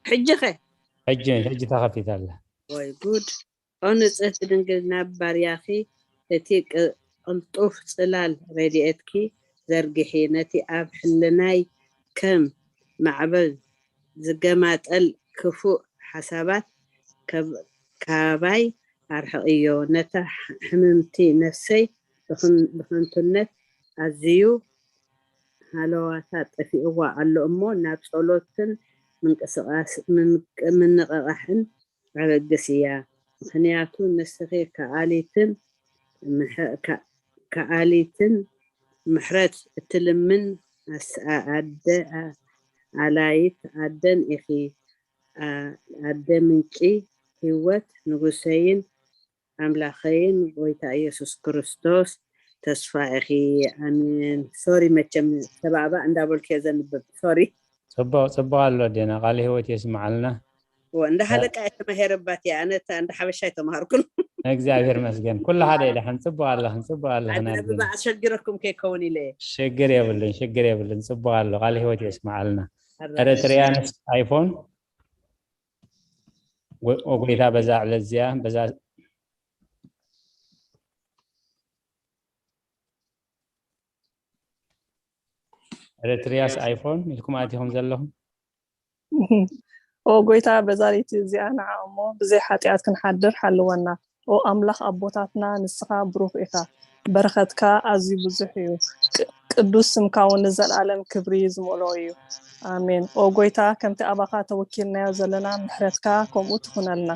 ሕጂኸ? ሕጂ ሕጂ ተኸፊታ ኣላ። ወይ ጉድ! ኦ ንጽህቲ ድንግል፣ ናብ ባርያኺ እቲ ቅ- ቅልጡፍ ጽላል ረድኤትኪ ዘርግሒ፣ ነቲ ኣብ ሕልናይ ከም ማዕበል ዝገማጠል ክፉእ ሓሳባት ከብ- ካባይ ኣርሕቕዮ። ነታ ሕምምቲ ነፍሰይ ብኽን- ብኸንቱነት ኣዝዩ ሃለዋታ ጠፊእዋ ኣሎ እሞ፣ ናብ ጸሎትን ምንቅስቓስ- ምንቅ- ምንቕቓሕን ኣበግስ እያ። ምኽንያቱ ንስኺ ከኣሊትን ምሕ- ከ- ከኣሊትን ምሕረት እትልምን ኣስ- ኣደ ኣላይት ኣደን ኢኺ። ኣደ ምንጪ ህይወት ንጉሰይን ኣምላኸይን ጎይታ ኢየሱስ ክርስቶስ ተስፋ ኢኺ። ኣሜን። ሶሪ መቸም ተባዕባዕ እንዳበልኩ እየ ዘንብብ። ሶሪ። ጽቡቕ ጽቡቕ ኣሎ ኣዴና፣ ቃለ ህይወት የስምዓልና። እንዳ ሃለቃ እየ ተማሄረባት እያ። ኣነ እታ እንዳ ሓበሻ ኣይተማሃርኩን። እግዚኣብሔር መስገን ኩሉ ሓደ ኢለ። ሕን ጽቡቕ ኣለኽን ጽቡቕ ኣለኽን ኣዴና። ኣሸግረኩም ከይከውን ኢለ እየ። ሽግር የብልን ሽግር የብልን። ጽቡቕ ኣሎ፣ ቃለ ህይወት የስምዓልና። ኤረትሪያንስ ኣይፎን ጎይታ በዛ ዕለት እዚኣ በዛ ኤረትሪያስ ኣይፎን ኢልኩም ኣቲኹም ዘለኹም። ኦ ጎይታ፣ በዛ ለይቲ እዚኣ ንዓ እሞ ብዘይ ሓጢኣት ክንሓድር ሓልወና። ኦ ኣምላኽ ኣቦታትና፣ ንስኻ ብሩኽ ኢኻ፣ በረኸትካ ኣዝዩ ብዙሕ እዩ። ቅ- ቅዱስ ስምካ እውን ንዘለኣለም ክብሪ ዝመልኦ እዩ። ኣሜን። ኦ ጎይታ፣ ከምቲ ኣባኻ ተወኪልናዮ ዘለና ምሕረትካ ከምኡ ትኹነልና።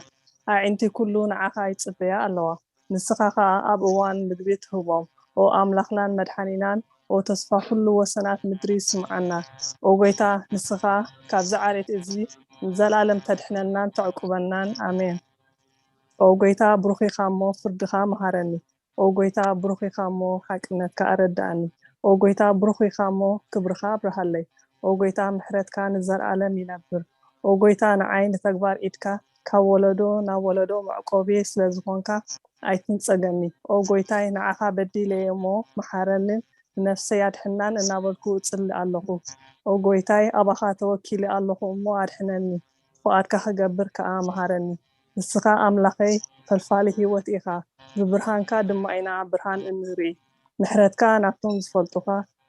ኣዒንቲ ኩሉ ንዓኻ ይጽበያ ኣለዋ። ንስኻ ኸኣ ኣብ እዋን ምግቢ ትህቦም። ኦ ኣምላኽናን መድሓኒናን፣ ኦ ተስፋ ኩሉ ወሰናት ምድሪ ስምዓና። ኦ ጎይታ፣ ንስኻ ካብዚ ዓሌት እዚ ንዘለኣለም ተድሕነናን ተዕቁበናን። ኣሜን። ኦ ጎይታ፣ ብሩኽ ኢኻ እሞ ፍርድኻ መሃረኒ። ኦ ጎይታ፣ ብሩኽ ኢኻ እሞ ሓቅነትካ ኣረድኣኒ። ኦ ጎይታ፣ ብሩኽ ኢኻ እሞ ክብርኻ ኣብርሃለይ። ኦ ጎይታ፣ ምሕረትካ ንዘለኣለም ይነብር። ኦ ጎይታ፣ ንዓይ ንተግባር ኢድካ ካብ ወለዶ ናብ ወለዶ መዕቆቢ ስለ ዝኾንካ ኣይትንጸገኒ። ኦ ጎይታይ፣ ንዓኻ በዲለ እየ እሞ መሓረንን ንነፍሰይ ኣድሕናን እናበልኩ እጽሊ ኣለኹ። ኦ ጎይታይ፣ ኣባኻ ተወኪለ ኣለኹ እሞ ኣድሕነኒ። ፍቓድካ ክገብር ከኣ መሃረኒ። ንስኻ ኣምላኸይ ፈልፋሊ ህይወት ኢኻ፣ ብብርሃንካ ድማ ኢና ብርሃን እንርኢ። ምሕረትካ ናብቶም ዝፈልጡኻ፣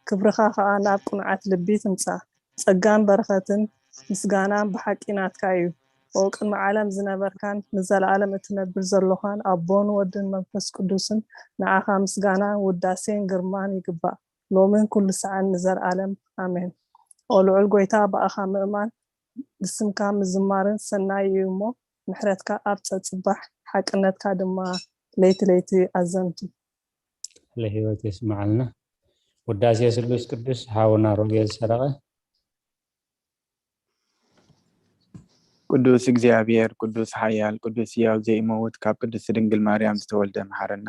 ክብርኻ ከኣ ናብ ቅኑዓት ልቢ ትምጻእ። ጸጋን በረኸትን ምስጋናን ብሓቂ ናትካ እዩ። ኦ ቅድሚ ዓለም ዝነበርካን ንዘለኣለም እትነብር ዘሎኻን ኣቦን ወድን መንፈስ ቅዱስን ንዓኻ ምስጋናን ውዳሴን ግርማን ይግባእ፣ ሎምን ኩሉ ሰዓን ንዘለኣለም ኣሜን። ኦ ልዑል ጎይታ ብኣኻ ምእማን ብስምካ ምዝማርን ሰናይ እዩ እሞ ምሕረትካ ኣብ ጸጽባሕ ሓቅነትካ ድማ ለይቲ ለይቲ ኣዘንቱ። ቃለ ህይወት የስምዓልና። ውዳሴ ስሉስ ቅዱስ ሓውና ሮቤል ሰረቐ። ቅዱስ እግዚኣብሔር ቅዱስ ሓያል ቅዱስ ሕያው ዘይመውት ካብ ቅድስት ድንግል ማርያም ዝተወልደ መሓረና።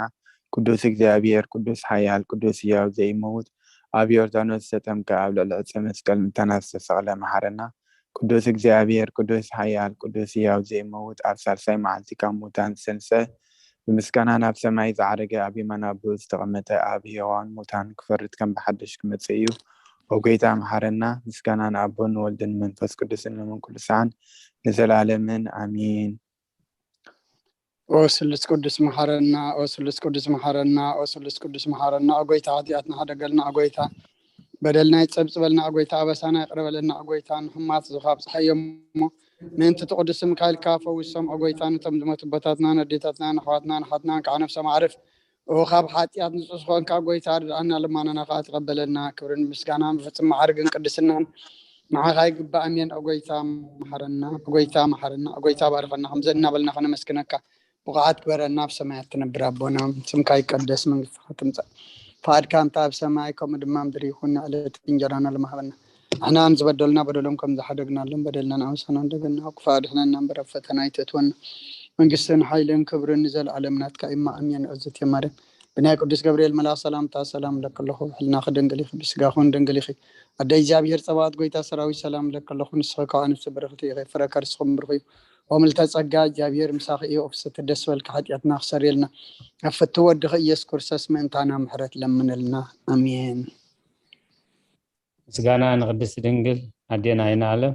ቅዱስ እግዚኣብሔር ቅዱስ ሓያል ቅዱስ ሕያው ዘይመውት ኣብ ዮርዳኖስ ዝተጠምቀ ኣብ ልዕሊ ዕፀ መስቀል ምእንታና ዝተሰቕለ መሓረና። ቅዱስ እግዚኣብሔር ቅዱስ ሓያል ቅዱስ ሕያው ዘይመውት ኣብ ሳልሳይ መዓልቲ ካብ ሙታን ዝተንስአ ብምስጋና ናብ ሰማይ ዝዓረገ ኣብ የማን ኣቦኡ ዝተቐመጠ ኣብ ሕያዋን ሙታን ክፈርድ ከም ብሓድሽ ክመጽእ እዩ። ኦ ጎይታ መሓረና። ምስጋና ንኣቦን ንወልድን ንመንፈስ ቅዱስን ንመንኩልሳን ንዘላለምን ኣሜን። ኦ ስሉስ ቅዱስ መሓረና፣ ኦ ስሉስ ቅዱስ መሓረና፣ ኦ ስሉስ ቅዱስ መሓረና። ኦ ጎይታ ሓጢኣትና ሕደገልና፣ ኦ ጎይታ በደልና ይጸብጽበልና፣ ኦ ጎይታ ኣበሳና ይቕረ በለልና፣ ኦ ጎይታ ንሕማት ዝኻብ ጸሓይ እሞ ምእንቲ እቲ ቅዱስ ስምካ ኢልካ ፈውሶም፣ ኦ ጎይታ ነቶም ዝሞቱ ኣቦታትናን ኣዴታትናን ኣሕዋትናን ኣሓትናን ከዓ ነፍሶም ኣዕርፍ። ኦ ካብ ሓጢኣት ንጹህ ዝኾንካ ጎይታ ርድኣና፣ ልማናና ከዓ ተቐበለልና። ክብርን ምስጋናን ብፍጹም ማዕርግን ቅድስናን ንዓኻ ይግባእ። ኣሜን። ኦ ጎይታ መሓረና፣ ኦ ጎይታ መሓረና፣ ኦ ጎይታ ባርኸና፣ ከምዚ እናበልና ከነመስግነካ ብቑዓት ግበረና። ኣብ ሰማያት ትነብር ኣቦና፣ ስምካ ይቀደስ፣ መንግስትኻ ትምጻእ፣ ፍቓድካ እንተ ኣብ ሰማይ ከምኡ ድማ ምድሪ ይኹን። ንዕለት እንጀራና ሎሚ ሃበና። ንሕና ንዝበደሉና በደሎም ከም ዝሓደግናሎም በደልና ንኣምሳና እንደገና፣ ክፉእ ኣድሕነና እምበር ኣብ ፈተና ኣይተእትወና። መንግስትን ሓይልን ክብርን ንዘለኣለም ናትካ እማ፣ ኣሜን። እግዝእትየ ማርያም፣ ብናይ ቅዱስ ገብርኤል መልኣኽ ሰላምታ ሰላም እብለኪ ኣለኹ። ብሕልናኺ ድንግል ኢኺ፣ ብስጋኺ እውን ድንግል ኢኺ። ኣደ እግዚኣብሔር ጸባኦት፣ ጎይታ ሰራዊት፣ ሰላም እብለኪ ኣለኹ። ንስኺ ካብ ኣንስቲ ብርኽቲ ኢኺ፣ ፍረ ከርስኺ እውን ብሩኽ እዩ። ኦ ምልዕተ ጸጋ፣ እግዚኣብሔር ምሳኺ እዩ። ኦ ፍስሕቲ ደስ በልኪ፣ ሓጢኣትና ክሰርየልና፣ ኣብ ፍትው ወድኺ ኢየሱስ ክርስቶስ ምእንታና ምሕረት ለምንልና። ኣሜን። ምስጋና ንቅድስቲ ድንግል ኣዴና ኣይንኣለም።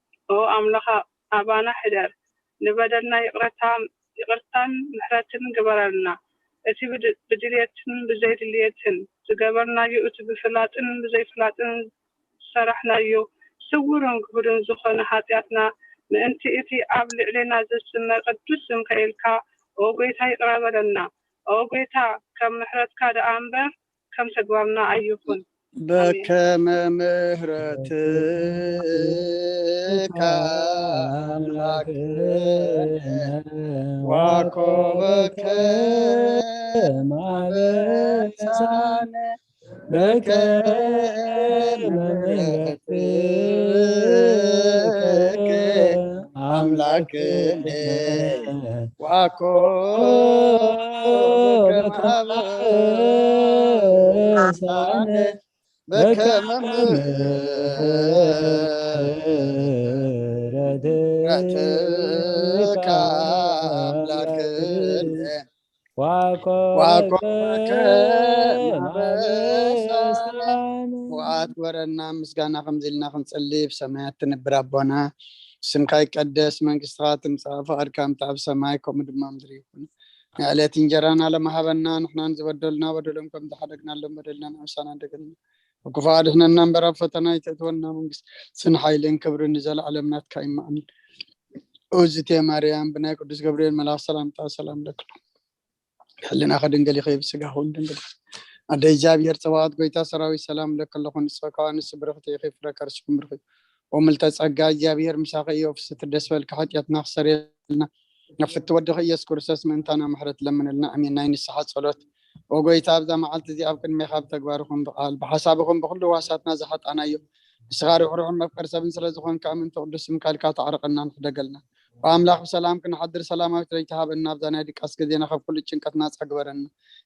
ኦ ኣምላኻ ኣባና ሕደር፣ ንበደልና ይቕረታ ይቕርታን ምሕረትን ግበረልና። እቲ ብድ- ብድልየትን ብዘይድልየትን ዝገበርናዮ፣ እቲ ብፍላጥን ብዘይፍላጥን ዝሰራሕናዮ ስውርን ግሁድን ዝኾነ ሓጢኣትና፣ ምእንቲ እቲ ኣብ ልዕሌና ዘስመ ቅዱስ ስምካ ኢልካ፣ ኦ ጎይታ፣ ይቕረ በለና። ኦ ጎይታ፣ ከም ምሕረትካ ደኣ እምበር ከም ተግባርና ኣይኹን። በከመ ምሕረትከ ኣምላክ ዋኮበከ ማበሳነ በከመ ምሕረትከ ኣምላክ ዋኮ በከመ አበሳነ በከመ ምሕረትከ አምላክነ ዋኮበከ ማበሳነ። ወኣት ወረና ምስጋና ከምዚ ኢልና ክንጽሊ፣ ብሰማያት ትነብር ኣቦና፣ ስምካ ይቀደስ፣ መንግስትኻ ትምጻእ፣ ፍቓድካ ከምቲ ኣብ ሰማይ ከምኡ ድማ ምድሪ ይኹን። ንዕለት እንጀራና ለመሃበና፣ ንሕናን ዝበደሉና በደሎም ከም ዝሓደግናሎም በደልናን ኣምሳና እንደገና ክፉእ ኣድሕነና እምበር ኣብ ፈተና ኣይተእትወና፣ መንግስትን ሓይልን ክብርን ንዘለዓለም ናትካ እዩ። ኣሜን። ኡዝቴ ማርያም ብናይ ቅዱስ ገብርኤል መልኣኽ ሰላምታ ሰላም ለኪ፣ ሕልናኸ ድንግል ይኸ ብስጋ ኹን ድንግል። ኣደ እግዚኣብሔር ጸባኦት ጎይታ ሰራዊት ሰላም ለኪ ኣለኹ፣ ንስኺ ከኣ ንስብርኽቲ ኢኺ፣ ፍረ ከርስኩም ብሩኽ እዩ። ኦምልተ ጸጋ እግዚኣብሔር ምሳኺ እዩ፣ ፍስቲ ደስ በልካ፣ ሓጢኣትና ክሰርየልና፣ ናብ ፍቲ ወድኺ ኢየሱስ ክርስቶስ ምእንታና ምሕረት ለምንልና። ኣሜን። ናይ ንስሓ ጸሎት። ኦ ጎይታ፣ ኣብዛ መዓልቲ እዚኣ ኣብ ቅድሜኻ ብተግባርኹም ብቓል ብሓሳብኹም ብኹሉ ዋሳትና ዝሓጣናዮ፣ ንስኻ ርሕሩሕን መፍቀር ሰብን ስለ ዝኾንካ፣ ምእንቲ ቅዱስ ስምካ ኢልካ ተዓረቐና፣ ንሕደገልና። ኦ ኣምላኽ፣ ብሰላም ክንሓድር ሰላማዊት ለይቲ ሃበና። ኣብዛ ናይ ድቃስ ግዜና ካብ ኩሉ ጭንቀት ናጻ ግበረና።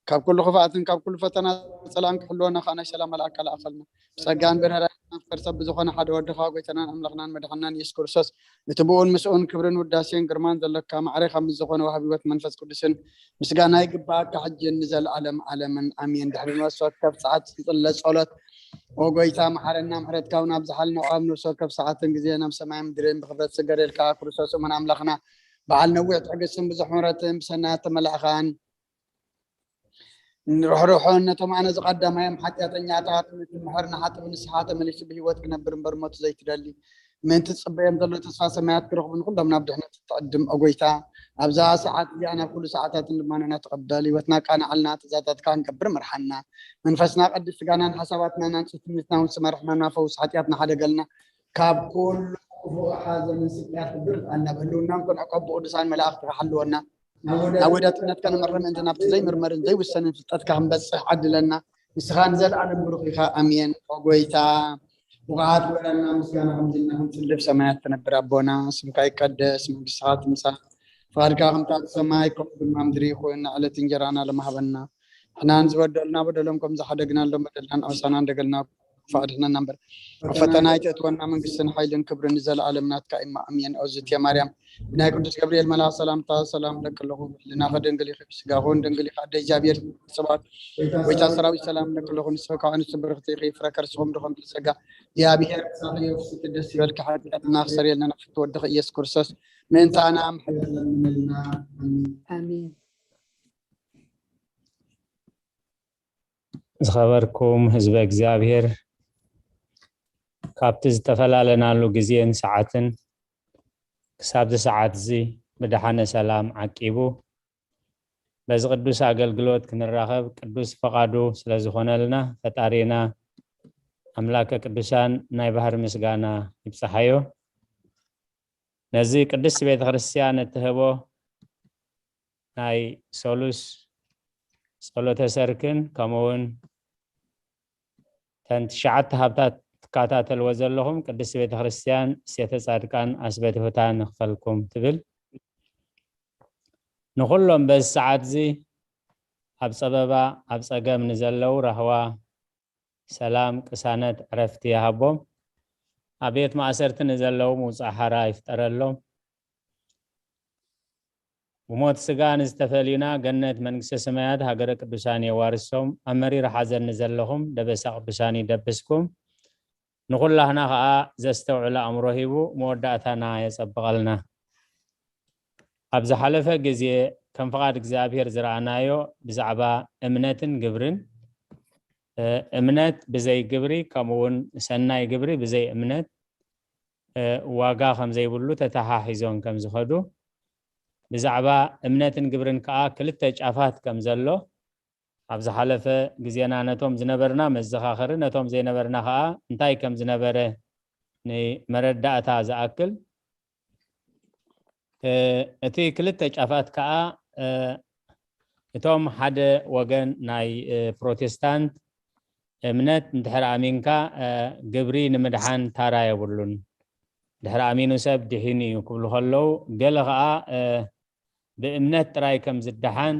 ካብ ኩሉ ክፍኣትን ካብ ኩሉ ፈተና ጸላእን ክሕልወና ከኣ ናይ ሰላም መልኣካ ለኣኸልና። ብጸጋን ብርህራሄን መፍቀር ሰብ ብዝኾነ ሓደ ወድኻ ጎይታናን ኣምላኽናን መድሓናን ኢየሱስ ክርስቶስ፣ እቲ ብኡን ምስኡን ክብርን ውዳሴን ግርማን ዘለካ ማዕረ ካብ ምስ ዝኾነ ወሃቢ ህይወት መንፈስ ቅዱስን ምስጋና ይግባኣካ፣ ሕጂ ንዘለኣለም ዓለምን ኣሜን። ድሕሪ ነፍሲ ወከፍ ሰዓት ዝጽለ ጸሎት፣ ኦ ጎይታ፣ መሓረና፣ ምሕረትካ እውን ኣብዝሓልና። ኣብ ነፍሲ ወከፍ ሰዓትን ግዜ ናብ ሰማይ ምድርን ብኽብረት ስገደልካ፣ ክርስቶስ እሙን ኣምላኽና፣ በዓል ነዊሕ ትዕግስትን ብዙሕ ምሕረትን ብሰናያት ተመላእኻን ርሕሩሕን ነቶም ኣነ ዝቐዳማዮም ሓጢኣተኛታት ምእንቲ ምሕር ንሓጥብ ንስሓ ተመሊሱ ብህይወት ክነብር እምበር ሞት ዘይትደሊ፣ ምእንቲ ትጽበዮም ዘሎ ተስፋ ሰማያት ክረኽቡ ንኹሎም ናብ ድሕነት እትዕድም፣ ኦ ጎይታ፣ ኣብዛ ሰዓት እዚኣ ናብ ኩሉ ሰዓታትን ድማ ንሕና ትቐበል፣ ህይወትና ኣቃንዓልና፣ ትእዛዛትካ ክንገብር ምርሓና፣ መንፈስና ቀድስ፣ ስጋናን ሓሳባትናን ኣንጽህ፣ ትምኒትና እውን ስመርሕና፣ ፈውስ ሓጢኣትና ሓደገልና፣ ካብ ኩሉ ክፉእ ሓዘንን ስቅያት ክብር ኣና ብህልውናን ክንዕቆብ ብቅዱሳን መላእኽትካ ሓልወና። ናብ ወዳጥነትካ ንመርሕ ምእንቲ ናብቲ ዘይምርመርን ዘይውሰንን ፍልጠትካ ክንበጽሕ ዓድለና። ንስኻ ንዘለኣለም ብሩኽ ኢኻ። ኣሜን። ኦ ጎይታ፣ ብቕዓት ውዕለና ምስጋና ከምዚ ኢልና ክንጽሊ፣ ብሰማያት ትነብር ኣቦና፣ ስምካ ይቀደስ፣ መንግስትኻ ትምጻእ፣ ፍቓድካ ከምቲ ኣብ ሰማይ ከምኡ ድማ ምድሪ ይኹን። ዕለት እንጀራና ለመሃበና፣ ንሕናን ዝበደሉና በደሎም ከም ዝሓደግናሎም በደልናን ኣበሳናን ደገልና ክፉእ ኣድሕነና እምበር፣ ኣብ ፈተና ኣይተእትወና፣ መንግስትን ሓይልን ክብርን ንዘለኣለም ናትካ እዩ። ኣሜን። ኦዝቴ ማርያም ብናይ ቅዱስ ገብርኤል መልኣኽ ሰላምታ ሰላም እለኪ ኣለኹ፣ ብሕልናኺ ድንግል ኢኺ፣ ብስጋኺ እውን ድንግል ኢኺ። ኣደ እግዚኣብሔር ጸባኦት፣ ጎይታ ሰራዊት ሰላም እለኪ ኣለኹ፣ ንስኺ ካብ ኣንስቲ ብርኽቲ ኢኺ፣ ፍረ ከርስኺ እውን ብሩኽ እዩ። ጸጋ እግዚኣብሔር ምሳኺ እዩ። ፍስቲ ደስ ይበልኪ፣ ሓጢኣትና ክሰርየልና ናብ ፍትወ ወድኺ ኢየሱስ ክርስቶስ ምእንታና ምሕረት ለምንልና። ኣሜን። ኣሜን። ዝኸበርኩም ህዝበ እግዚኣብሔር፣ ካብቲ ዝተፈላለናሉ ግዜን ሰዓትን ክሳብዚ ሰዓት እዚ ብደሓነ ሰላም ዓቂቡ በዚ ቅዱስ ኣገልግሎት ክንራኸብ ቅዱስ ፈቓዱ ስለ ዝኾነልና፣ ፈጣሪና ኣምላከ ቅዱሳን ናይ ባህሪ ምስጋና ይብጽሓዮ። ነዚ ቅድስቲ ቤተ ክርስቲያን እትህቦ ናይ ሰሉስ ጸሎተ ሰርክን ከምኡ እውን እተን ትሽዓተ ሃብታት ትከታተልዎ ዘለኹም ቅድስቲ ቤተ ክርስቲያን እሴተ ጻድቃን ኣስበትሁታ ንክፈልኩም ትብል። ንኹሎም በዚ ሰዓት እዚ ኣብ ጸበባ ኣብ ጸገም ንዘለዉ ራህዋ፣ ሰላም፣ ቅሳነት፣ ዕረፍቲ ይሃቦም። ኣብ ቤት ማእሰርቲ ንዘለዉ ምውጻእ ሓራ ይፍጠረሎም። ብሞት ስጋ ንዝተፈልዩና ገነት መንግስተ ሰማያት ሃገረ ቅዱሳን የዋርሶም። ኣብ መሪር ሓዘን ንዘለኹም ደበሳ ቅዱሳን ይደብስኩም። ንኹላህና ኸኣ ዘስተውዕል ኣእምሮ ሂቡ መወዳእታና የጸብቐልና። ኣብ ዝሓለፈ ግዜ ከም ፍቓድ እግዚኣብሔር ዝረኣናዮ ብዛዕባ እምነትን ግብርን፣ እ፣ እምነት ብዘይ ግብሪ ከምኡ እውን ሰናይ ግብሪ ብዘይ እምነት፣ እ፣ ዋጋ ከም ዘይብሉ ተተሓሒዞም ከም ዝኸዱ፣ ብዛዕባ እምነትን ግብርን ከኣ ክልተ ጫፋት ከም ዘሎ ኣብ ዝሓለፈ ግዜና ነቶም ዝነበርና መዘኻኸሪ፣ ነቶም ዘይነበርና ከኣ እንታይ ከም ዝነበረ ንመረዳእታ ዝኣክል፣ እ፣ እቲ ክልተ ጫፋት ከኣ፣ እ፣ እቶም ሓደ ወገን ናይ፣ እ፣ ፕሮቴስታንት እምነት እንድሕር ኣሚንካ፣ እ፣ ግብሪ ንምድሓን ታራ የብሉን። ድሕሪ ኣሚኑ ሰብ ድሒኑ እዩ ክብሉ ከለዉ፣ ገለ ከኣ፣ እ፣ ብእምነት ጥራይ ከም ዝደሓን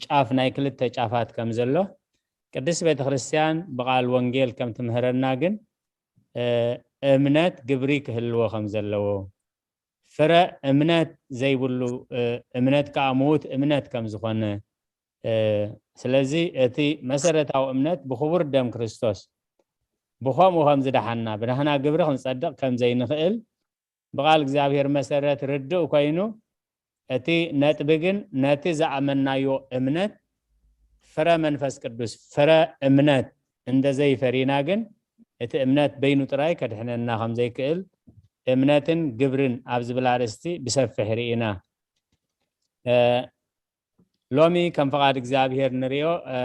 ጫፍ ናይ ክልተ ጫፋት ከም ዘሎ ቅድስት ቤተ ክርስቲያን ብቓል ወንጌል ከም ትምህረና ግን፣ እ፣ እምነት ግብሪ ክህልዎ ከም ዘለዎ፣ ፍረ እምነት ዘይብሉ፣ እ፣ እምነት ከኣ ምዉት እምነት ከም ዝኾነ፣ እ፣ ስለዚ እቲ መሰረታዊ እምነት ብኽቡር ደም ክርስቶስ ብኸምኡ ከም ዝደሓና፣ ብናህና ግብሪ ክንጸድቕ ከም ዘይንኽእል ብቓል እግዚኣብሔር መሰረት ርድእ ኮይኑ፣ እቲ ነጥቢ ግን ነቲ ዝኣመናዮ እምነት ፍረ መንፈስ ቅዱስ፣ ፍረ እምነት እንተዘይፈሪና ግን እቲ እምነት በይኑ ጥራይ ከድሕነና ከም ዘይክእል እምነትን ግብርን ኣብ ዝብል ኣርእስቲ ብሰፊሕ ርኢና። እ፣ ሎሚ ከም ፍቓድ እግዚኣብሔር ንርእዮ፣ እ፣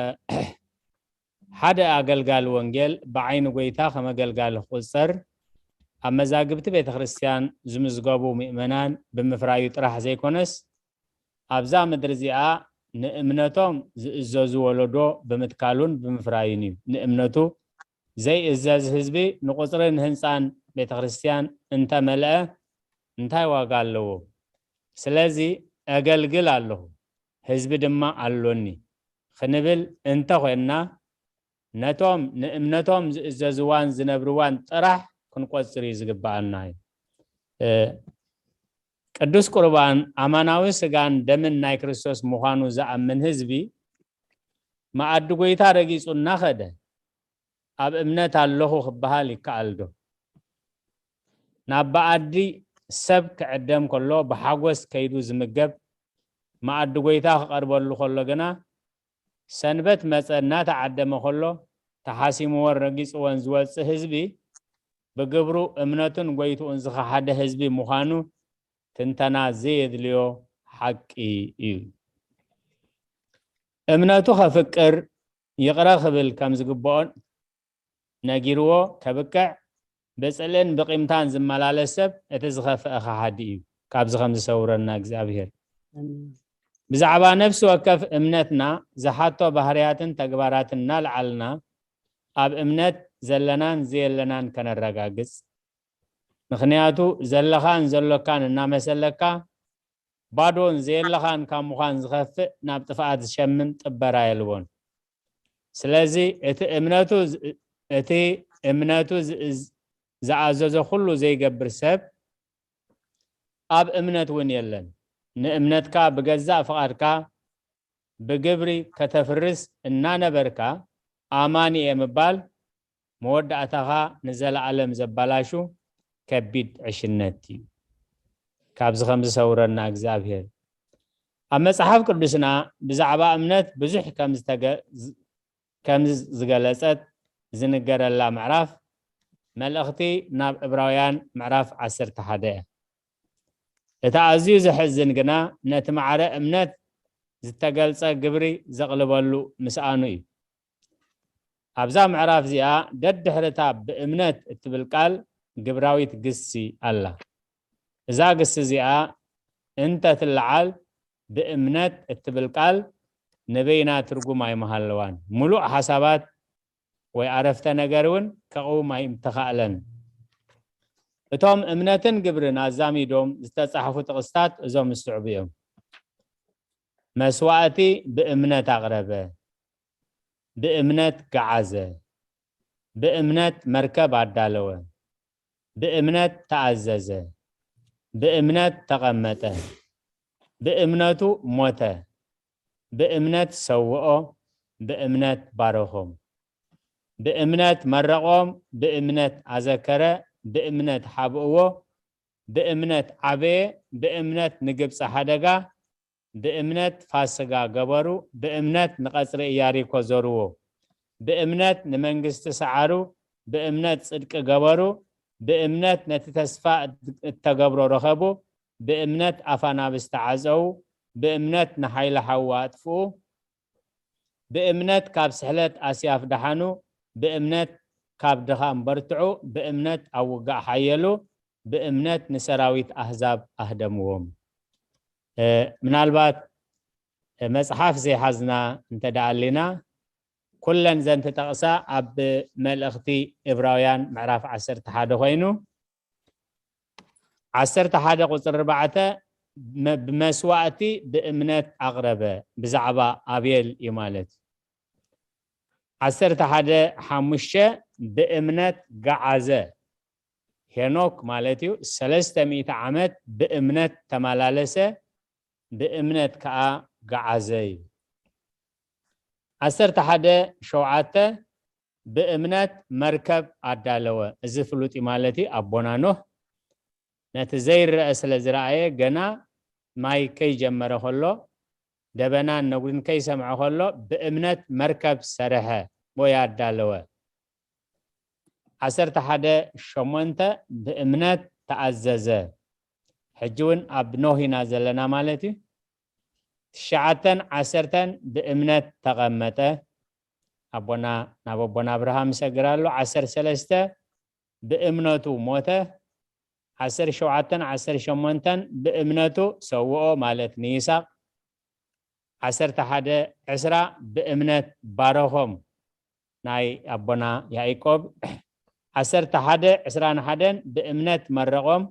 ሓደ ኣገልጋሊ ወንጌል ብዓይኒ ጐይታ ከም ኣገልጋሊ ክቑጸር፣ ኣብ መዛግብቲ ቤተ ክርስቲያን ዝምዝገቡ ምእመናን ብምፍራዩ ጥራሕ ዘይኮነስ፣ ኣብዛ ምድሪ እዚኣ ንእምነቶም ዝእዘዙ ወለዶ ብምትካሉን ብምፍራዩን እዩ። ንእምነቱ ዘይእዘዝ ህዝቢ ንቁጽርን ህንጻን ቤተ ክርስቲያን እንተመልአ እንታይ ዋጋ ኣለዎ? ስለዚ፣ "እገልግል ኣለኹ፣ ህዝቢ ድማ ኣሎኒ" ክንብል እንተ ኾንና፣ ነቶም ንእምነቶም ዝእዘዝዋን ዝነብርዋን ጥራሕ ክንቆጽር እዩ ዝግብኣና እዩ። እ፣ ቅዱስ ቁርባን ኣማናዊ ስጋን ደምን ናይ ክርስቶስ ምዃኑ ዝኣምን ህዝቢ፣ መኣዲ ጐይታ ረጊጹ እናኸደ፣ ኣብ እምነት ኣለኹ ክበሃል ይከኣል ዶ? ናብ መኣዲ ሰብ ክዕደም ከሎ ብሓጎስ ከይዱ ዝምገብ፣ መኣዲ ጐይታ ክቐርበሉ ከሎ ግና፣ ሰንበት መጸ እናተዓደመ ከሎ፣ ተሓሲምዎን ረጊጽዎን ዝወጽእ ህዝቢ፣ ብግብሩ እምነቱን ጐይትኡን ዝኸሓደ ህዝቢ ምዃኑ ትንተና ዘየድልዮ ሓቂ እዩ። እምነቱ ከፍቅር፣ ይቕረ ክብል ከም ዝግብኦን ነጊርዎ ከብቅዕ፣ ብጽልእን ብቂምታን ዝመላለስ ሰብ እቲ ዝኸፍአ ከሓዲ እዩ። ካብዚ ከም ዝሰውረና እግዚኣብሔር። ኣሜን። ብዛዕባ ነፍሲ ወከፍ እምነትና ዝሓቶ ባህርያትን ተግባራትን እናልዓልና፣ ኣብ እምነት ዘለናን ዘየለናን ከነረጋግጽ። ምኽንያቱ ዘለኻን ዘሎካን እናመሰለካ፣ ባዶን ዘየለኻን ካብ ምዃን ዝኸፍእ ናብ ጥፍኣት ዝሸምን ጥበራ የልቦን። ስለዚ እቲ እምነቱ ዝ-፣ እቲ እምነቱ ዝ-፣ ዝኣዘዞ ኩሉ ዘይገብር ሰብ ኣብ እምነት እውን የለን። ንእምነትካ ብገዛእ ፍቓድካ ብግብሪ ከተፍርስ እናነበርካ፣ ኣማኒ እየ ምባል መወዳእታኻ ንዘለኣለም ዘባላሹ ከቢድ ዕሽነት እዩ። ካብዚ ከም ዝሰውረና እግዚኣብሔር። ኣብ መጽሓፍ ቅዱስና ብዛዕባ እምነት ብዙሕ ከም ዝተገ-፣ ዝ-፣ ከም ዝገለጸት ዝንገረላ ምዕራፍ መልእኽቲ ናብ ዕብራውያን ምዕራፍ ዓሰርተ ሓደ እያ። እቲ ኣዝዩ ዘሕዝን ግና ነቲ ማዕረ እምነት ዝተገልጸ ግብሪ ዘቕልበሉ ምስኣኑ እዩ። ኣብዛ ምዕራፍ እዚኣ ደድሕርታ ብእምነት እትብል ቃል ግብራዊት ግሲ ኣላ። እዛ ግሲ እዚኣ እንተ ትለዓል ብእምነት እትብል ቃል ንበይና ትርጉም ኣይምሃለዋን። ምሉእ ሓሳባት ወይ ኣረፍተ ነገር እውን ከቕውም ኣይምተኻእለን። እቶም እምነትን ግብርን ኣዛሚዶም ዝተጻሕፉ ጥቕስታት እዞም ዝስዕቡ እዮም። መስዋእቲ ብእምነት ኣቕረበ፣ ብእምነት ገዓዘ፣ ብእምነት መርከብ ኣዳለወ፣ ብእምነት ተኣዘዘ፣ ብእምነት ተቐመጠ፣ ብእምነቱ ሞተ፣ ብእምነት ሰውኦ፣ ብእምነት ባረኾም። ብእምነት መረቖም፣ ብእምነት ኣዘከረ፣ ብእምነት ሓብእዎ፣ ብእምነት ዓበየ፣ ብእምነት ንግብፂ ሓደጋ፣ ብእምነት ፋስጋ ገበሩ፣ ብእምነት ንቐፅሪ ኢያሪኮ ዘርዎ፣ ብእምነት ንመንግስቲ ሰዓሩ፣ ብእምነት ፅድቂ ገበሩ፣ ብእምነት ነቲ ተስፋ እተገብሮ ረኸቡ፣ ብእምነት ኣፍ ኣናብስ ተዓፀዉ፣ ብእምነት ንሓይሊ ሓዊ ኣጥፍኡ፣ ብእምነት ካብ ስሕለት ኣስያፍ ደሓኑ፣ ብእምነት ካብ ድኻም በርትዑ፣ ብእምነት ኣብ ውግእ ሓየሉ፣ ብእምነት ንሰራዊት ኣህዛብ ኣህደምዎም። ምናልባት መፅሓፍ ዘይሓዝና እንተ ደኣ ኣሊና፣ ኩለን ዘን ተጠቕሳ ኣብ መልእኽቲ እብራውያን ምዕራፍ ዓሰርተ ሓደ ኮይኑ፣ ዓሰርተ ሓደ ቁፅሪ ኣርባዕተ፣ ብመስዋእቲ ብእምነት ኣቕረበ፣ ብዛዕባ ኣቤል እዩ ማለት። ዓሰርተ ሓደ ሓሙሽተ፣ ብእምነት ገዓዘ፣ ሄኖክ ማለት እዩ፣ ሰለስተ ሚእቲ ዓመት ብእምነት ተመላለሰ፣ ብእምነት ከዓ ገዓዘ እዩ። ዓሰርተ ሓደ ሸውዓተ፣ ብእምነት መርከብ ኣዳለወ። እዚ ፍሉጥ እዩ ማለት እዩ። ኣቦና ኖህ ነቲ ዘይረአ ስለ ዝረኣየ፣ ገና ማይ ከይጀመረ ከሎ፣ ደበናን ነጉድን ከይሰምዐ ከሎ፣ ብእምነት መርከብ ሰርሐ ወይ ኣዳለወ። ዓሰርተ ሓደ ሸሞንተ፣ ብእምነት ተኣዘዘ። ሕጂ እውን ኣብ ኖህ ኢና ዘለና ማለት እዩ። ትሽዓተን ዓሰርተን፣ ብእምነት ተቐመጠ። ኣቦና፣ ናብ ኣቦና ኣብርሃም ይሰግር ኣሎ። ዓሰርተ ሰለስተ፣ ብእምነቱ ሞተ። ዓሰርተ ሸውዓተን ዓሰርተ ሸሞንተን፣ ብእምነቱ ሰውኦ ማለት ንይስሐቅ። ዓሰርተ ሓደ ዕስራ፣ ብእምነት ባረኾም፣ ናይ ኣቦና ያዕቆብ። ዓሰርተ ሓደ ዕስራን ሓደን፣ ብእምነት መረቖም።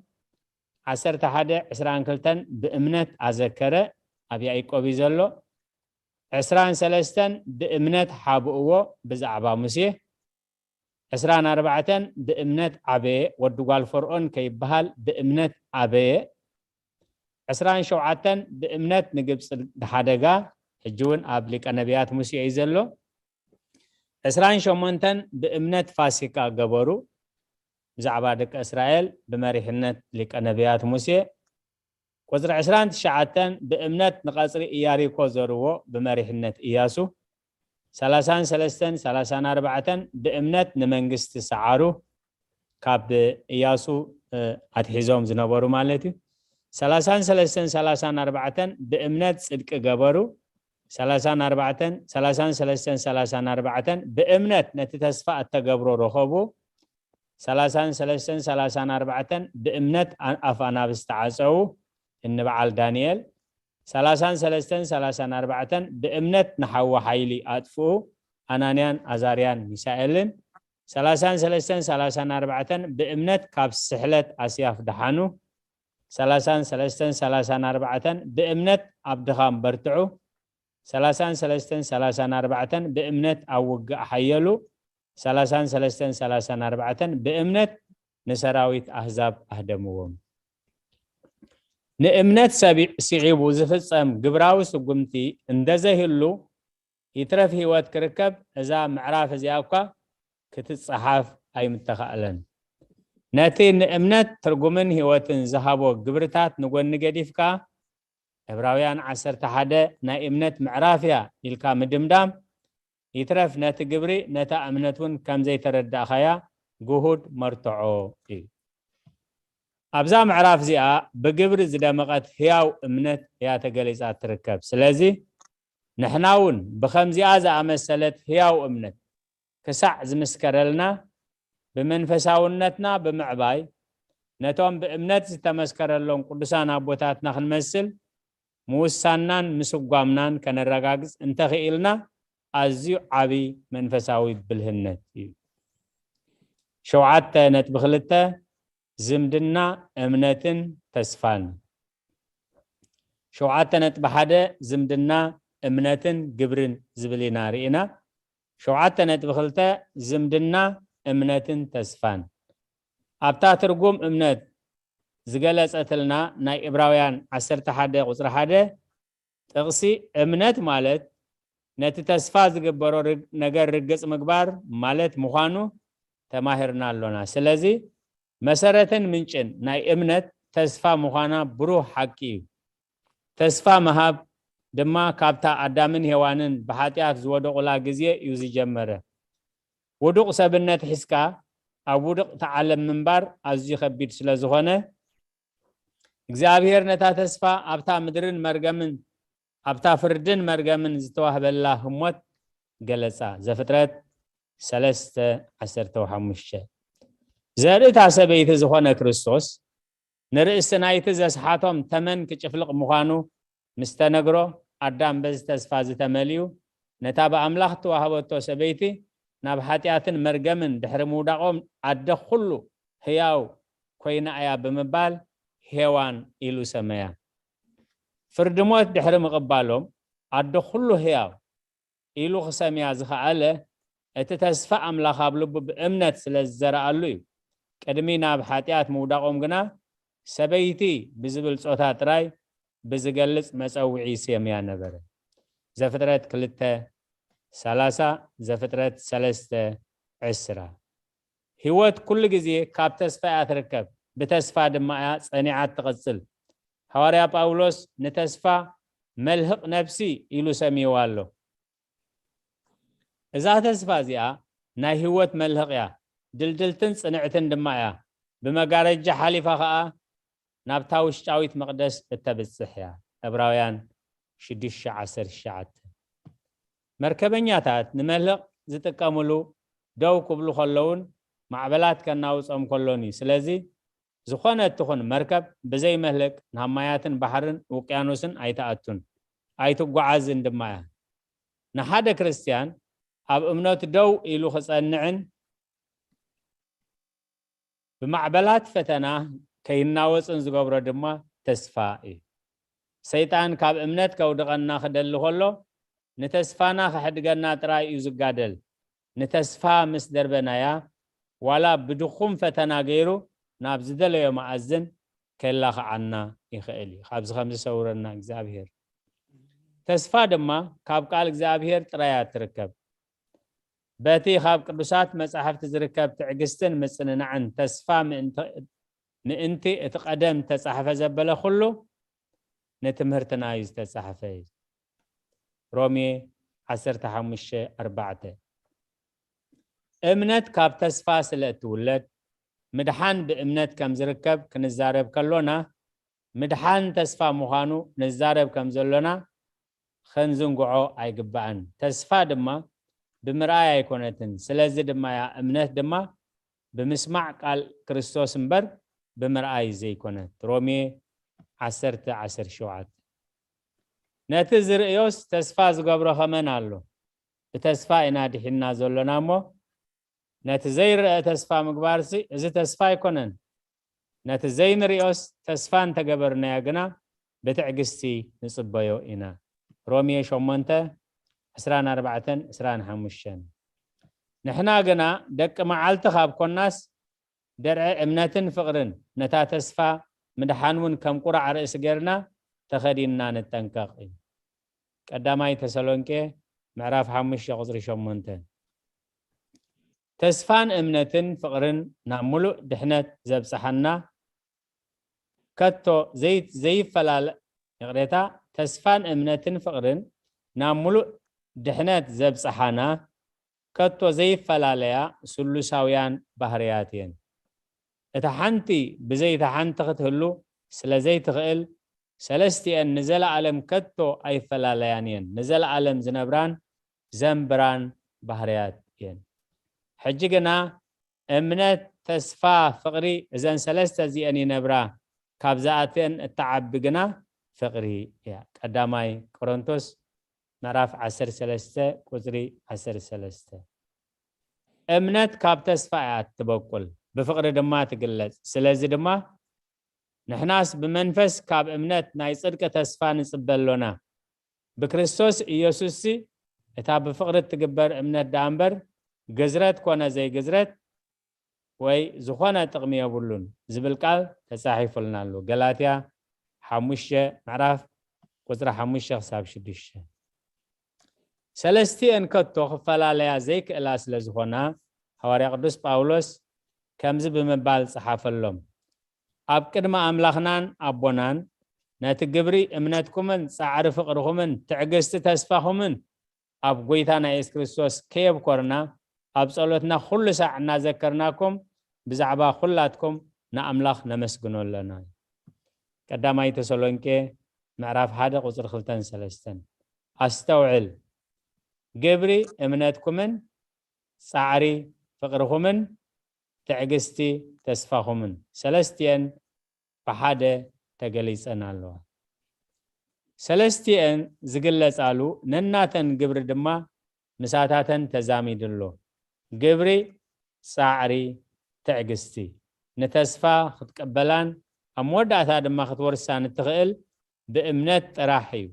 ዓሰርተ ሓደ ዕስራን ክልተን፣ ብእምነት ኣዘከረ፣ ኣብ ያዕቆብ እዩ ዘሎ። ዕስራን ሰለስተን፣ ብእምነት ሓብእዎ፣ ብዛዕባ ሙሴ። ዕስራን ኣርባዕተን፣ ብእምነት ዓበየ፣ ወዲ ጓል ፈርኦን ከይበሃል ብእምነት ኣበየ። ዕስራን ሸውዓተን፣ ብእምነት ንግብፂ ሓደጋ፣ ሕጂ እውን ኣብ ሊቀ ነቢያት ሙሴ እዩ ዘሎ። ዕስራን ሸሞንተን፣ ብእምነት ፋሲካ ገበሩ፣ ብዛዕባ ደቂ እስራኤል ብመሪሕነት ሊቀ ነቢያት ሙሴ። ቁፅሪ ዕስራን ትሽዓተን፣ ብእምነት ንቐፅሪ ኢያሪኮ ዘርዎ፣ ብመሪሕነት ኢያሱ። ሰላሳን ሰለስተን፣ ሰላሳን ኣርባዕተን፣ ብእምነት ንመንግስቲ ሰዓሩ፣ ካብ ኢያሱ ኣትሒዞም ዝነበሩ ማለት እዩ። ሰላሳን ሰለስተን፣ ሰላሳን ኣርባዕተን፣ ብእምነት ፅድቂ ገበሩ። ሰላሳን ኣርባዕተን፣ ሰላሳን ሰለስተን፣ ሰላሳን ኣርባዕተን፣ ብእምነት ነቲ ተስፋ እተገብሮ ረኸቡ። ሰላሳን ሰለስተን፣ ሰላሳን ኣርባዕተን፣ ብእምነት ኣፍ ኣናብስ ተዓፀዉ፣ እንበዓል ዳንኤል። ሰላሳን ሰለስተን፣ ሰላሳን ኣርባዕተን፣ ብእምነት ንሓዊ ሓይሊ ኣጥፍኡ፣ ኣናንያን ኣዛርያን ሚሳኤልን። ሰላሳን ሰለስተን፣ ሰላሳን ኣርባዕተን፣ ብእምነት ካብ ስሕለት ኣስያፍ ደሓኑ። ሰላሳን ሰለስተን፣ ሰላሳን ኣርባዕተን፣ ብእምነት ኣብ ድኻም በርትዑ። ሰላሳን ሰለስተን፣ ሰላሳን ኣርባዕተን፣ ብእምነት ኣብ ውግእ ሓየሉ። ሰላሳን ሰለስተን፣ ሰላሳን ኣርባዕተን፣ ብእምነት ንሰራዊት ኣህዛብ ኣህደምዎም። ንእምነት ስዒቡ ዝፍጸም ግብራዊ ስጉምቲ እንደዘይህሉ፣ ይትረፍ ህይወት ክርከብ፣ እዛ ምዕራፍ እዚኣ እኳ ክትጸሓፍ ኣይምተኻእለን። ነቲ ንእምነት ትርጉምን ህይወትን ዝሃቦ ግብርታት ንጎኒ ገዲፍካ፣ ዕብራውያን ዓሰርተ ሓደ ናይ እምነት ምዕራፍ እያ ኢልካ ምድምዳም፣ ይትረፍ ነቲ ግብሪ፣ ነታ እምነት እውን ከም ዘይተረዳእኻያ ግሁድ መርትዖ እዩ። ኣብዛ ምዕራፍ እዚኣ ብግብሪ ዝደመቐት ህያው እምነት እያ ተገሊጻ ትርከብ። ስለዚ ንሕና እውን ብኸምዚኣ ዝኣመሰለት ህያው እምነት ክሳዕ ዝምስከረልና፣ ብመንፈሳውነትና ብምዕባይ፣ ነቶም ብእምነት ዝተመስከረሎም ቅዱሳን ኣቦታትና ክንመስል ምውሳንናን ምስጓምናን ከነረጋግጽ እንተኽኢልና፣ ኣዝዩ ዓቢ መንፈሳዊ ብልህነት እዩ። ሸውዓተ ነጥቢ ክልተ፣ ዝምድና እምነትን ተስፋን። ሸውዓተ ነጥቢ ሓደ፣ ዝምድና እምነትን ግብርን ዝብል ኢና ርኢና። ሸውዓተ ነጥቢ ክልተ፣ ዝምድና እምነትን ተስፋን። ኣብታ ትርጉም እምነት ዝገለጸትልና ናይ ዕብራውያን ዓሰርተ ሓደ ቁጽሪ ሓደ ጥቕሲ፣ እምነት ማለት ነቲ ተስፋ ዝግበሮ ርግ-፣ ነገር ርግጽ ምግባር ማለት ምዃኑ ተማሂርና ኣሎና። ስለዚ መሰረትን ምንጭን ናይ እምነት ተስፋ ምዃና ብሩህ ሓቂ እዩ። ተስፋ ምሃብ ድማ ካብታ ኣዳምን ሄዋንን ብሓጢኣት ዝወደቑላ ግዜ እዩ ዝጀመረ። ውዱቕ ሰብነት ሒዝካ ኣብ ውድቕቲ ዓለም ምንባር ኣዝዩ ከቢድ ስለ ዝኾነ፣ እግዚኣብሔር ነታ ተስፋ ኣብታ ምድርን መርገምን፣ ኣብታ ፍርድን መርገምን ዝተዋህበላ ህሞት ገለጻ። ዘፍጥረት ሰለስተ ዓሰርተ ሓሙሽተ። ዘርእታ ሰበይቲ ዝኾነ ክርስቶስ ንርእሲ ናይቲ ዘስሓቶም ተመን ክጭፍልቕ ምዃኑ ምስ ተነግሮ፣ ኣዳም በዚ ተስፋ እዚ ተመሊኡ፣ ነታ ብኣምላኽ እተዋህበቶ ሰበይቲ ናብ ሓጢኣትን መርገምን ድሕሪ ምውዳቖም፣ ኣደ ኩሉ ህያው ኮይና እያ ብምባል ሄዋን ኢሉ ሰመያ። ፍርዲ ሞት ድሕሪ ምቕባሎም፣ ኣደ ኩሉ ህያው ኢሉ ክሰምያ ዝኸኣለ፣ እቲ ተስፋ ኣምላኽ ኣብ ልቡ ብእምነት ስለ ዝዘረኣሉ እዩ። ቅድሚ ናብ ሓጢኣት ምውዳቖም ግና፣ ሰበይቲ ብዝብል ጾታ ጥራይ ብዝገልጽ መጸውዒ ይሰምያ ነበረ። ዘፍጥረት ክልተ ሰላሳ፣ ዘፍጥረት ሰለስተ ዕስራ። ህይወት ኩሉ ግዜ ካብ ተስፋ እያ ትርከብ፣ ብተስፋ ድማ እያ ጸኒዓ እትቕጽል። ሃዋርያ ጳውሎስ ንተስፋ መልህቕ ነፍሲ ኢሉ ሰምይዋ ኣሎ። እዛ ተስፋ እዚኣ ናይ ህይወት መልህቕ እያ፣ ድልድልትን ጽንዕትን ድማ እያ። ብመጋረጃ ሓሊፋ ኸኣ ናብታ ውሽጣዊት መቕደስ እተብጽሕ እያ። ዕብራውያን ሽዱሽተ ዓሰርተ ትሽዓተ። መርከበኛታት ንመልህቕ ዝጥቀምሉ ደው ክብሉ ከለዉን ማዕበላት ከናውጾም ከሎን እዩ። ስለዚ ዝኾነት ትኹን መርከብ ብዘይ መልህቕ ናብ ማያትን ባሕርን ውቅያኖስን ኣይትኣቱን፣ ኣይትጓዓዝን ድማ እያ። ንሓደ ክርስትያን ኣብ እምነቱ ደው ኢሉ ክጸንዕን ብማዕበላት ፈተና ከይናወጽን ዝገብሮ ድማ ተስፋ እዩ። ሰይጣን ካብ እምነት ከውድቐና ክደሊ ከሎ፣ ንተስፋና ከሕድገና ጥራይ እዩ ዝጋደል። ንተስፋ ምስ ደርበናያ፣ ዋላ ብድኹም ፈተና ገይሩ ናብ ዝደለዮ መኣዝን ከላኽዓና ይኽእል እዩ። ካብዚ ከም ዝሰውረና እግዚኣብሔር። ተስፋ ድማ ካብ ቃል እግዚኣብሔር ጥራይ እያ ትርከብ። በቲ ካብ ቅዱሳት መጻሕፍቲ ዝርከብ ትዕግስትን ምጽንናዕን ተስፋ ምእንቲ፣ ምእንቲ እቲ ቀደም ተጻሕፈ ዘበለ ኩሉ ንትምህርትና እዩ ዝተጻሕፈ እዩ። ሮሜ ዓሰርተ ሓሙሽተ ኣርባዕተ። እምነት ካብ ተስፋ ስለ እትውለድ፣ ምድሓን ብእምነት ከም ዝርከብ ክንዛረብ ከሎና፣ ምድሓን ተስፋ ምዃኑ ንዛረብ ከም ዘሎና ክንዝንግዖ ኣይግባእን። ተስፋ ድማ ብምርኣይ ኣይኮነትን፣ ስለዚ ድማ እያ። እምነት ድማ ብምስማዕ ቃል ክርስቶስ እምበር ብምርኣይ ዘይኮነት። ሮሜ ዓሰርተ ዓሰርተ ሸውዓተ። ነቲ ዝርእዮስ ተስፋ ዝገብሮ ከመን ኣሎ? ብተስፋ ኢና ድሒንና ዘሎና እሞ፣ ነቲ ዘይረአ ተስፋ ምግባርሲ እዚ ተስፋ ኣይኮነን። ነቲ ዘይንርእዮስ ተስፋ እንተገበርናዮ ግና ብትዕግስቲ ንጽበዮ ኢና። ሮሜ ሸሞንተ ዕስራን ኣርባዕተን ዕስራን ሓሙሽተን። ንሕና ግና ደቂ መዓልቲ ካብ ኮናስ፣ ደርዒ እምነትን ፍቕርን፣ ነታ ተስፋ ምድሓን እውን ከም ቁራዕ ርእሲ ጌርና ተኸዲንና ንጠንቀቕ እዩ። ቀዳማይ ተሰሎንቄ ምዕራፍ ሓሙሽተ ቁጽሪ ሸሞንተ። ተስፋን እምነትን ፍቕርን ናብ ምሉእ ድሕነት ዘብጽሓና ከቶ ዘይ-፣ ዘይፈላለ፣ ይቕሬታ፣ ተስፋን እምነትን ፍቕርን ናብ ምሉእ ድሕነት ዘብጽሓና ከቶ ዘይፈላለያ ስሉሳውያን ባህርያት እየን። እታ ሓንቲ ብዘይ እታ ሓንቲ ክትህሉ ስለ ዘይትኽእል፣ ሰለስቲኤን ንዘለኣለም ከቶ ኣይፈላለያን እየን። ንዘለኣለም ዝነብራን ዘንብራን ባህርያት እየን። ሕጂ ግና እምነት፣ ተስፋ፣ ፍቕሪ፣ እዘን ሰለስተ እዚኤን ይነብራ። ካብዚኣተን እትዓቢ ግና ፍቕሪ እያ። ቀዳማይ ቆሮንቶስ ምዕራፍ ዓሰርተ ሰለስተ ቁጽሪ ዓሰርተ ሰለስተ። እምነት ካብ ተስፋ እያ እትበቁል፣ ብፍቕሪ ድማ ትግለጽ። ስለዚ ድማ ንሕናስ ብመንፈስ ካብ እምነት ናይ ጽድቂ ተስፋ ንጽበ ኣሎና። ብክርስቶስ ኢየሱስሲ እታ ብፍቕሪ እትግበር እምነት ደኣ እምበር፣ ግዝረት ኮነ ዘይግዝረት ወይ ዝኾነ ጥቕሚ የብሉን ዝብል ቃል ተጻሒፉልና ኣሎ። ገላትያ ሓሙሽተ ምዕራፍ ቁጽሪ ሓሙሽተ ክሳብ ሽዱሽተ። ሰለስቲኤን ከቶ ክፈላለያ ዘይክእላ ስለ ዝኾና፣ ሃዋርያ ቅዱስ ጳውሎስ ከምዚ ብምባል ጸሓፈሎም፣ ኣብ ቅድሚ ኣምላኽናን ኣቦናን ነቲ ግብሪ እምነትኩምን ጻዕሪ ፍቕርኹምን ትዕግስቲ ተስፋኹምን ኣብ ጐይታና የሱስ ክርስቶስ ከየብኮርና፣ ኣብ ጸሎትና ኩሉ ሳዕ እናዘከርናኩም ብዛዕባ ኩላትኩም ንኣምላኽ ነመስግኖ ኣለና። ቀዳማይ ተሰሎንቄ ምዕራፍ ሓደ ቁጽሪ ክልተን ሰለስተን። ኣስተውዕል፣ ግብሪ እምነትኩምን ጻዕሪ ፍቕርኹምን ትዕግስቲ ተስፋኹምን፣ ሰለስቲኤን ብሓደ ተገሊጸን ኣለዋ። ሰለስቲኤን ዝግለጻሉ ነናተን ግብሪ ድማ ምሳታተን ተዛሚዱ ኣሎ። ግብሪ ጻዕሪ ትዕግስቲ፣ ንተስፋ ክትቅበላን ኣብ መወዳእታ ድማ ክትወርሳን እትኽእል ብእምነት ጥራሕ እዩ።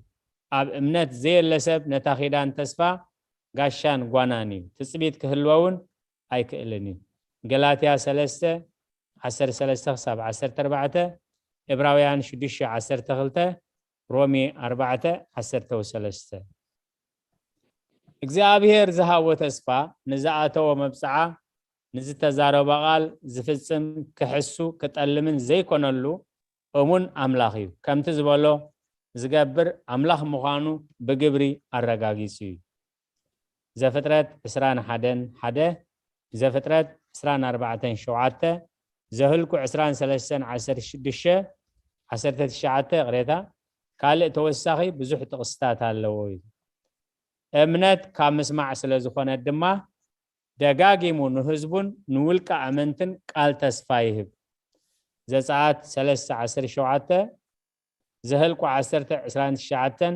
ኣብ እምነት ዘየለ ሰብ ነታ ኪዳን ተስፋ ጋሻን ጓናን እዩ። ትጽቢት ክህልዎ እውን ኣይክእልን እዩ። ገላትያ ሰለስተ፣ ዓሰርተ ሰለስተ ክሳብ ዓሰርተ ኣርባዕተ፣ ዕብራውያን ሽዱሽተ፣ ዓሰርተ ክልተ፣ ሮሜ ኣርባዕተ፣ ዓሰርተ ሰለስተ። እግዚኣብሔር ዝሃቦ ተስፋ ንዝኣተዎ መብጽዓ፣ ንዝተዛረቦ ቃል ዝፍጽም፣ ክሕሱ ክጠልምን ዘይኮነሉ እሙን ኣምላኽ እዩ። ከምቲ ዝበሎ ዝገብር ኣምላኽ ምዃኑ ብግብሪ ኣረጋጊጹ እዩ። ዘፍጥረት ዕስራን ሓደን ሓደ፣ ዘፍጥረት ዕስራን ኣርባዕተን ሸውዓተ፣ ዘህልቁ ዕስራን ሰለስተን ዓሰርተ ሽዱሽተ፣ ዓሰርተ ትሽዓተ፣ ይቕሬታ፣ ካልእ ተወሳኺ ብዙሕ ጥቕስታት ኣለዎ እዩ። እምነት ካብ ምስማዕ ስለ ዝኾነ ድማ ደጋጊሙ ንህዝቡን ንውልቀ ኣመንትን ቃል ተስፋ ይህብ። ዘጸኣት ሰለስተ ዓሰርተ ሸውዓተ፣ ዘህልቁ ዓሰርተ ዕስራን ትሽዓተን፣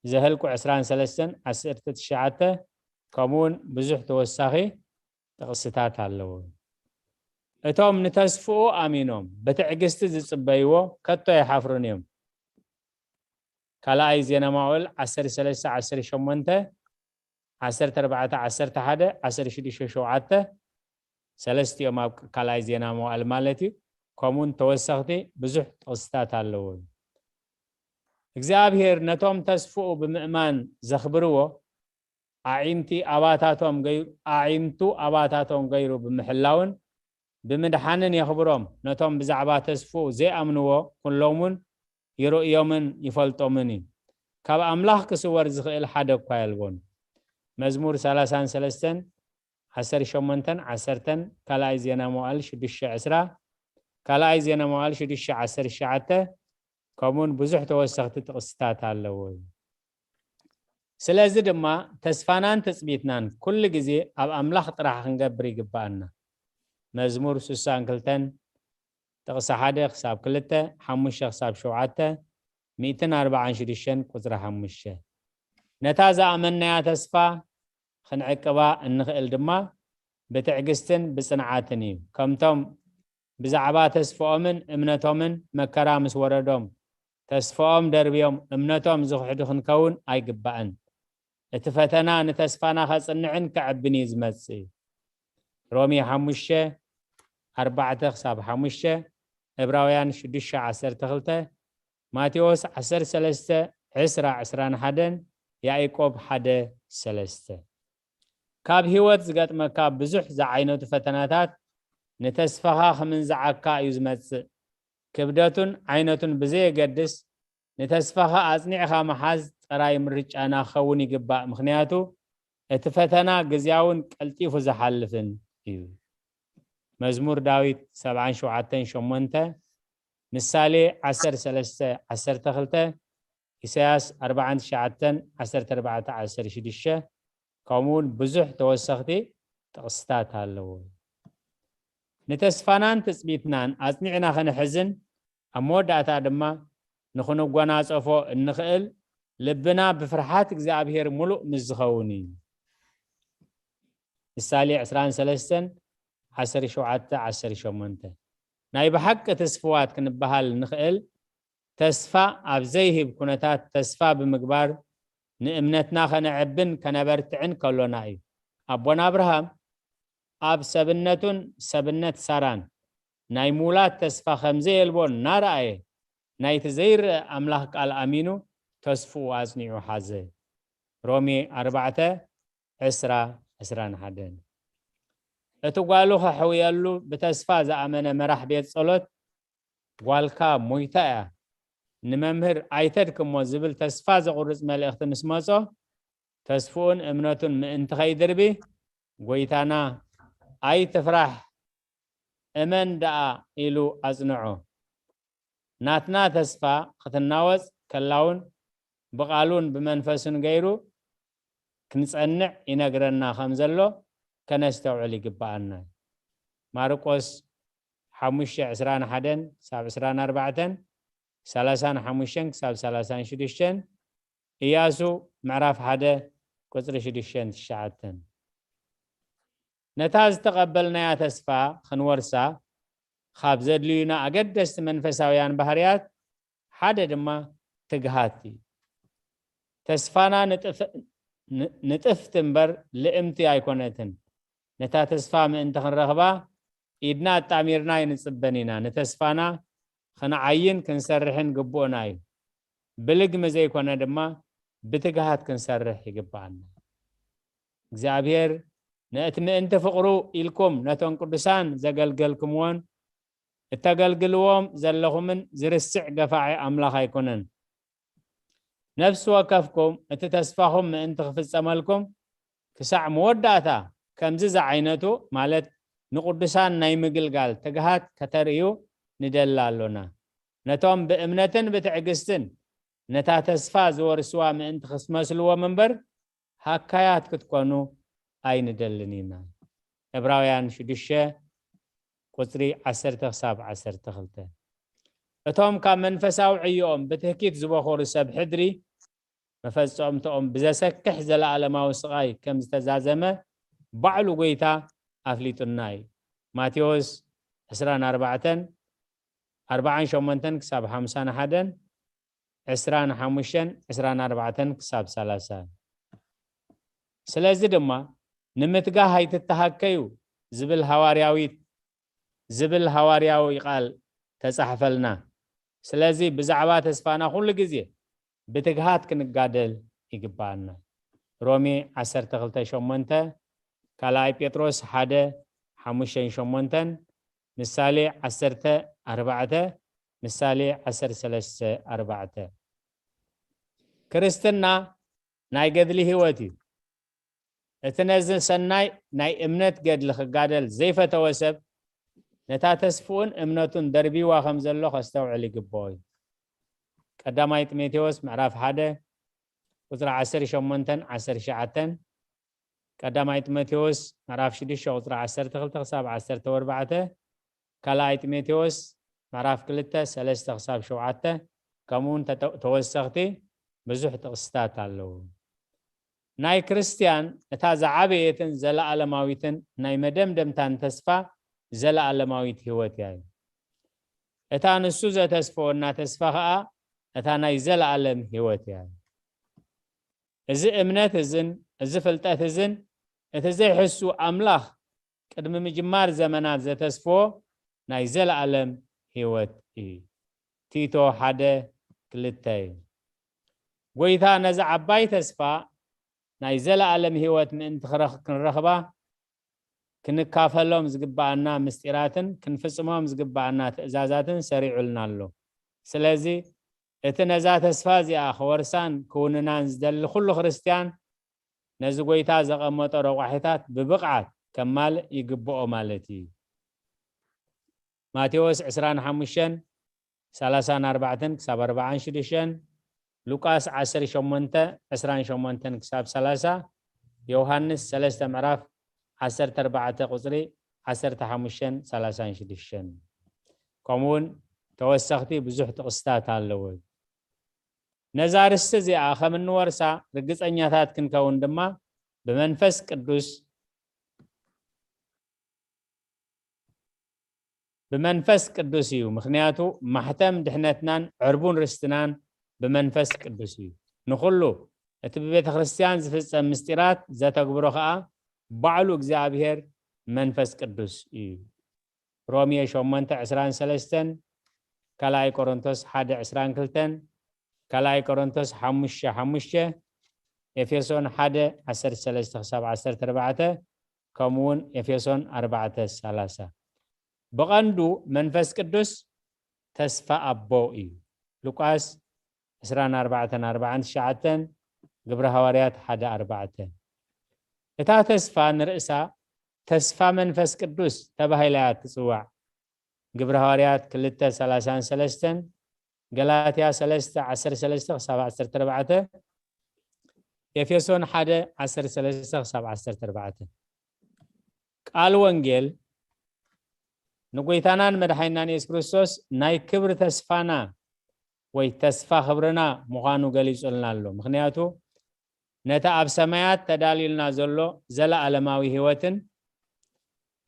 ዘህልቁ ዕስራን ሰለስተን ዓሰርተ ትሽዓተ፣ ከምኡውን ብዙሕ ተወሳኺ ጥቕስታት ኣለዉ። እቶም ንተስፍኡ ኣሚኖም ብትዕግስቲ ዝጽበይዎ ከቶ ኣይሓፍሩን እዮም። ካልኣይ ዜና መዋዕል ዓሰርተ ሰለስተ ዓሰርተ ሸሞንተ፣ ዓሰርተ ኣርባዕተ ዓሰርተ ሓደ፣ ዓሰርተ ሽዱሽተ ሸውዓተ፣ ሰለስቲኦም ኣብ ካልኣይ ዜና መዋዕል ማለት እዩ። ከምኡውን ተወሰኽቲ ብዙሕ ጥቕስታት ኣለዉ። እግዚኣብሔር ነቶም ተስፍኡ ብምእማን ዘኽብርዎ ኣዒንቲ ኣባታቶም ገይ-፣ ኣዒንቱ ኣባታቶም ገይሩ ብምሕላውን ብምድሓንን የኽብሮም። ነቶም ብዛዕባ ተስፍኡ ዘይኣምንዎ ኩሎምን ይርእዮምን ይፈልጦምን እዩ። ካብ ኣምላኽ ክስወር ዝኽእል ሓደ እኳ የልቦን። መዝሙር ሰላሳን ሰለስተን፣ ዓሰርተ ሸሞንተን ዓሰርተን፣ ካልኣይ ዜና መዋዕል ሽዱሽተ ዕስራ፣ ካልኣይ ዜና መዋዕል ሽዱሽተ ዓሰርተ ትሽዓተ፣ ከምኡውን ብዙሕ ተወሰኽቲ ጥቕስታት ኣለዎ። ስለዚ ድማ ተስፋናን ትጽቢትናን ኩሉ ግዜ ኣብ ኣምላኽ ጥራሕ ክንገብር ይግብኣና። መዝሙር ስሳን ክልተን ጥቕሲ ሓደ ክሳብ ክልተ፣ ሓሙሽተ ክሳብ ሸውዓተ፣ ሚእትን ኣርባዓን ሽዱሽተን ቁጽሪ ሓሙሽተ። ነታ ዝኣመንናያ ተስፋ ክንዕቅባ እንኽእል ድማ ብትዕግስትን ብጽንዓትን እዩ። ከምቶም ብዛዕባ ተስፍኦምን እምነቶምን መከራ ምስ ወረዶም፣ ተስፍኦም ደርብዮም እምነቶም ዝኽሕዱ ክንከውን ኣይግባእን። እቲ ፈተና ንተስፋና ከጽንዕን ከዕብን እዩ ዝመጽእ። ሮሜ ሓሙሽተ፣ ኣርባዕተ ክሳብ ሓሙሽተ፣ ዕብራውያን ሽዱሽተ ዓሰርተ ክልተ፣ ማቴዎስ ዓሰርተ ሰለስተ፣ ዕስራ፣ ዕስራን ሓደን፣ ያዕቆብ ሓደ፣ ሰለስተ። ካብ ህይወት ዝገጥመካ ብዙሕ ዝዓይነቱ ፈተናታት ንተስፋኻ ክምንዝዓካ እዩ ዝመጽእ። ክብደቱን ዓይነቱን ብዘየገድስ፣ ንተስፋኻ ኣጽኒዕኻ ምሓዝ ጥራይ ምርጫና ክኸውን ይግባእ፣ ምኽንያቱ እቲ ፈተና ግዝያውን ቀልጢፉ ዝሓልፍን እዩ። መዝሙር ዳዊት ሰብዓን ሸውዓተን ሸሞንተ፣ ምሳሌ ዓሰርተ ሰለስተ ዓሰርተ ክልተ፣ ኢሳያስ ኣርባዓን ትሽዓተን ዓሰርተ ኣርባዕተ ዓሰርተ ሽዱሽተ፣ ከምኡውን ብዙሕ ተወሰኽቲ ጥቕስታት ኣለዎ። ንተስፋናን ትጽቢትናን ኣጽኒዕና ክንሕዝን ኣብ መወዳእታ ድማ ንኽንጎናጸፎ እንኽእል ልብና ብፍርሃት እግዚኣብሔር ምሉእ ምስ ዝኸውን እዩ። ምሳሌ ዕስራን ሰለስተን ዓሰርተ ሸውዓተ ዓሰርተ ሸሞንተ። ናይ ብሓቂ ትስፍዋት ክንበሃል ንኽእል ተስፋ ኣብ ዘይህብ ኩነታት ተስፋ ብምግባር ንእምነትና ከነዕብን ከነበርትዕን ከሎና እዩ። ኣቦና ኣብርሃም ኣብ ሰብነቱን ሰብነት ሳራን ናይ ምውላድ ተስፋ ከም ዘየልቦ እናረኣየ ናይቲ ዘይረኣ ኣምላኽ ቃል ኣሚኑ ተስፍኡ ኣጽኒዑ ሓዘ። ሮሜ ኣርባዕተ ዕስራ ዕስራን ሓደን። እቲ ጓሉ ከሕውየሉ ብተስፋ ዝኣመነ መራሕ ቤት ጸሎት፣ ጓልካ ሞይታ እያ፣ ንመምህር ኣይተድክሞ ዝብል ተስፋ ዘቑርጽ መልእኽቲ ምስ መጾ፣ ተስፍኡን እምነቱን ምእንቲ ኸይድርቢ፣ ጎይታና ኣይትፍራሕ፣ እመን ደኣ ኢሉ ኣጽንዖ። ናትና ተስፋ ክትናወጽ ከላውን ብቓሉን ብመንፈሱን ገይሩ ክንጸንዕ ይነግረና ከም ዘሎ ከነስተውዕል ይግብኣና። ማርቆስ ሓሙሽተ ዕስራን ሓደን ክሳብ ዕስራን ኣርባዕተን፣ ሰላሳን ሓሙሽተን ክሳብ ሰላሳን ሽዱሽተን፣ ኢያሱ ምዕራፍ ሓደ ቁጽሪ ሽዱሽተን ትሽዓተን። ነታ ዝተቐበልናያ ተስፋ ክንወርሳ ካብ ዘድልዩና ኣገደስቲ መንፈሳውያን ባህርያት ሓደ ድማ ትግሃት እዩ። ተስፋና ንጥፍ-፣ ን-፣ ንጥፍቲ እምበር ልእምቲ ኣይኮነትን። ነታ ተስፋ ምእንቲ ክንረኽባ ኢድና ኣጣሚርና ኣይንጽበን ኢና። ንተስፋና ክንዓይን ክንሰርሕን ግቡእና እዩ። ብልግሚ ዘይኮነ ድማ ብትግሃት ክንሰርሕ ይግብኣና። እግዚኣብሔር ነቲ ምእንቲ ፍቕሩ ኢልኩም ነቶም ቅዱሳን ዘገልገልኩምዎን እተገልግልዎም ዘለኹምን ዝርስዕ ገፋዒ ኣምላኽ ኣይኮነን። ነፍሲ ወከፍኩም እቲ ተስፋኹም ምእንቲ ክፍጸመልኩም ክሳዕ መወዳእታ ከምዚ ዝዓይነቱ፣ ማለት ንቅዱሳን ናይ ምግልጋል ትግሃት ከተርእዩ ንደሊ ኣሎና። ነቶም ብእምነትን ብትዕግስትን ነታ ተስፋ ዝወርስዋ ምእንቲ ክትመስልዎም እምበር፣ ሃካያት ክትኮኑ ኣይንደልን ኢና። ዕብራውያን ሽዱሽተ ቁጽሪ ዓሰርተ ክሳብ ዓሰርተ ክልተ። እቶም ካብ መንፈሳዊ ዕዮኦም ብትህኪት ዝበኾሩ ሰብ ሕድሪ፣ መፈጸምትኦም ብዘሰክሕ ዘለኣለማዊ ስቓይ ከም ዝተዛዘመ ባዕሉ ጎይታ ኣፍሊጡና እዩ። ማቴዎስ ዕስራን ኣርባዕተን፣ ኣርባዓን ሸሞንተን ክሳብ ሓምሳን ሓደን፣ ዕስራን ሓሙሽተን፣ ዕስራን ኣርባዕተን ክሳብ ሰላሳ። ስለዚ ድማ ንምትጋህ ኣይትተሃከዩ ዝብል ሃዋርያዊት፣ ዝብል ሃዋርያዊ ቃል ተጻሕፈልና። ስለዚ ብዛዕባ ተስፋና ኩሉ ግዜ ብትግሃት ክንጋደል ይግብኣና። ሮሜ ዓሰርተ ክልተ ሸሞንተ፣ ካልኣይ ጴጥሮስ ሓደ ሓሙሽተን ሸሞንተን፣ ምሳሌ ዓሰርተ ኣርባዕተ፣ ምሳሌ ዓሰርተ ሰለስተ ኣርባዕተ። ክርስትና ናይ ገድሊ ህይወት እዩ። እቲ ነዚ ሰናይ ናይ እምነት ገድሊ ክጋደል ዘይፈተወ ሰብ፣ ነታ ተስፍኡን እምነቱን ደርቢዋ ከም ዘሎ ከስተውዕል ይግብኦ እዩ። ቀዳማይ ጢሞቴዎስ ምዕራፍ ሓደ ቁጽሪ ዓሰርተ ሸሞንተን ዓሰርተ ትሽዓተን፣ ቀዳማይ ጢሞቴዎስ ምዕራፍ ሽዱሽተ ቁጽሪ ዓሰርተ ክልተ ክሳብ ዓሰርተ ኣርባዕተ፣ ካልኣይ ጢሞቴዎስ ምዕራፍ ክልተ ሰለስተ ክሳብ ሸውዓተ፣ ከምኡ እውን ተተ-፣ ተወሰኽቲ ብዙሕ ጥቕስታት ኣለዉ። ናይ ክርስትያን እታ ዝዓበየትን ዘለኣለማዊትን ናይ መደምደምታን ተስፋ ዘለኣለማዊት ህይወት እያ። እታ ንሱ ዘተስፈወና ተስፋ ኸኣ እታ ናይ ዘለኣለም ህይወት እያ። እዚ እምነት እዝን እዚ ፍልጠት እዝን እቲ ዘይሕሱ ኣምላኽ ቅድሚ ምጅማር ዘመናት ዘተስፍዎ ናይ ዘለኣለም ህይወት እዩ። ቲቶ ሓደ ክልተ እዩ። ጎይታ ነዚ ዓባይ ተስፋ ናይ ዘለኣለም ህይወት ምእንቲ ክረኽ-፣ ክንረኽባ ክንካፈሎም ዝግብኣና ምስጢራትን ክንፍጽሞም ዝግብኣና ትእዛዛትን ሰሪዑልና ኣሎ። ስለዚ እቲ ነዛ ተስፋ እዚኣ ክወርሳን ክውንናን ዝደሊ ኩሉ ክርስትያን ነዚ ጎይታ ዘቐመጦ ረቋሒታት ብብቕዓት ከማልእ ይግብኦ ማለት እዩ። ማቴዎስ ዕስራን ሓሙሽተን ሰላሳን ኣርባዕተን ክሳብ ኣርባዓን ሽዱሽተን፣ ሉቃስ ዓሰርተ ሸሞንተ ዕስራን ሸሞንተን ክሳብ ሰላሳ፣ ዮሃንስ ሰለስተ ምዕራፍ ዓሰርተ ኣርባዕተ ቁጽሪ ዓሰርተ ሓሙሽተን ሰላሳን ሽዱሽተን። ከምኡውን ተወሰኽቲ ብዙሕ ጥቕስታት ኣለዉ። ነዛ ርስቲ እዚኣ ከም እንወርሳ ርግጸኛታት ክንከውን ድማ ብመንፈስ ቅዱስ፣ ብመንፈስ ቅዱስ እዩ። ምኽንያቱ ማሕተም ድሕነትናን ዕርቡን ርስትናን ብመንፈስ ቅዱስ እዩ። ንኹሉ እቲ ብቤተ ክርስቲያን ዝፍጸም ምስጢራት ዘተግብሮ ኸኣ ባዕሉ እግዚኣብሔር መንፈስ ቅዱስ እዩ። ሮሜ ሸሞንተ ዕስራን ሰለስተን፣ ካልኣይ ቆሮንቶስ ሓደ ዕስራን ክልተን፣ ካልኣይ ቆሮንቶስ ሓሙሽተ ሓሙሽተ፣ ኤፌሶን ሓደ ዓሰርተ ሰለስተ ክሳብ ዓሰርተ ኣርባዕተ፣ ከምኡ እውን ኤፌሶን ኣርባዕተ ሰላሳ። ብቐንዱ መንፈስ ቅዱስ ተስፋ ኣቦ እዩ። ሉቃስ ዕስራን ኣርባዕተን ኣርባዓን ትሽዓተን፣ ግብረ ሃዋርያት ሓደ ኣርባዕተ። እታ ተስፋ ንርእሳ ተስፋ መንፈስ ቅዱስ ተባሂላ እያ ትጽዋዕ። ግብረ ሃዋርያት ክልተ ሰላሳን ሰለስተን፣ ገላትያ ሰለስተ ዓሰርተ ሰለስተ ክሳብ ዓሰርተ ኣርባዕተ፣ ኤፌሶን ሓደ ዓሰርተ ሰለስተ ክሳብ ዓሰርተ ኣርባዕተ። ቃል ወንጌል ንጎይታናን መድሓኒናን የሱስ ክርስቶስ ናይ ክብሪ ተስፋና ወይ ተስፋ ክብርና ምዃኑ ገሊጹልና ኣሎ። ምኽንያቱ ነቲ ኣብ ሰማያት ተዳልዩልና ዘሎ ዘለኣለማዊ ህይወትን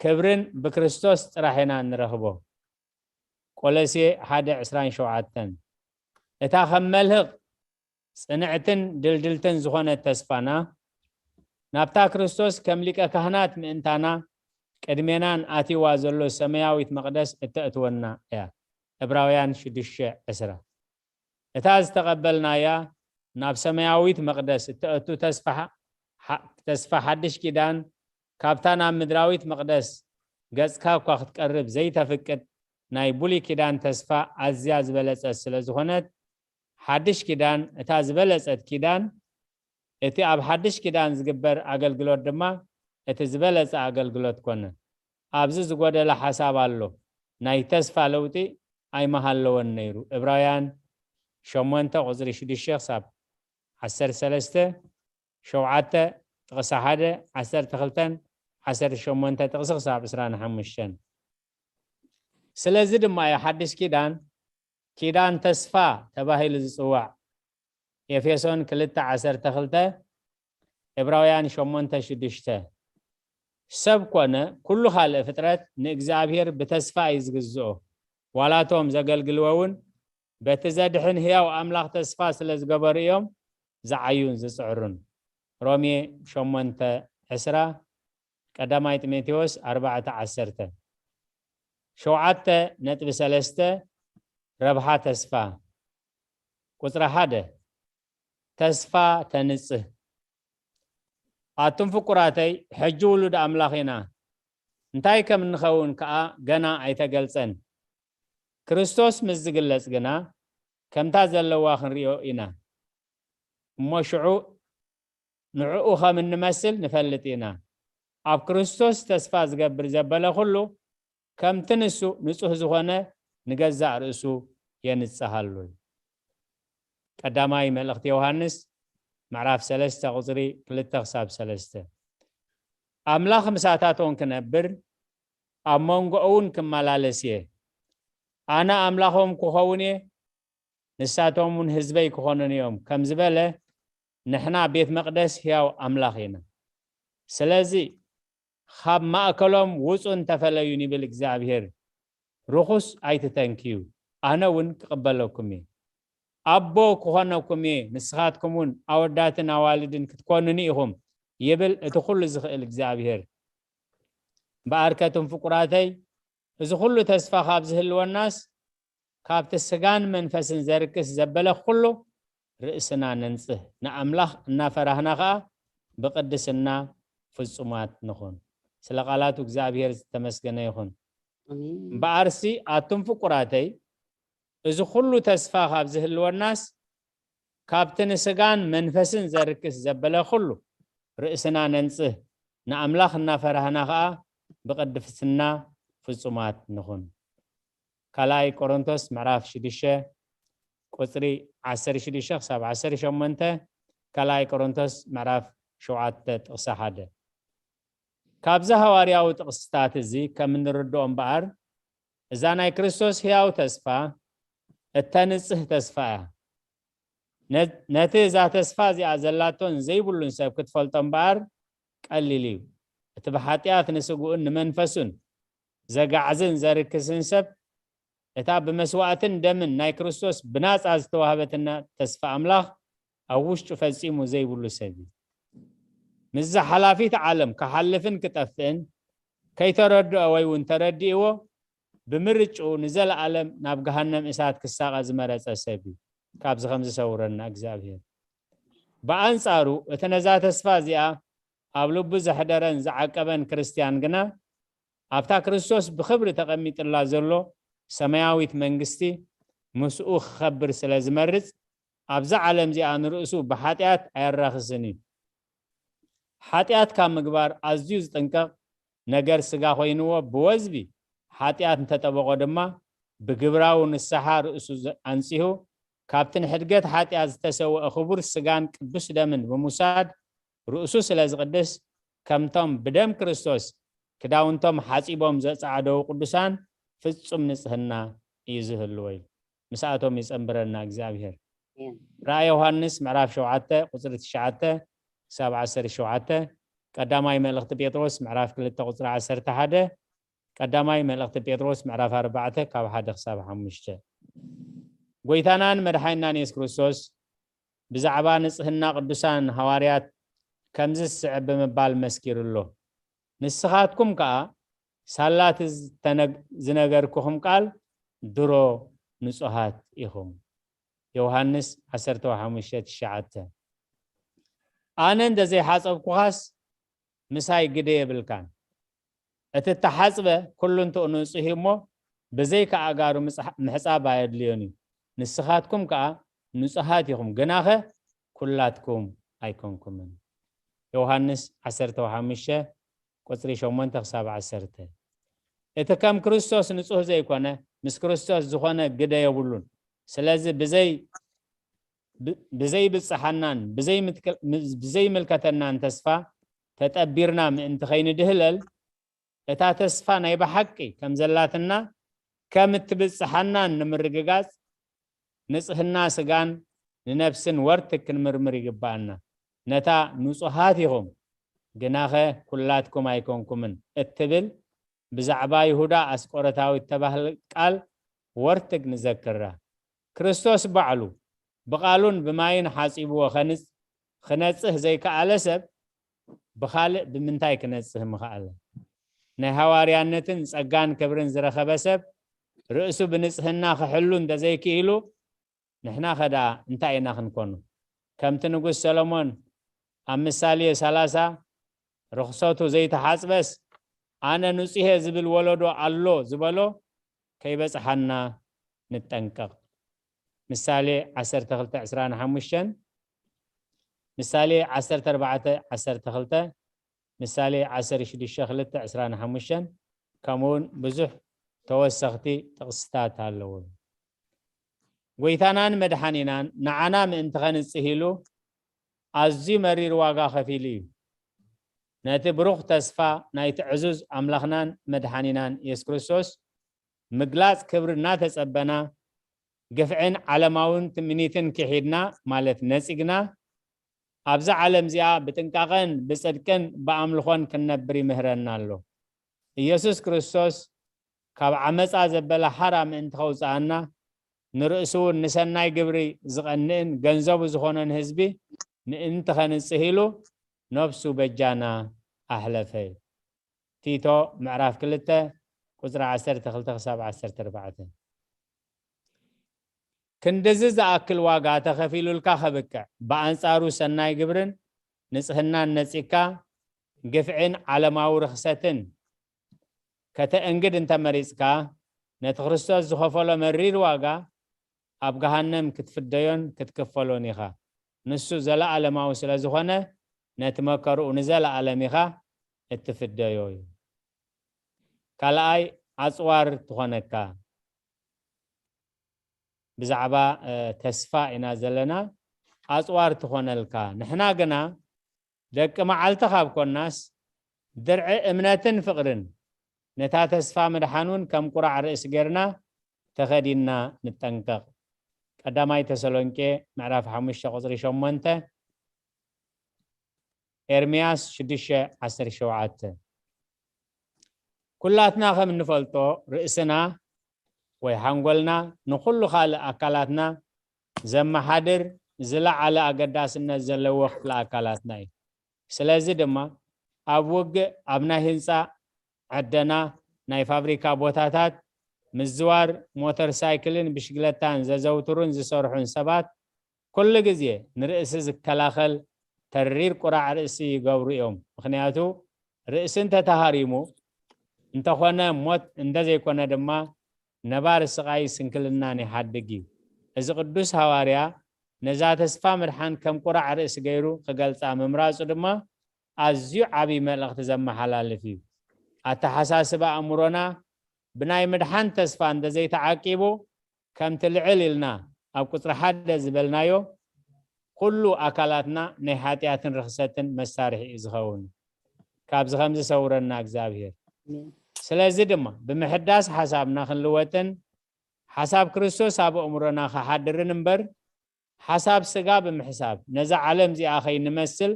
ክብርን ብክርስቶስ ጥራሕ ኢና እንረኽቦ። ቆሎሴ ሓደ ዕስራን ሸውዓተን። እታ ከም መልህቕ ጽንዕትን ድልድልትን ዝኾነት ተስፋና፣ ናብታ ክርስቶስ ከም ሊቀ ካህናት ምእንታና ቅድሜናን ኣትይዋ ዘሎ ሰማያዊት መቕደስ እተእትወና እያ። ዕብራውያን ሽዱሽተ ዕስራ። እታ ዝተቐበልናያ ናብ ሰማያዊት መቕደስ እተእቱ ተስፋ ሓ-፣ ሓ-፣ ተስፋ ሓድሽ ኪዳን፣ ካብታ ናብ ምድራዊት መቕደስ ገጽካ እኳ ክትቀርብ ዘይተፍቅድ ናይ ብሉይ ኪዳን ተስፋ ኣዝያ ዝበለጸት ስለ ዝኾነት፣ ሓድሽ ኪዳን፣ እታ ዝበለጸት ኪዳን፣ እቲ ኣብ ሓድሽ ኪዳን ዝግበር ኣገልግሎት ድማ እቲ ዝበለጸ ኣገልግሎት ኮነ። ኣብዚ ዝጎደለ ሓሳብ ኣሎ። ናይ ተስፋ ለውጢ ኣይመሃለወን ነይሩ። ዕብራውያን ሸሞንተ ቁጽሪ ሽዱሽተ ክሳብ ዓሰርተ ሰለስተ፣ ሸውዓተ ጥቕሲ ሓደ፣ ዓሰርተ ክልተን ዓሰርተ ሸሞንተ ጥቕሲ ክሳብ ዕስራን ሓሙሽተን። ስለዚ ድማ እዩ ሓድሽ ኪዳን ኪዳን ተስፋ ተባሂሉ ዝጽዋዕ። ኤፌሶን ክልተ ዓሰርተ ክልተ፣ ዕብራውያን ሸሞንተ ሽዱሽተ። ሰብ ኮነ ኩሉ ካልእ ፍጥረት ንእግዚኣብሔር ብተስፋ እዩ ዝግዝኦ። ዋላቶም ዘገልግልዎ እውን በቲ ዘድሕን ህያው ኣምላኽ ተስፋ ስለ ዝገበሩ እዮም ዝዓዩን ዝጽዕሩን። ሮሜ ሸሞንተ ዕስራ፣ ቀዳማይ ጢሞቴዎስ ኣርባዕተ ዓሰርተ። ሸውዓተ ነጥቢ ሰለስተ፣ ረብሓ ተስፋ። ቁጽሪ ሓደ፣ ተስፋ ተንጽህ። ኣቱም ፍቁራተይ፣ ሕጂ ውሉድ ኣምላኽ ኢና። እንታይ ከም እንኸውን ከኣ ገና ኣይተገልጸን። ክርስቶስ ምስ ዝግለጽ ግና፣ ከምታ ዘለዋ ክንሪኦ ኢና። እሞ ሽዑ ንዕኡ ከም እንመስል ንፈልጥ ኢና። ኣብ ክርስቶስ ተስፋ ዝገብር ዘበለ ኩሉ፣ ከምቲ ንሱ ንጹህ ዝኾነ ንገዛእ ርእሱ የንጽሃሉ። ቀዳማይ መልእኽቲ ዮሃንስ ምዕራፍ ሰለስተ ቁጽሪ ክልተ ክሳብ ሰለስተ። ኣምላኽ ምሳታቶም ክነብር፣ ኣብ መንጎኦም እውን ክመላለስ እየ። ኣነ ኣምላኾም ክኸውን እየ፣ ንሳቶም እውን ህዝበይ ክኾኑን እዮም ከም ዝበለ፣ ንሕና ቤት መቕደስ ህያው ኣምላኽ ኢና። ስለዚ ካብ ማእከሎም ውጹን ተፈለዩን ይብል እግዚኣብሔር። ርኹስ ኣይትተንክዩ፣ ኣነ እውን ክቕበለኩም እየ። ኣቦ ክኾነኩም እየ፣ ንስኻትኩም እውን ኣወዳትን ኣዋልድን ክትኮኑኒ ኢኹም ይብል እቲ ኩሉ ዝኽእል እግዚኣብሔር። እምበኣርከ እቶም ፍቁራተይ፣ እዚ ኩሉ ተስፋ ካብ ዝህልወናስ፣ ካብቲ ስጋን መንፈስን ዘርክስ ዘበለ ኩሉ ርእስና ነንጽህ፣ ንኣምላኽ እናፈራህና ኸኣ ብቕድስና ፍጹማት ንኹን። ስለ ቃላቱ እግዚኣብሔር ዝተመስገነ ይኹን። ኣሜን። እምበኣርሲ ኣቱም ፍቁራተይ፣ እዚ ኩሉ ተስፋ ካብ ዝህልወናስ፣ ካብቲ ንስጋን መንፈስን ዘርክስ ዘበለ ኩሉ ርእስና ነንጽህ፣ ንኣምላኽ እናፈራህና ኸኣ ብቕድስና ፍጹማት ንኹን። ካልኣይ ቆሮንቶስ ምዕራፍ ሽዱሽተ ቁጽሪ ዓሰርተ ሽዱሽተ ክሳብ ዓሰርተ ሸሞንተ፣ ካልኣይ ቆሮንቶስ ምዕራፍ ሸውዓተ ጥቕሲ ሓደ። ካብዚ ሃዋርያዊ ጥቕስታት እዚ ከም እንርድኦ እምበኣር፣ እዛ ናይ ክርስቶስ ሕያው ተስፋ እተንጽህ ተስፋ እያ። ነ-፣ ነቲ እዛ ተስፋ እዚኣ ዘላቶን ዘይብሉን ሰብ ክትፈልጦ እምበኣር ቀሊል እዩ። እቲ ብሓጢኣት ንስግኡን ንመንፈሱን ዘጋዕዝን ዘርክስን ሰብ፣ እታ ብመስዋእትን ደምን ናይ ክርስቶስ ብናጻ ዝተዋህበትና ተስፋ ኣምላኽ ኣብ ውሽጡ ፈጺሙ ዘይብሉ ሰብ እዩ። ምስዛ ሓላፊት ዓለም ክሓልፍን ክጠፍእን ከይተረድኦ ወይ እውን ተረዲእዎ፣ ብምርጭኡ ንዘለኣለም ናብ ገሃነም እሳት ክሳቐ ዝመረጸ ሰብ እዩ። ካብዚ ከም ዝሰውረና እግዚኣብሔር። ብኣንጻሩ፣ እቲ ነዛ ተስፋ እዚኣ ኣብ ልቡ ዘሕደረን ዝዓቀበን ክርስትያን ግና፣ ኣብታ ክርስቶስ ብኽብሪ ተቐሚጥላ ዘሎ ሰማያዊት መንግስቲ ምስኡ ክኸብር ስለ ዝመርጽ፣ ኣብዛ ዓለም እዚኣ ንርእሱ ብሓጢኣት ኣየራኽስን እዩ። ሓጢኣት ካብ ምግባር ኣዝዩ ዝጥንቀቕ፣ ነገር ስጋ ኮይንዎ ብወዝቢ ሓጢኣት እንተጠበቖ ድማ፣ ብግብራዊ ንስሓ ርእሱ ኣንጺሁ፣ ካብቲ ንሕድገት ሓጢኣት ዝተሰወአ ክቡር ስጋን ቅዱስ ደምን ብምውሳድ፣ ርእሱ ስለ ዝቕድስ፣ ከምቶም ብደም ክርስቶስ ክዳውንቶም ሓጺቦም ዘጻዕደው ቅዱሳን ፍጹም ንጽህና እዩ ዝህልዎ ኢሉ። ምስኣቶም ይጸንብረና እግዚኣብሔር። ራእይ ዮሃንስ ምዕራፍ ሸውዓተ ቁጽሪ ትሽዓተ ክሳብ ዓሰርተ ሸውዓተ፣ ቀዳማይ መልእኽቲ ጴጥሮስ ምዕራፍ ክልተ ቁጽሪ ዓሰርተ ሓደ፣ ቀዳማይ መልእኽቲ ጴጥሮስ ምዕራፍ ኣርባዕተ ካብ ሓደ ክሳብ ሓሙሽተ። ጎይታናን መድሓኒናን የሱስ ክርስቶስ ብዛዕባ ንጽህና ቅዱሳን ሃዋርያት ከምዚ ዝስዕብ ብምባል መስኪሩ ኣሎ። ንስኻትኩም ከኣ ሳላ እቲ ዝተነግ-፣ ዝነገርኩኹም ቃል ድሮ ንጹሃት ኢኹም። ዮሃንስ ዓሰርተ ሓሙሽተ ትሽዓተ። ኣነ እንተ ዘይሓጸብኩኻስ ምሳይ ግደ የብልካን። እቲ እተሓጽበ ኩሉ እንትኡ ንጹህ እዩ እሞ፣ ብዘይካ ኣእጋሩ ምጽሓ-፣ ምሕጻብ ኣየድልዮን እዩ። ንስኻትኩም ከኣ ንጹሃት ኢኹም፣ ግናኸ ኩላትኩም ኣይኮንኩምን። ዮሃንስ ዓሰርተ ሓሙሽተ ቁጽሪ ሸሞንተ ክሳብ ዓሰርተ። እቲ ከም ክርስቶስ ንጹህ ዘይኮነ፣ ምስ ክርስቶስ ዝኾነ ግደ የብሉን። ስለዚ ብዘይ-፣ ብ-፣ ብዘይብጽሓናን ብዘይምትከ-፣ ብዘይምልከተናን ተስፋ ተጠቢርና ምእንቲ ከይንድህለል፣ እታ ተስፋ ናይ ብሓቂ ከም ዘላትና ከም እትብጽሓናን ንምርግጋጽ፣ ንጽህና ስጋን ንነፍስን ወርትግ ክንምርምር ይግብኣና። ነታ ንጹሃት ኢኹም፣ ግናኸ ኩላትኩም ኣይኮንኩምን እትብል ብዛዕባ ይሁዳ ኣስቆሮታዊ እተባህለ ቃል ወርትግ ንዘክራ። ክርስቶስ ባዕሉ ብቓሉን ብማይን ሓጺብዎ ኸንጽ-፣ ኽነጽህ ዘይከኣለ ሰብ ብኻልእ ብምንታይ ክነጽህ ምኸኣለ? ናይ ሃዋርያነትን ጸጋን ክብርን ዝረኸበ ሰብ ርእሱ ብንጽህና ክሕሉ እንተዘይክኢሉ፣ ንሕናኸ ደኣ እንታይ ኢና ክንኮኑ? ከምቲ ንጉስ ሰሎሞን ኣብ ምሳሌ ሰላሳ፣ ርኽሰቱ ዘይተሓጽበስ ኣነ ንጹህ እየ ዝብል ወለዶ ኣሎ ዝበሎ ከይበጽሓና ንጠንቀቕ። ምሳሌ ዓሰርተ ክልተ ዕስራን ሓሙሽተን፣ ምሳሌ ዓሰርተ ኣርባዕተ ዓሰርተ ክልተ፣ ምሳሌ ዓሰርተ ሽዱሽተ ክልተ ዕስራን ሓሙሽተን፣ ከምኡውን ብዙሕ ተወሰኽቲ ጥቕስታት ኣለዉ። ጎይታናን መድሓኒናን ንዓና ምእንቲ ኸንጽህ ኢሉ ኣዝዩ መሪር ዋጋ ኸፊሉ እዩ። ነቲ ብሩኽ ተስፋ ናይቲ ዕዙዝ ኣምላኽናን መድሓኒናን የሱስ ክርስቶስ ምግላጽ ክብሪ እናተጸበና፣ ግፍዕን ዓለማውን ትምኒትን ክሒድና፣ ማለት ነጺግና፣ ኣብዛ ዓለም እዚኣ ብጥንቃቐን ብጽድቅን ብኣምልኾን ክንነብር ይምህረና ኣሎ። ኢየሱስ ክርስቶስ ካብ ዓመጻ ዘበለ ሓራ ምእንቲ ኸውጽኣና፣ ንርእሱ እውን ንሰናይ ግብሪ ዝቐንእን ገንዘቡ ዝኾነን ህዝቢ ምእንቲ ኸንጽህ ኢሉ ነፍሱ በጃና ኣሕለፈ። ቲቶ ምዕራፍ ክልተ ቁጽሪ ዓሰርተ ክልተ ክሳብ ዓሰርተ ኣርባዕተ። ክንድዚ ዝኣክል ዋጋ ተኸፊሉልካ ኸብቅዕ፣ ብኣንጻሩ ሰናይ ግብርን ንጽህናን ነጺግካ፣ ግፍዕን ዓለማዊ ርኽሰትን ከተእንግድ እንተ መሪጽካ፣ ነቲ ክርስቶስ ዝኸፈሎ መሪር ዋጋ ኣብ ገሃነም ክትፍደዮን ክትክፈሎን ኢኻ። ንሱ ዘለኣለማዊ ስለ ዝኾነ፣ ነቲ መከርኡ ንዘለኣለም ኢኻ እትፍደዮ እዩ። ካልኣይ፣ ኣጽዋር ትኾነካ። ብዛዕባ፣ እ፣ ተስፋ ኢና ዘለና። ኣጽዋር ትኾነልካ። ንሕና ግና ደቂ መዓልቲ ካብ ኮናስ፣ ድርዒ እምነትን ፍቕርን፣ ነታ ተስፋ ምድሓን እውን ከም ቁራዕ ርእሲ ጌርና ተኸዲንና ንጠንቀቕ። ቀዳማይ ተሰሎንቄ ምዕራፍ ሓሙሽተ ቁጽሪ ሸሞንተ፣ ኤርምያስ ሽዱሽተ ዓሰርተ ሸውዓተ። ኩላትና ከም እንፈልጦ፣ ርእስና ወይ ሓንጎልና ንኹሉ ካልእ ኣካላትና ዘመሓድር ዝለዓለ ኣገዳስነት ዘለዎ ክፍሊ ኣካላትና እዩ። ስለዚ ድማ ኣብ ውግእ፣ ኣብ ናይ ህንጻ ዕደና፣ ናይ ፋብሪካ ቦታታት፣ ምዝዋር፣ ሞተር ሳይክልን ብሽግለታን ዘዘውትሩን ዝሰርሑን ሰባት ኩሉ ግዜ ንርእሲ ዝከላኸል ተሪር ቁራዕ ርእሲ ይገብሩ እዮም። ምኽንያቱ ርእሲ እንተተሃሪሙ እንተኾነ ሞት፣ እንተዘይኮነ ድማ ነባሪ ስቓይ ስንክልናን ይሓድግ እዩ። እዚ ቅዱስ ሃዋርያ ነዛ ተስፋ ምድሓን ከም ቁራዕ ርእሲ ገይሩ ክገልጻ ምምራጹ ድማ ኣዝዩ ዓብዪ መልእኽቲ ዘመሓላልፍ እዩ። ኣተሓሳስባ ኣእምሮና ብናይ ምድሓን ተስፋ እንተዘይተዓቂቡ፣ ከምቲ ልዕል ኢልና ኣብ ቁጽሪ ሓደ ዝበልናዮ፣ ኩሉ ኣካላትና ናይ ሓጢኣትን ርኽሰትን መሳርሒ እዩ ዝኸውን። ካብዚ ከምዚ ሰውረና እግዚኣብሔር። ስለዚ ድማ ብምሕዳስ ሓሳብና ክንልወጥን ሓሳብ ክርስቶስ ኣብ ኣእምሮና ክሓድርን እምበር፣ ሓሳብ ስጋ ብምሕሳብ ነዛ ዓለም እዚኣ ከይንመስል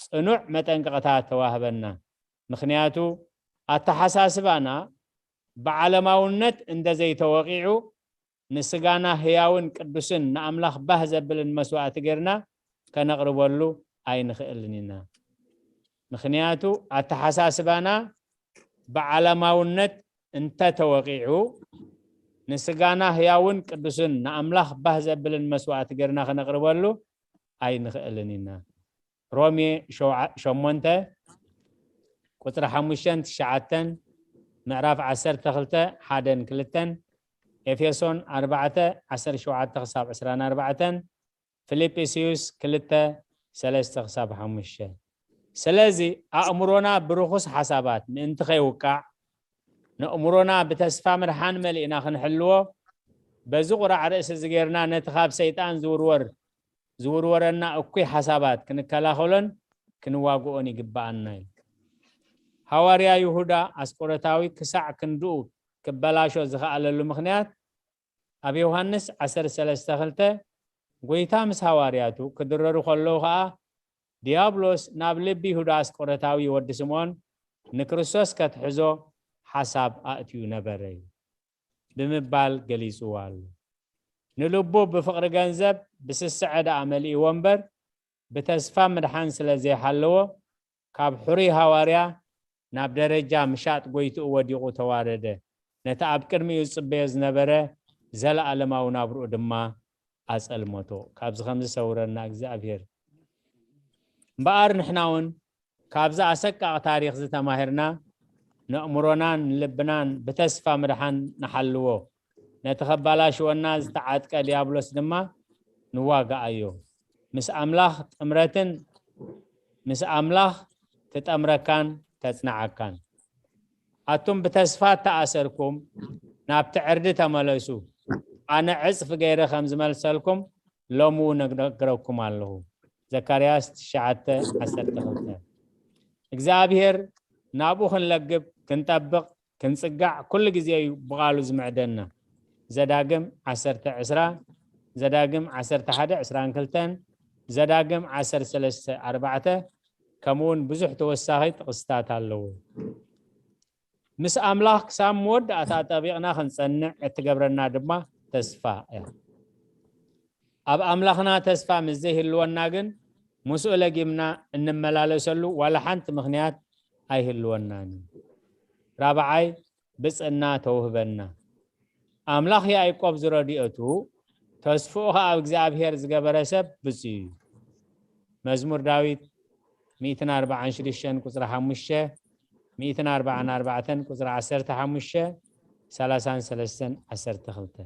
ጽኑዕ መጠንቀቕታ ተዋህበና። ምኽንያቱ ኣተሓሳስባና ብዓለማውነት እንተዘይተወቒዑ፣ ንስጋና ህያውን ቅዱስን ንኣምላኽ ባህ ዘብልን መስዋእቲ ጌርና ከነቕርበሉ ኣይንኽእልን ኢና። ምኽንያቱ ኣተሓሳስባና ብዓለማውነት እንተተወቒዑ፣ ንስጋና ህያውን ቅዱስን ንኣምላኽ ባህ ዘብልን መስዋእቲ ጌርና ከነቕርበሉ ኣይንኽእልን ኢና። ሮሜ ሸውዓ- ሸሞንተ ቁጽሪ ሓሙሽተን ትሽዓተን፣ ምዕራፍ ዓሰርተ ክልተ ሓደን ክልተን፣ ኤፌሶን ኣርባዕተ ዓሰርተ ሸውዓተ ክሳብ ዕስራን ኣርባዕተን፣ ፊልጵስዩስ ክልተ ሰለስተ ክሳብ ሓሙሽተ። ስለዚ ኣእምሮና ብርኹስ ሓሳባት ምእንቲ ከይውቃዕ፣ ነእምሮና ብተስፋ ምድሓን መሊእና ክንሕልዎ፣ በዚ ቁራዕ ርእሲ እዚ ጌርና ነቲ ካብ ሰይጣን ዝውርወር ዝውርወረና እኩይ ሓሳባት ክንከላኸሎን ክንዋግኦን ይግብኣና እዩ። ሃዋርያ ይሁዳ ኣስቆሮታዊ ክሳዕ ክንድኡ ክበላሾ ዝኸኣለሉ ምኽንያት ኣብ ዮሃንስ ዓሰርተ ሰለስተ ክልተ፣ ጎይታ ምስ ሃዋርያቱ ክድረሩ ከለዉ ኸኣ፣ ዲያብሎስ ናብ ልቢ ይሁዳ ኣስቆሮታዊ ወዲ ስምዖን ንክርስቶስ ከትሕዞ ሓሳብ ኣእትዩ ነበረ እዩ ብምባል ገሊጽዎ ኣሎ። ንልቡ ብፍቕሪ ገንዘብ ብስስዐ ደኣ መሊእዎ እምበር፣ ብተስፋ ምድሓን ስለ ዘይሓለዎ፣ ካብ ሕሩይ ሃዋርያ ናብ ደረጃ ምሻጥ ጎይትኡ ወዲቑ ተዋረደ። ነቲ ኣብ ቅድሚኡ ዝጽበዮ ዝነበረ ዘለኣለማዊ ናብርኡ ድማ ኣጸልመቶ። ካብዚ ከምዚ ሰውረና እግዚኣብሔር። እምበኣር ንሕና እውን ካብዚ ኣሰቃቒ ታሪኽ ዝተማሂርና፣ ነእምሮናን ንልብናን ብተስፋ ምድሓን ንሓልዎ። ነቲ ከባላሽወና ዝተዓጥቀ ዲያብሎስ ድማ ንዋጋኣዮ። ምስ ኣምላኽ ጥምረትን ምስ ኣምላኽ ትጠምረካን ተጽንዓካን። ኣቱም ብተስፋ እተኣሰርኩም፣ ናብቲ ዕርዲ ተመለሱ። ኣነ ዕጽፊ ገይረ ከም ዝመልሰልኩም ሎሚ እውን እነግረኩም ኣለኹ። ዘካርያስ ትሽዓተ ዓሰርተ ክልተ። እግዚኣብሔር ናብኡ ክንለግብ፣ ክንጠብቕ፣ ክንጽጋዕ ኩሉ ግዜ እዩ ብቓሉ ዝምዕደና። ዘዳግም ዓሰርተ ዕስራ፣ ዘዳግም ዓሰርተ ሓደ ዕስራን ክልተን፣ ዘዳግም ዓሰርተ ሰለስተ ኣርባዕተ፣ ከምኡ እውን ብዙሕ ተወሳኺ ጥቕስታት ኣለዉ። ምስ ኣምላኽ ክሳብ መወዳእታ ጠቢቕና ክንጸንዕ እትገብረና ድማ ተስፋ እያ። ኣብ ኣምላኽና ተስፋ ምስ ዘይህልወና ግን፣ ምስኡ ለጊምና እንመላለሰሉ ዋላ ሓንቲ ምኽንያት ኣይህልወናን እዩ። ራብዓይ፣ ብጽእና ተውህበና። ኣምላኽ ያዕቆብ ዝረድኤቱ፣ ተስፍኡ ኸኣ ኣብ እግዚኣብሔር ዝገበረ ሰብ ብፁዕ እዩ። መዝሙር ዳዊት ሚእትን ኣርባዓን ሽዱሽተን ቁጽሪ ሓሙሽተ፣ ሚእትን ኣርባዓን ኣርባዕተን ቁጽሪ ዓሰርተ ሓሙሽተ፣ ሰላሳን ሰለስተን ዓሰርተ ክልተ።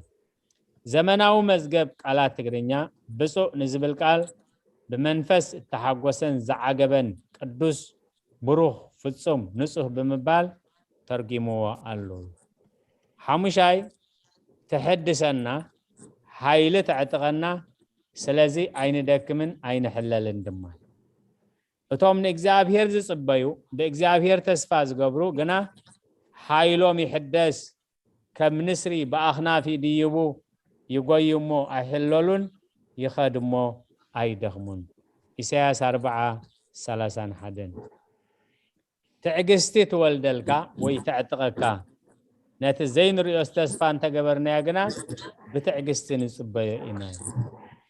ዘመናዊ መዝገብ ቃላት ትግርኛ ብፁዕ ንዝብል ቃል ብመንፈስ እተሓጎሰን ዝዓገበን ቅዱስ፣ ብሩኽ፣ ፍጹም፣ ንጹህ ብምባል ተርጒምዎ ኣሎ። ሓሙሻይ፣ ትሕድሰና፣ ሓይሊ ተዕጥቀና፣ ስለዚ ኣይንደክምን ኣይንሕለልን ድማ። እቶም ንእግዚኣብሔር ዝጽበዩ፣ ብእግዚኣብሔር ተስፋ ዝገብሩ ግና ሓይሎም ይሕደስ፣ ከም ንስሪ ብኣኽናፍ ይድይቡ፣ ይጎዩ እሞ ኣይሕለሉን፣ ይኸዱ እሞ ኣይደኽሙን። ኢሳያስ ኣርብዓ ሰላሳን ሓደን። ትዕግስቲ ትወልደልካ ወይ ተዕጥቀካ። ነቲ ዘይንርእዮስ ተስፋ እንተገበርናዮ ግና ብትዕግስቲ ንጽበዮ ኢና።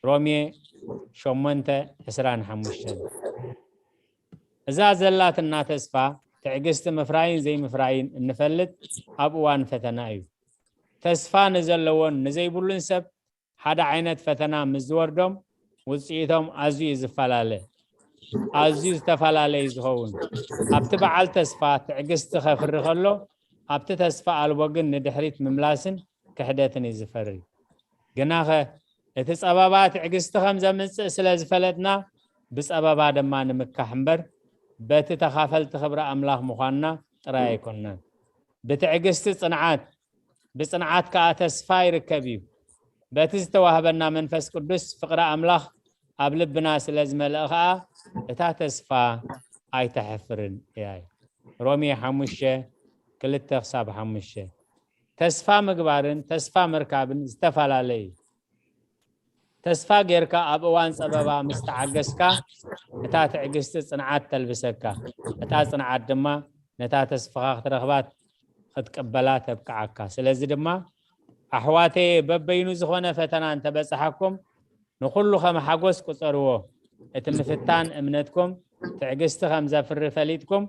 ሮሜ ሸሞንተ ዕስራን ሓሙሽተን። እዛ ዘላትና ተስፋ ትዕግስቲ ምፍራይን ዘይምፍራይን እንፈልጥ ኣብ እዋን ፈተና እዩ። ተስፋ ንዘለዎን ንዘይብሉን ሰብ ሓደ ዓይነት ፈተና ምስ ዝወርዶም ውፅኢቶም ኣዝዩ እዩ ዝፈላለ። ኣዝዩ ዝተፈላለየ እዩ ዝኸውን። ኣብቲ በዓል ተስፋ ትዕግስቲ ከፍሪ ከሎ፣ ኣብቲ ተስፋ ኣልቦ ግን ንድሕሪት ምምላስን ክሕደትን እዩ ዝፈሪ። ግናኸ እቲ ጸበባ ትዕግስቲ ከም ዘምጽእ ስለ ዝፈለጥና፣ ብጸበባ ድማ ንምካሕ እምበር፣ በቲ ተኻፈልቲ ክብሪ ኣምላኽ ምዃንና ጥራይ ኣይኮንናን። ብትዕግስቲ ጽንዓት፣ ብጽንዓት ከኣ ተስፋ ይርከብ እዩ። በቲ ዝተዋህበና መንፈስ ቅዱስ ፍቕሪ ኣምላኽ ኣብ ልብና ስለ ዝመልአ ኸኣ፣ እታ ተስፋ ኣይተሕፍርን እያ። ሮሜ ሓሙሽተ፣ ክልተ ክሳብ ሓሙሽተ። ተስፋ ምግባርን ተስፋ ምርካብን ዝተፈላለየ እዩ። ተስፋ ጌርካ ኣብ እዋን ጸበባ ምስ ተዓገስካ፣ እታ ትዕግስቲ ጽንዓት ተልብሰካ። እታ ጽንዓት ድማ ነታ ተስፋኻ ክትረኽባ ክትቅበላ ተብቅዓካ። ስለዚ ድማ ኣሕዋተየ፣ በበይኑ ዝኾነ ፈተና እንተበጽሓኩም፣ ንኹሉ ከም ሓጎስ ቁጸርዎ። እቲ ምፍታን እምነትኩም ትዕግስቲ ከም ዘፍሪ ፈሊጥኩም፣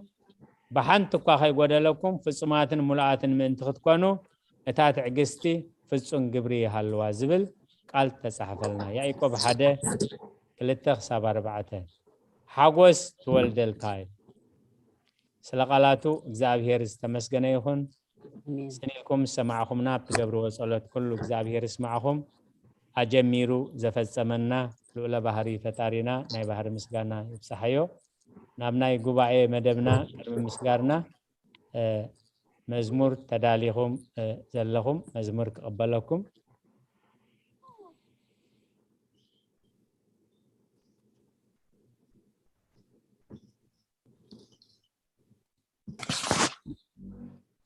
ብሓንቲ እኳ ከይጎደለኩም ፍጹማትን ምሉኣትን ምእንቲ ክትኮኑ፣ እታ ትዕግስቲ ፍጹም ግብሪ ይሃልዋ ዝብል ቃል ተጻሕፈልና። ያዕቆብ ሓደ፣ ክልተ ክሳብ ኣርባዕተ። ሓጎስ ትወልደልካ እዩ። ስለ ቃላቱ እግዚኣብሔር ዝተመስገነ ይኹን። ኣሜን። ጽን ኢልኩም ዝሰማዕኹምና፣ እትገብርዎ ጸሎት ኩሉ እግዚኣብሔር ይስማዕኹም። ኣጀሚሩ ዘፈጸመና ልዑለ ባህሪ ፈጣሪና ናይ ባህሪ ምስጋና ይብጽሓዮ። ናብ ናይ ጉባኤ መደብና ቅድሚ ምስጋርና፣ እ፣ መዝሙር ተዳሊኹም፣ እ፣ ዘለኹም መዝሙር ክቕበለኩም።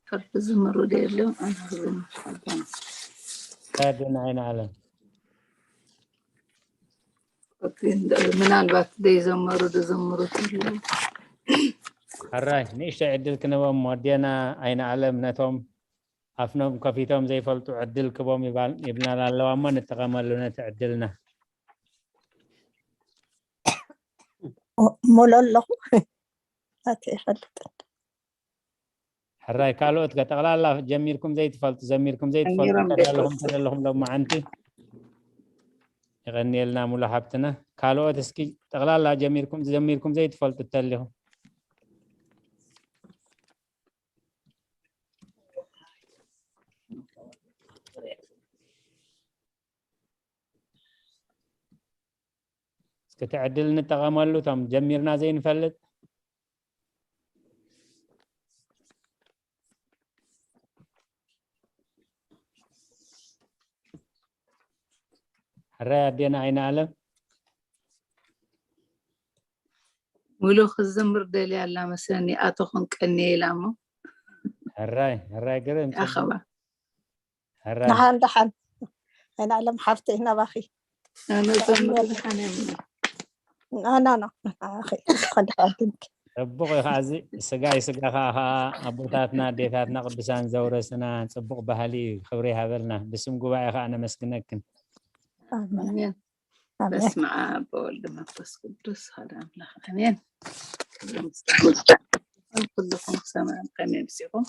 ሕርዲ ዝምሩ ዶ የለን? ኣነ ክብሪ ይመስገን። ከድን ኣይን ዓለም። ኦኬ፣ እንደ-፣ ምናልባት ዘይዘመሩ ዝዘምሩ ተለዉ። ሕራይ ንእሽተይ ዕድል ክንህቦም ወዴና ኣይን ዓለም ነቶም ኣፍኖም ከፊቶም ዘይፈልጡ ዕድል ክቦም ይባል-፣ ይብላና ኣለዋ እሞ ንጠቐመሉ ነቲ ዕድልና። ሙሉ ኣለኹ። ኣተ ይፈልጥ። ሕራይ ካልኦት ከ ጠቕላላ ጀሚርኩም ዘይትፈልጡ፣ ዘሚርኩም ዘይትፈልጡ ጀሚሮም ተዳለኹም ዘይፈልጡ። ተደለኹም ሎማዓንቲ። የቐንየልና ሙሉ ሓብትና። ካልኦት እስኪ ጠቕላላ ጀሚርኩም፣ ዘሚርኩም ዘይትፈልጡ ተሊኹም። እስኪ እቲ ዕድል ንጠቐመሉ፣ እቶም ጀሚርና ዘይንፈልጥ። ሕራይ ኣዴና ኣይነ ኣለም። ሙሉ ክዝምር ደልያ ኣላ መስለኒ፣ ኣቶ ክንቀንየ ኢላ እሞ። ሕራይ፣ ሕራይ ግርም፣ ጽቡቕ። ኣኸባ። ሕራይ። ደሓን፣ ደሓን። ኣይነ ኣለም ሓፍተይ ናባኺ። ኣነ ዘምር ደሓን እየ እሞ። ና፣ ና፣ ና፣ ንዓኺ። እንኳን ደሓን ኮንኪ። ጽቡቕ እዩ። ከኣዚ ስጋይ ስጋ ከኣ፣ ከኣ ኣቦታትና ኣዴታትና ቅዱሳን ዘውረስና ጽቡቕ ባህሊ እዩ። ክብሪ ይሃበልና። ብስም ጉባኤ ከኣ ነመስግነክን። ኣሜን። ኣሜን። ኣሜን። በስመ ኣብ ወወልድ መንፈስ ቅዱስ ሓደ ኣምላኽ ኣሜን። ክብሪ ምስጋና ኩልኩም ሰማዕን ከመይ ኣምሲኹም?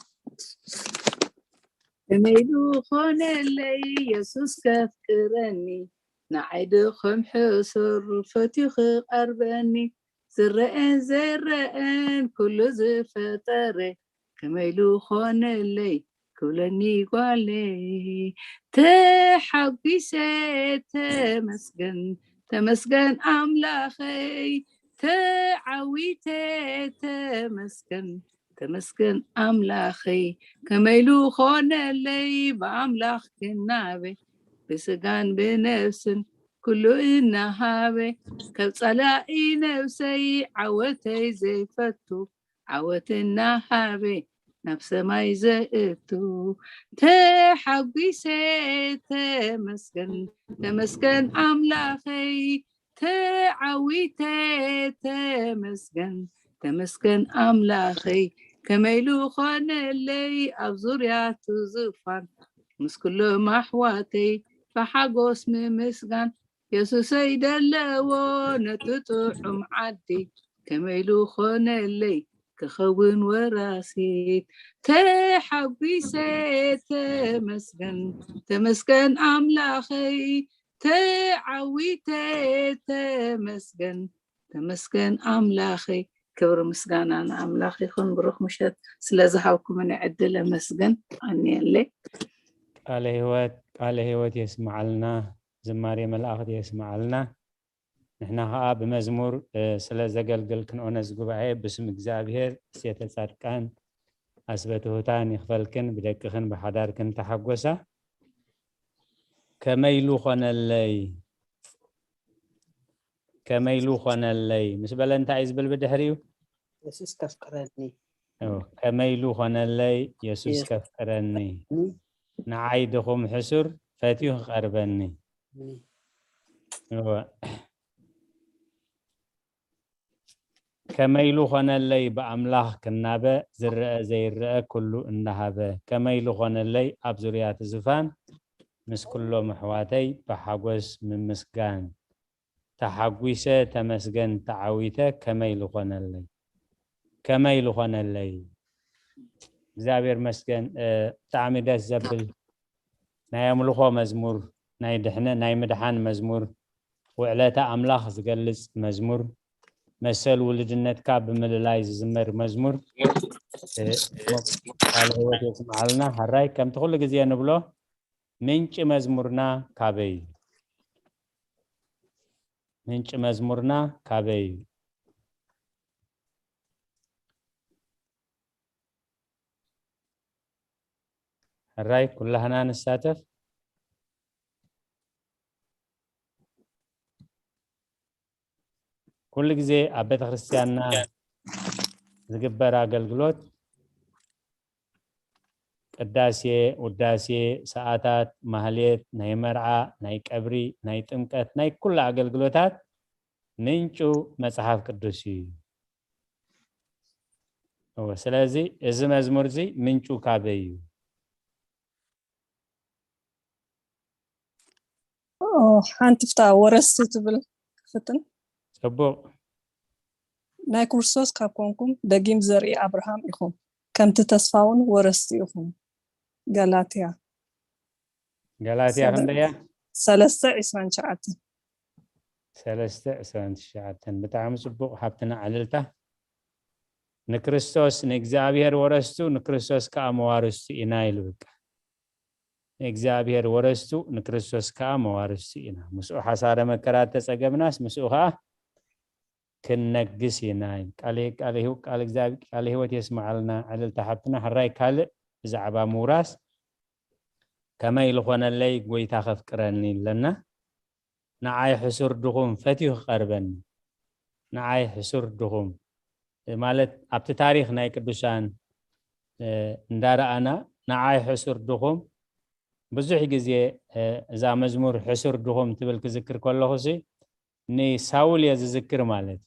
ከመይ ኢሉ ኾነለይ የሱስ ከፍቅረኒ፣ ንዓይ ድኹም ሕሱር ፈትዩ ክቐርበኒ፣ ዝረአን ዘይረአን ኩሉ ዝፈጠረ፣ ከመይ ኢሉ ኾነለይ ክብለኒ ጓለይ። ተሓጒሰ ተመስገን፣ ተመስገን ኣምላኸይ፣ ተዓዊተ ተመስገን፣ ተመስገን ኣምላኸይ፣ ከመይ ኢሉ ኾነለይ ብኣምላኽ ክናበ፣ ብስጋን ብነፍስን ኩሉ እናሃበ፣ ካብ ጸላኢ ነፍሰይ ዓወተይ ዘይፈቱ፣ ዓወት እናሃበ ናብ ሰማይ ዘእቱ፣ ተሓጒሰ ተመስገን፣ ተመስገን ኣምላኸይ፣ ተዓዊተ ተመስገን፣ ተመስገን ኣምላኸይ፣ ከመይ ኢሉ ኾነለይ ኣብ ዙርያቱ ዙፋን፣ ምስ ኩሎም ኣሕዋተይ ብሓጎስ ምምስጋን፣ የሱሰይ ደለዎ ነቲ ጥዑም ዓዲ፣ ከመይ ኢሉ ኾነለይ ክኸውን ወራሲት። ተሓጒሰ ተመስገን፣ ተመስገን ኣምላኸይ፣ ተዓዊተ። ተመስገን፣ ተመስገን ኣምላኸይ። ክብሪ ምስጋና ንኣምላኽ ይኹን። ብሩኽ ምሸት ስለ ዝሃብኩምኒ ዕድል ኣመስግን። ኣንየለይ። ቃለ ህይወት ቃለ ህይወት የስምዓልና፣ ዝማሬ መላእኽት የስምዓልና። ንሕና ኸዓ ብመዝሙር ስለ ዘገልገልክን ኦነስ ጉባኤ ብስም እግዚኣብሔር እሴተ ጻድቃን ኣስበትሁታን ይኽፈልክን፣ ብደቅኽን ብሓዳርክን ተሓጎሳ። ከመይ ኢሉ ኾነለይ? ከመይ ኢሉ ኾነለይ ምስ በለ እንታይ እዩ ዝብል ብድሕሪኡ? የሱስ ከፍቅረኒ። ከመይ ኢሉ ኾነለይ የሱስ ከፍቅረኒ፣ ንዓይ ድኹም ሕሱር ፈትዩ ክቐርበኒ። ከመይ ኢሉ ኾነለይ ብኣምላኽ ክናበ፣ ዝረአ ዘይረአ ኩሉ እንዳሃበ። ከመይ ኢሉ ኾነለይ ኣብ ዙርያ እቲ ዝፋን፣ ምስ ኩሎም ኣሕዋተይ ብሓጎስ ምምስጋን። ተሓጒሰ ተመስገን ተዓዊተ፣ ከመይ ኢሉ ኾነለይ፣ ከመይ ኢሉ ኾነለይ። እግዚኣብሔር መስገን። ብጣዕሚ ደስ ዘብል ናይ ኣምልኾ መዝሙር፣ ናይ ድሕነ ናይ ምድሓን መዝሙር፣ ውዕለታ ኣምላኽ ዝገልጽ መዝሙር፣ መሰል ውልድነትካ ብምልላይ ዝዝመር መዝሙር። ቃለ ህይወት የስምዓልና። ሕራይ ከምቲ ኩሉ ግዜ ንብሎ፣ ምንጪ መዝሙርና ካበይ እዩ? ምንጪ መዝሙርና ካበይ እዩ? ሕራይ ኩላህና ንሳተፍ። ኩሉ ግዜ ኣብ ቤተክርስትያንና ዝግበር ኣገልግሎት ቅዳሴ፣ ውዳሴ፣ ሰዓታት፣ ማህሌት፣ ናይ መርዓ፣ ናይ ቀብሪ፣ ናይ ጥምቀት፣ ናይ ኩሉ ኣገልግሎታት ምንጩ መጽሓፍ ቅዱስ እዩ። እወ፣ ስለዚ እዚ መዝሙር እዚ ምንጩ ካበይ እዩ? ሓንቲ ፍታ ወረስቲ ትብል ክፍትን ጽቡቕ። ናይ ክርስቶስ ካብ ኮንኩም ደጊም ዘርኢ ኣብርሃም ኢኹም፣ ከምቲ ተስፋውን ወረስቲ ኢኹም። ገላትያ ገላትያ ክንደያ? ሰለስተ ዒስራን ትሽዓተን ሰለስተ ዒስራን ትሽዓተን። ብጣዕሚ ጽቡቕ ሃብትና ዕልልታ። ንክርስቶስ ንእግዚኣብሔር ወረስቱ ንክርስቶስ ከኣ መዋርስቱ ኢና ኢሉ። በቃ ንእግዚኣብሔር ወረስቱ ንክርስቶስ ከኣ መዋርስቱ ኢና። ምስኡ ሓሳረ መከራ ተጸገብናስ ምስኡ ከኣ ክንነግስ ኢና። ቃል ቃል ህይወት የስምዓልና ዕልልታ ሓብትና። ሕራይ ካልእ ብዛዕባ ምውራስ ከመይ ዝኾነለይ ጎይታ ከፍቅረኒ ኣለና። ንዓይ ሕሱር ድኹም ፈትዩ ክቐርበኒ። ንዓይ ሕሱር ድኹም ማለት ኣብቲ ታሪኽ ናይ ቅዱሳን እንዳረኣና ንዓይ ሕሱር ድኹም ብዙሕ ግዜ እዛ መዝሙር ሕሱር ድኹም ትብል ክዝክር ከለኹ ሲ ንሳውል እየ ዝዝክር ማለት እዩ።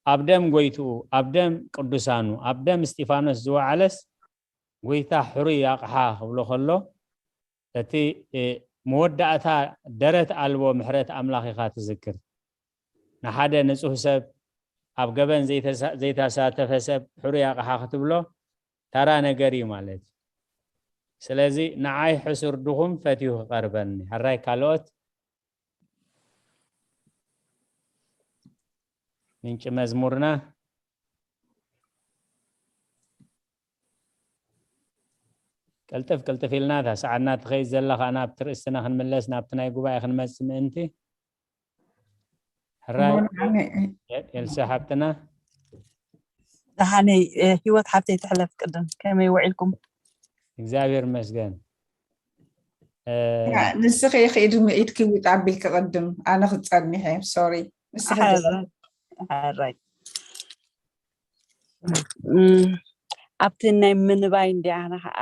ኣብ ደም ጎይትኡ፣ ኣብ ደም ቅዱሳኑ፣ ኣብ ደም እስጢፋኖስ ዝወዓለስ ጎይታ ሕሩይ ኣቕሓ ክብሎ ከሎ እቲ መወዳእታ ደረት ኣልቦ ምሕረት ኣምላኽ ኢኻ ትዝክር። ንሓደ ንጹህ ሰብ ኣብ ገበን ዘይተሳተፈ ሰብ ሕሩይ ኣቕሓ ክትብሎ ተራ ነገር እዩ ማለት እዩ። ስለዚ ንዓይ ሕሱር ድኹም ፈትዩ ክቐርበኒ። ሕራይ ካልኦት ምንጪ መዝሙርና ቅልጥፍ ቅልጥፍ ኢልና እታ ሰዓትና ትኸይድ ዘላ ከኣ ናብቲ ርእስትና ክንምለስ ናብቲ ናይ ጉባኤ ክንመጽእ ምእንቲ። ሕራይ ኤልሳ ሓብትና። ደሓነይ ህይወት ሓብተይ ትሕለፍ ቅድም ከመይ ውዒልኩም? እግዚኣብሔር ይመስገን። ንስኺ ኢኺ ኢድኪ ውጥ ኣቢልኪ ቅድም ኣነ ክጸኒሐ ሶሪ ንስኺ ሓራይ ኣብቲ ናይ ምንባይ እንዲያና ከዓ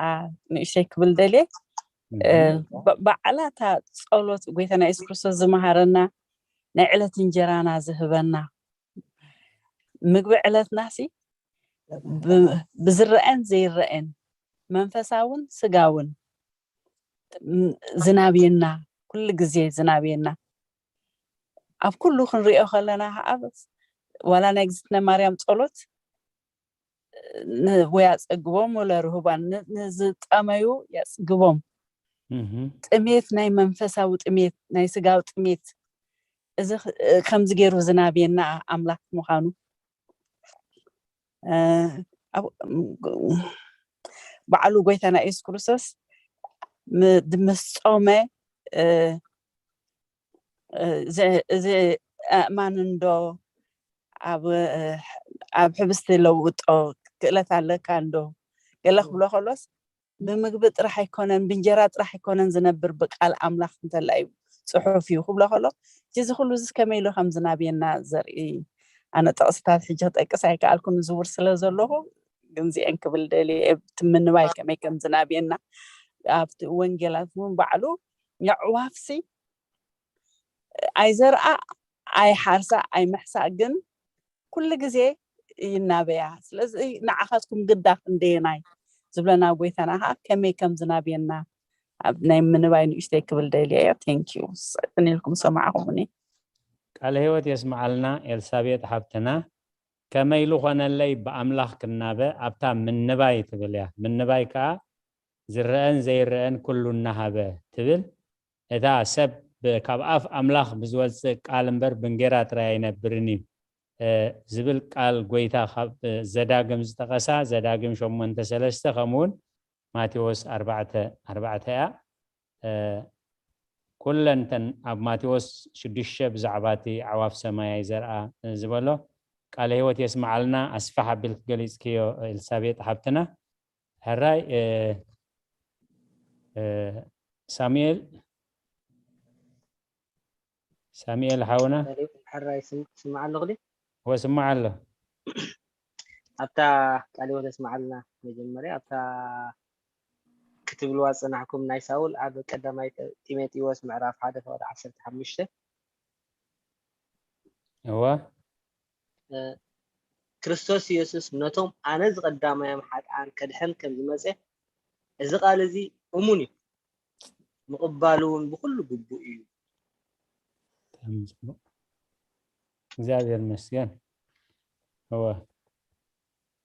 ንእሽተይ ክብል ደልየ በዓላታ ጸሎት ጎይታና የሱስ ክርስቶስ ዝመሃረና ናይ ዕለት እንጀራና ዝህበና ምግቢ ዕለትና ሲ ብዝረአን ዘይረአን መንፈሳውን ስጋውን ዝናብየና ኩሉ ግዜ ዝናብየና ኣብ ኩሉ ክንሪኦ ከለና ከዓ ዋላ ናይ ግዝእትነ ማርያም ጸሎት ወይ ኣጸግቦም ወለ ርሁባን ንዝጠመዩ የጽግቦም እህ፣ ጥሜት፣ ናይ መንፈሳዊ ጥሜት፣ ናይ ስጋዊ ጥሜት፣ እዚ ኽ- ከምዚ ገይሩ ዝናብየና ኣምላኽ ምዃኑ፣ እ፣ ኣብ- ባዕሉ ጎይታና የሱስ ክርስቶስ ም- ምስ ጾመ፣ እ፣ እ፣ ዝ- እዚ ኣእማን እንዶ ኣብ ኣብ ሕብስቲ ለውጦ ክእለት ኣለካ እንዶ ገለ ክብሎ ከሎስ፣ ብምግቢ ጥራሕ ኣይኮነን፣ ብእንጀራ ጥራሕ ኣይኮነን ዝነብር፣ ብቃል ኣምላኽ እንተላ እዩ ጽሑፍ እዩ ክብሎ ከሎ፣ እዚ ኩሉ እዚ ከመይ ኢሉ ከም ዝናብየና ዘርኢ፣ ኣነ ጥቕስታት ሕጂ ክጠቅስ ኣይከኣልኩን፣ ዝውር ስለ ዘለኹ፣ ግን እዚአን ክብል ደልየ። እቲ ምንባይ ከመይ ከም ዝናብየና ኣብቲ ወንጌላት እውን ባዕሉ፣ የዕዋፍሲ ኣይዘርኣ፣ ኣይሓርሳ፣ ኣይምሕሳ፣ ግን ኩሉ ግዜ ይናበያ። ስለዚ ንዓኻትኩም ግዳ ክንደየናይ ዝብለና ጎይታና ከዓ ከመይ ከም ዝናብየና ኣብ ናይ ምንባይ ንእሽተይ ክብል ደልየ እየ። Thank you። ስቅን ኢልኩም ሰማዕኹምኒ። ቃለ ህይወት የስምዓልና ኤልሳቤጥ ሓብትና። ከመይ ኢሉ ኾነለይ ብኣምላኽ ክናበ ኣብታ ምንባይ ትብል እያ። ምንባይ ከዓ ዝረአን ዘይረአን ኩሉ እናሃበ ትብል። እታ ሰብ ብ- ካብ ኣፍ ኣምላኽ ብዝወፅእ ቃል እምበር ብእንጌራ ጥራይ ኣይነብርን እዩ፣ እ፣ ዝብል ቃል ጎይታ ካብ፣ እ፣ ዘዳግም ዝጠቐሳ፣ ዘዳግም ሸሞንተ ሰለስተ፣ ከምኡውን ማቴዎስ ኣርባዕተ ኣርባዕተ እያ። እ፣ ኩለን እተን ኣብ ማቴዎስ ሽዱሽተ ብዛዕባ እቲ ኣዕዋፍ ሰማይ ኣይዘርኣ ዝበሎ ቃለ ህይወት የስምዓልና። ኣስፋሕ ኣቢልክ ገሊጽክዮ ኤልሳቤጥ ሓብትና። ሕራይ፣ እ፣ እ፣ ሳሙኤል፣ ሳሙኤል ሓውና። ሕራይ ስም- ስማዕ ኣለኹ ድዩ? ወስማዕ ኣሎ። ኣብታ ቃለ ህይወት የስምዓልና። መጀመርያ ኣብታ ክትብልዋ ዝጸናሕኩም ናይ ሳውል ኣብ ቀዳማይ ጢሞቴዎስ ምዕራፍ ሓደ ፍቕዲ ዓሰርተ ሓሙሽተ፣ እወ። እ፣ ክርስቶስ ኢየሱስ ነቶም ኣነ ዝቐዳማዮም ሓጥኣን ከድሕን ከም ዝመጸ፣ እዚ ቃል እዚ እሙን እዩ፣ ምቕባሉ እውን ብኹሉ ግቡእ እዩ። ብጣዕሚ ጽቡቕ። እግዚኣብሔር ይመስገን። እወ፣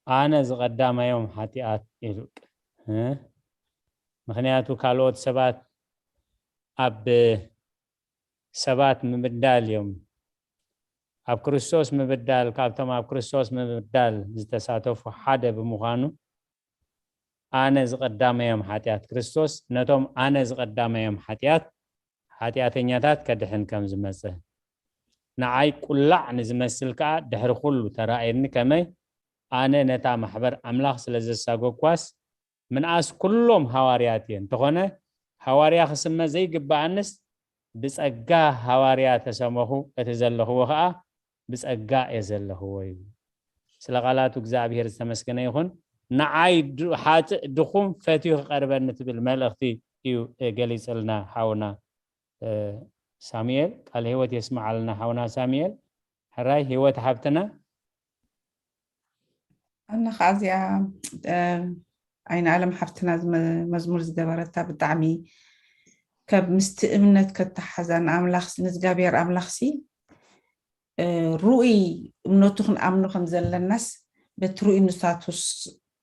ኣነ ዝቐዳማዮም ሓጢኣት ኢሉ፣ እ? ምኽንያቱ ካልኦት ሰባት ኣብ ሰባት ምብዳል እዮም። ኣብ ክርስቶስ ምብዳል፣ ካብቶም ኣብ ክርስቶስ ምብዳል ዝተሳተፉ ሓደ ብምዃኑ፣ ኣነ ዝቐዳመዮም ሓጢኣት፣ ክርስቶስ ነቶም ኣነ ዝቐዳመዮም ሓጢኣት፣ ሓጢኣተኛታት ከድሕን ከም ዝመጸ፣ ንዓይ ቁላዕ ንዝመስል ከኣ ድሕሪ ኩሉ ተራእየኒ፣ ከመይ ኣነ ነታ ማሕበር ኣምላኽ ስለ ዘሳጎግኳስ፣ ምንኣስ ኩሎም ሃዋርያት እየ። እንተኾነ፣ ሃዋርያ ክስመ ዘይግብኣንስ፣ ብጸጋ ሃዋርያ ተሰመኹ፣ እቲ ዘለኽዎ ኸኣ ብጸጋ እየ ዘለኽዎ እዩ። ስለ ቃላቱ እግዚኣብሔር ዝተመስገነ ይኹን። ንዓይ ድ-፣ ሓጥእ ድኹም ፈትዩ ክቐርበኒ ትብል መልእኽቲ እዩ፣ እ፣ ገሊጽልና ሓውና፣ እ፣ ሳሙኤል። ቃል ህይወት የስምዓልና ሓውና ሳሙኤል። ሕራይ ህይወት ሓብትና። ኣነ ከዓ እዚኣ፣ እ፣ ኣይነ ኣለም ሓፍትና ዝመ-፣ መዝሙር ዝገበረታ ብጣዕሚ ካብ ምስቲ እምነት ከተሓዛ ንኣምላኽ ንእግዚኣብሔር ኣምላኽሲ፣ እ፣ ርኡይ እምነቱ ክንኣምኖ ከም ዘለናስ በቲ ርኡይ ንሳቱስ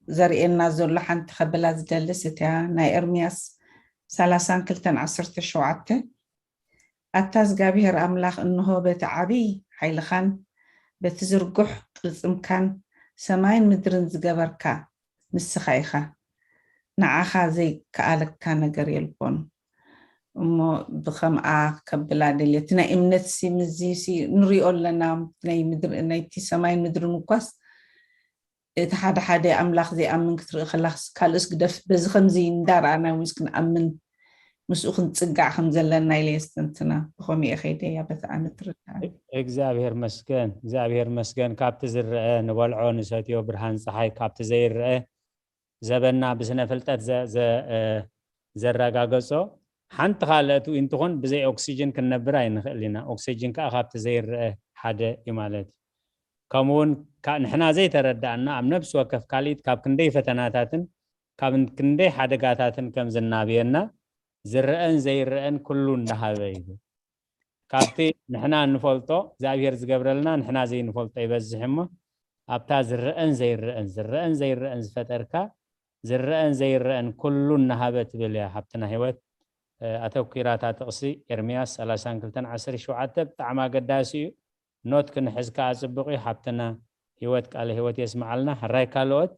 ዘርእየና ዘሎ ሓንቲ ከብላ ዝደልስ እቲያ ናይ ኤርምያስ ሰላሳን ክልተን ዓሰርተ ሸውዓተ፣ ኣታ እግዚኣብሔር ኣምላኽ እንሆ በቲ ዓብይ ሓይልኻን በቲ ዝርጉሕ ቅልጽምካን ሰማይን ምድርን ዝገበርካ ንስኻ ኢኻ። ንዓኻ ዘይከኣለካ ነገር የልቦን። እሞ ብኸምኣ ከብላ ደልየ። እቲ ናይ እምነት ሲ ምዚ ሲ ንሪኦ ኣለና። ናይ ምድሪ፣ ናይቲ ሰማይን ምድርን እኳስ እቲ ሓደ ሓደ ኣምላኽ ዘይኣምን ክትርኢ ከላስ ካልእስ ግደፍ። በዚ ከምዚ እንዳረኣና ውስ ክንኣምን ምስኡ ክንጽጋዕ ከም ዘለና ኢለ የስተንትና። ብኸምኡ እየ ከይደ እያ በቲ ኣነ ትርዳእ። እግዚኣብሔር መስገን፣ እግዚኣብሔር መስገን። ካብቲ ዝረአ ንበልዖ ንሰትዮ ብርሃን ፀሓይ፣ ካብቲ ዘይረአ ዘበና ብስነ ፍልጠት ዘ-፣ ዘ-፣ እ፣ ዘረጋገጾ ሓንቲ ካልእቲ እንትኾን ብዘይ ኦክሲጅን ክንነብር ኣይንኽእል ኢና። ኦክሲጅን ከዓ ካብቲ ዘይረአ ሓደ እዩ ማለት እዩ። ከምኡ እውን ካ-፣ ንሕና ዘይተረዳእና ኣብ ነፍሲ ወከፍ ካልኢት ካብ ክንደይ ፈተናታትን ካብ ክንደይ ሓደጋታትን ከም ዝናብየና ዝረአን ዘይረአን ኩሉ እንዳሃበ እዩ። ካብቲ ንሕና እንፈልጦ እግዚኣብሔር ዝገብረልና ንሕና ዘይንፈልጦ ይበዝሕ እሞ ኣብታ ዝረአን ዘይረአን፣ ዝረአን ዘይረአን ዝፈጠርካ ዝረአን ዘይረአን ኩሉ እናሃበ ትብል እያ ሓብትና ህይወት። ኣተኪራ እታ ጥቕሲ ኤርምያስ ሰላሳን ክልተን ዓሰርተ ሸውዓተ ብጣዕሚ ኣገዳሲ እዩ። ኖት ክንሕዝ ከዓ ፅቡቕ እዩ። ሓብትና ህይወት ቃለ ህይወት የስምዓልና። ሕራይ ካልኦት።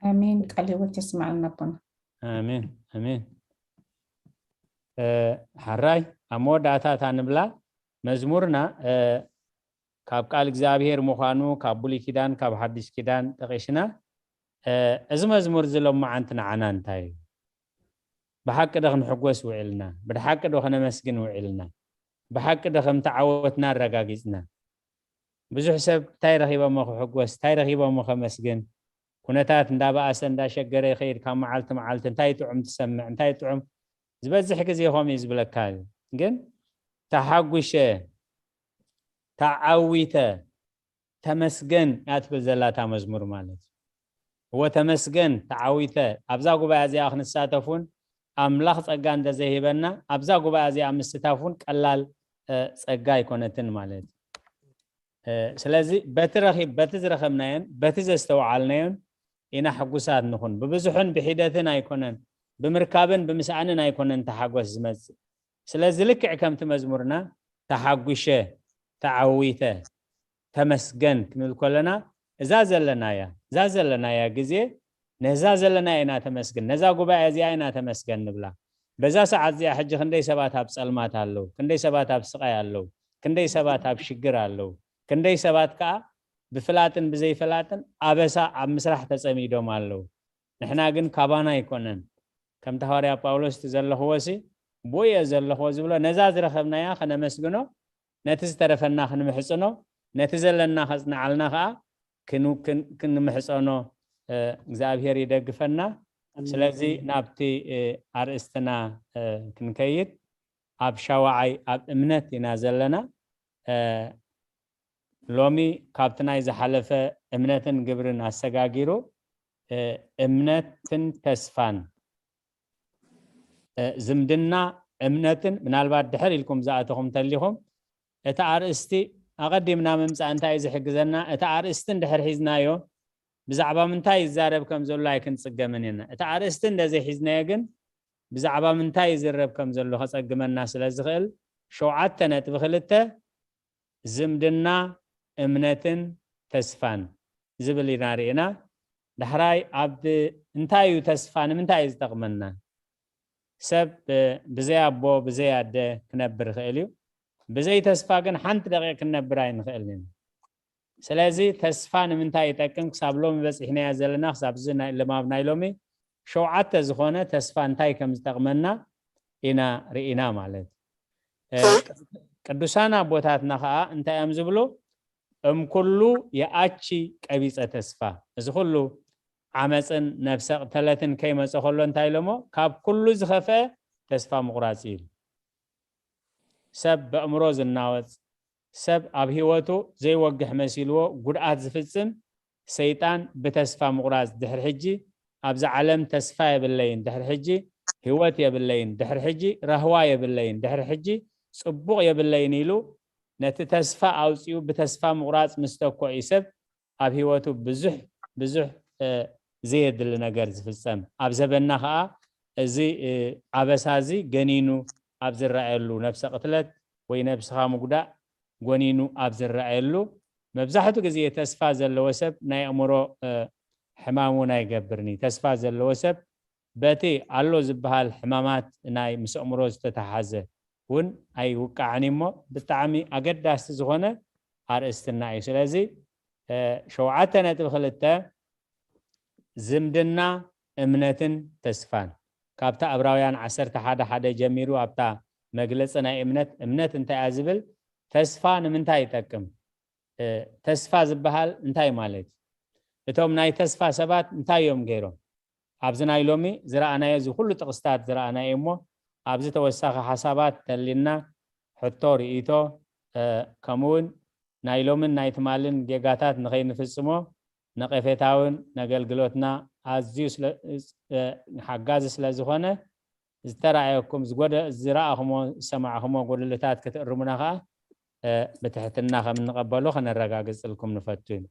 ኣሜን። ቃለ ህይወት የስምዓልና ኣቦና። ኣሜን ኣሜን። ሕራይ ኣብ መወዳእታ እታ ንብላ መዝሙርና ካብ ቃል እግዚኣብሔር ምዃኑ ካብ ብሉይ ኪዳን ካብ ሓዲስ ኪዳን ጠቒስና። እዚ መዝሙር እዚ ሎማዓንቲ ንዓና እንታይ እዩ? ብሓቂ ዶ ክንሕጎስ ውዒልና? ብሓቂ ዶ ከነመስግን ውዒልና? ብሓቂ ዶ ከም ተዓወትና ኣረጋጊጽና? ብዙሕ ሰብ እንታይ ረኺበሞ ክሕጎስ እንታይ ረኺበሞ ከመስግን? ኩነታት እንዳበኣሰ እንዳሸገረ ይኸይድ። ካብ መዓልቲ መዓልቲ እንታይ ጥዑም ትሰምዕ እንታይ ጥዑም ዝበዝሕ ግዜ ከምኡ እዩ ዝብለካ እዩ። ግን ተሓጉሸ ተዓዊተ ተመስገን እያ ትብል ዘላ እታ መዝሙር ማለት እዩ። እወ ተመስገን ተዓዊተ ኣብዛ ጉባኤ እዚኣ ክንሳተፍ እውን ኣምላኽ ጸጋ እንተዘይሂበና ኣብዛ ጉባኤ እዚኣ ምስታፍ እውን ቀላል ጸጋ ኣይኮነትን ማለት እዩ። ስለዚ በቲ ረኺብ በቲ ዝረኸብናዮን በቲ ዘስተውዓልናዮን ኢና ሕጉሳት ንኹን። ብብዙሕን ብሒደትን ኣይኮነን፣ ብምርካብን ብምስኣንን ኣይኮነን ተሓጎስ ዝመጽእ። ስለዚ ልክዕ ከምቲ መዝሙርና ተሓጉሸ ተዓዊተ ተመስገን ክንብል ከለና እዛ ዘለናያ እዛ ዘለናያ ግዜ ነዛ ዘለናያ ኢና ተመስግን፣ ነዛ ጉባኤ እዚኣ ኢና ተመስገን ንብላ። በዛ ሰዓት እዚኣ ሕጂ ክንደይ ሰባት ኣብ ጸልማት ኣለዉ፣ ክንደይ ሰባት ኣብ ስቓይ ኣለዉ፣ ክንደይ ሰባት ኣብ ሽግር ኣለዉ፣ ክንደይ ሰባት ከዓ ብፍላጥን ብዘይፍላጥን ኣበሳ ኣብ ምስራሕ ተጸሚዶም ኣለዉ። ንሕና ግን ካባና ኣይኮነን። ከምቲ ሃዋርያ ጳውሎስ እቲ ዘለኽዎ ሲ ብኡ እየ ዘለኽዎ ዝብሎ ነዛ ዝረኸብናያ ከነመስግኖ ነቲ ዝተረፈና ክንምሕጽኖ ነቲ ዘለና ከጽንዓልና ከዓ ክንምሕጸኖ እግዚኣብሔር ይደግፈና። ስለዚ ናብቲ ኣርእስትና ክንከይድ ኣብ ሻውዓይ ኣብ እምነት ኢና ዘለና። ሎሚ ካብቲ ናይ ዝሓለፈ እምነትን ግብርን ኣሰጋጊሩ እምነትን ተስፋን ዝምድና እምነትን ምናልባት ድሕር ኢልኩም ዝኣተኹም እንተሊኹም እቲ ኣርእስቲ ኣቐዲምና ምምፃእ እንታይ እዩ ዝሕግዘና? እቲ ኣርእስቲ እንድሕር ሒዝናዮ ብዛዕባ ምንታይ ይዛረብ ከም ዘሎ ኣይክንፅገምን ኢና። እቲ ኣርእስቲ እንደዘይሒዝናዮ ግን ብዛዕባ ምንታይ ይዝረብ ከም ዘሎ ከፀግመና ስለ ዝኽእል ሸውዓተ ነጥቢ ክልተ ዝምድና እምነትን ተስፋን ዝብል ኢና ርኢና። ዳሕራይ ኣብ እንታይ እዩ ተስፋ ንምንታይ እዩ ዝጠቕመና? ሰብ ብዘይ ኣቦ ብዘይ ኣደ ክነብር ይኽእል እዩ። ብዘይ ተስፋ ግን ሓንቲ ደቂቕ ክንነብር ኣይንኽእልን ኢና። ስለዚ ተስፋ ንምንታይ ይጠቅም ክሳብ ሎሚ በፂሕናያ ዘለና ክሳብ እዚ ልማብ ናይ ሎሚ ሸውዓተ ዝኾነ ተስፋ እንታይ ከም ዝጠቕመና ኢና ርኢና ማለት። ቅዱሳን ኣቦታትና ከዓ እንታይ እዮም ዝብሉ? እም ኩሉ የኣቺ ቀቢፀ ተስፋ። እዚ ኩሉ ዓመፅን ነብሰ ቅተለትን ከይመፀ ከሎ እንታይ ኢሎሞ? ካብ ኩሉ ዝኸፍአ ተስፋ ምቑራፅ እዩ። ሰብ በእምሮ ዝናወፅ፣ ሰብ ኣብ ህይወቱ ዘይወግሕ መሲልዎ ጉድኣት ዝፍፅም ሰይጣን ብተስፋ ምቑራፅ ድሕሪ ሕጂ ኣብዚ ዓለም ተስፋ የብለይን፣ ድሕሪ ሕጂ ህይወት የብለይን፣ ድሕሪ ሕጂ ራህዋ የብለይን፣ ድሕሪ ሕጂ ፅቡቕ የብለይን ኢሉ ነቲ ተስፋ ኣውፂኡ ብተስፋ ምቑራፅ ምስ ተኮ እዩ ሰብ ኣብ ህይወቱ ብዙሕ ብዙሕ ዘየድሊ ነገር ዝፍፀም። ኣብ ዘበና ከዓ እዚ ኣበሳ እዚ ገኒኑ ኣብ ዝረኣየሉ፣ ነብሰ ቅትለት ወይ ነብስኻ ምጉዳእ ጎኒኑ ኣብ ዝረኣየሉ፣ መብዛሕቱ ግዜ ተስፋ ዘለዎ ሰብ ናይ ኣእምሮ ሕማም እውን ኣይገብርን እዩ። ተስፋ ዘለዎ ሰብ በቲ ኣሎ ዝበሃል ሕማማት ናይ ምስ ኣእምሮ ዝተተሓዘ እውን ኣይውቃዕን እሞ ብጣዕሚ ኣገዳሲ ዝኾነ ኣርእስትና እዩ። ስለዚ ሸውዓተ ነጥቢ ክልተ ዝምድና እምነትን ተስፋን ካብታ ዕብራውያን ዓሰርተ ሓደ ሓደ ጀሚሩ ኣብታ መግለፂ ናይ እምነት እምነት እንታይ እያ ዝብል ተስፋ ንምንታይ ይጠቅም? ተስፋ ዝበሃል እንታይ ማለት እዩ? እቶም ናይ ተስፋ ሰባት እንታይ እዮም ገይሮም? ኣብዚ ናይ ሎሚ ዝረኣናዮ እዚ ኩሉ ጥቕስታት ዝረኣናዮ እሞ ኣብዚ ተወሳኺ ሓሳባት ተልና ሕቶ ርእይቶ ከምኡውን ናይ ሎምን ናይ ትማልን ጌጋታት ንኸይንፍጽሞ ነቐፌታውን ነገልግሎትና ኣዝዩ ሓጋዚ ስለ ዝኾነ ዝተራእየኩም ዝረኣኹሞ ዝሰማዕኹሞ ጎደልታት ክትእርሙና ከዓ ብትሕትና ከም እንቐበሎ ከነረጋግፅልኩም ንፈቱ ኢና።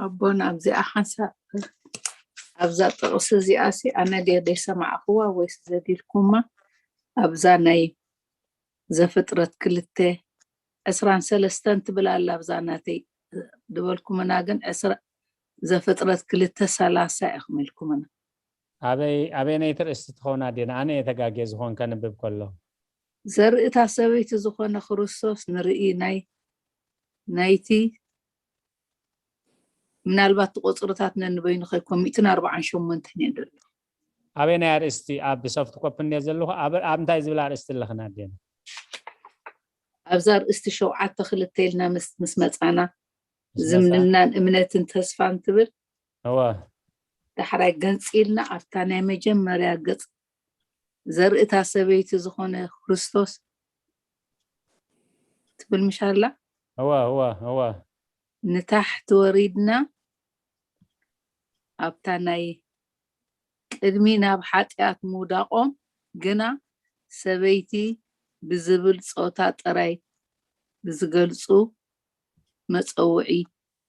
ኣቦን ኣብዚኣ ሓንሳብ ኣብዛ ጥቕሲ እዚኣ ሲ ኣነ ድየ ዘይሰማዕኽዋ ወይስ ዘዲልኩማ? ኣብዛ ናይ ዘፍጥረት ክልተ ዕስራን ሰለስተን ትብል ኣላ። ኣብዛ ናተይ ዝበልኩምና ግን ዕስራ፣ ዘፍጥረት ክልተ ሰላሳ ኢኹም ኢልኩምና። ኣበይ ኣበየነይቲ ርእስቲ ትኸውን ኣዴና? ኣነ እየ ተጋግየ ዝኾን ከንብብ ከሎ። ዘርእታ ሰበይቲ ዝኾነ ክርስቶስ ንርኢ ናይ ናይቲ ምናልባት እቲ ቁፅርታት ነንበይኑ ከይኮን ሚእትን ኣርባዓን ሸሞንተን እየ ዘሎ። ኣበየናይ ኣርእስቲ? ኣብ ሶፍት ኮፒ እንድየ ዘለኹ። ኣብ ኣብ እንታይ ዝብል ኣርእስቲ ኣለኽን ኣዴና? ኣብዛ ኣርእስቲ ሸውዓተ ክልተ ኢልና ምስ ምስ መፃና፣ ዝምንናን እምነትን ተስፋን ትብል። እወ። ዳሕራይ ገንፂልና ኣብታ ናይ መጀመርያ ገፅ ዘርእታ ሰበይቲ ዝኾነ ክርስቶስ ትብል ምሽ ኣላ። እወ እወ እወ። ንታሕቲ ወሪድና ኣብታ ናይ ቅድሚ ናብ ሓጢኣት ምውዳቖም ግና ሰበይቲ ብዝብል ጾታ ጥራይ ብዝገልጹ መጸውዒ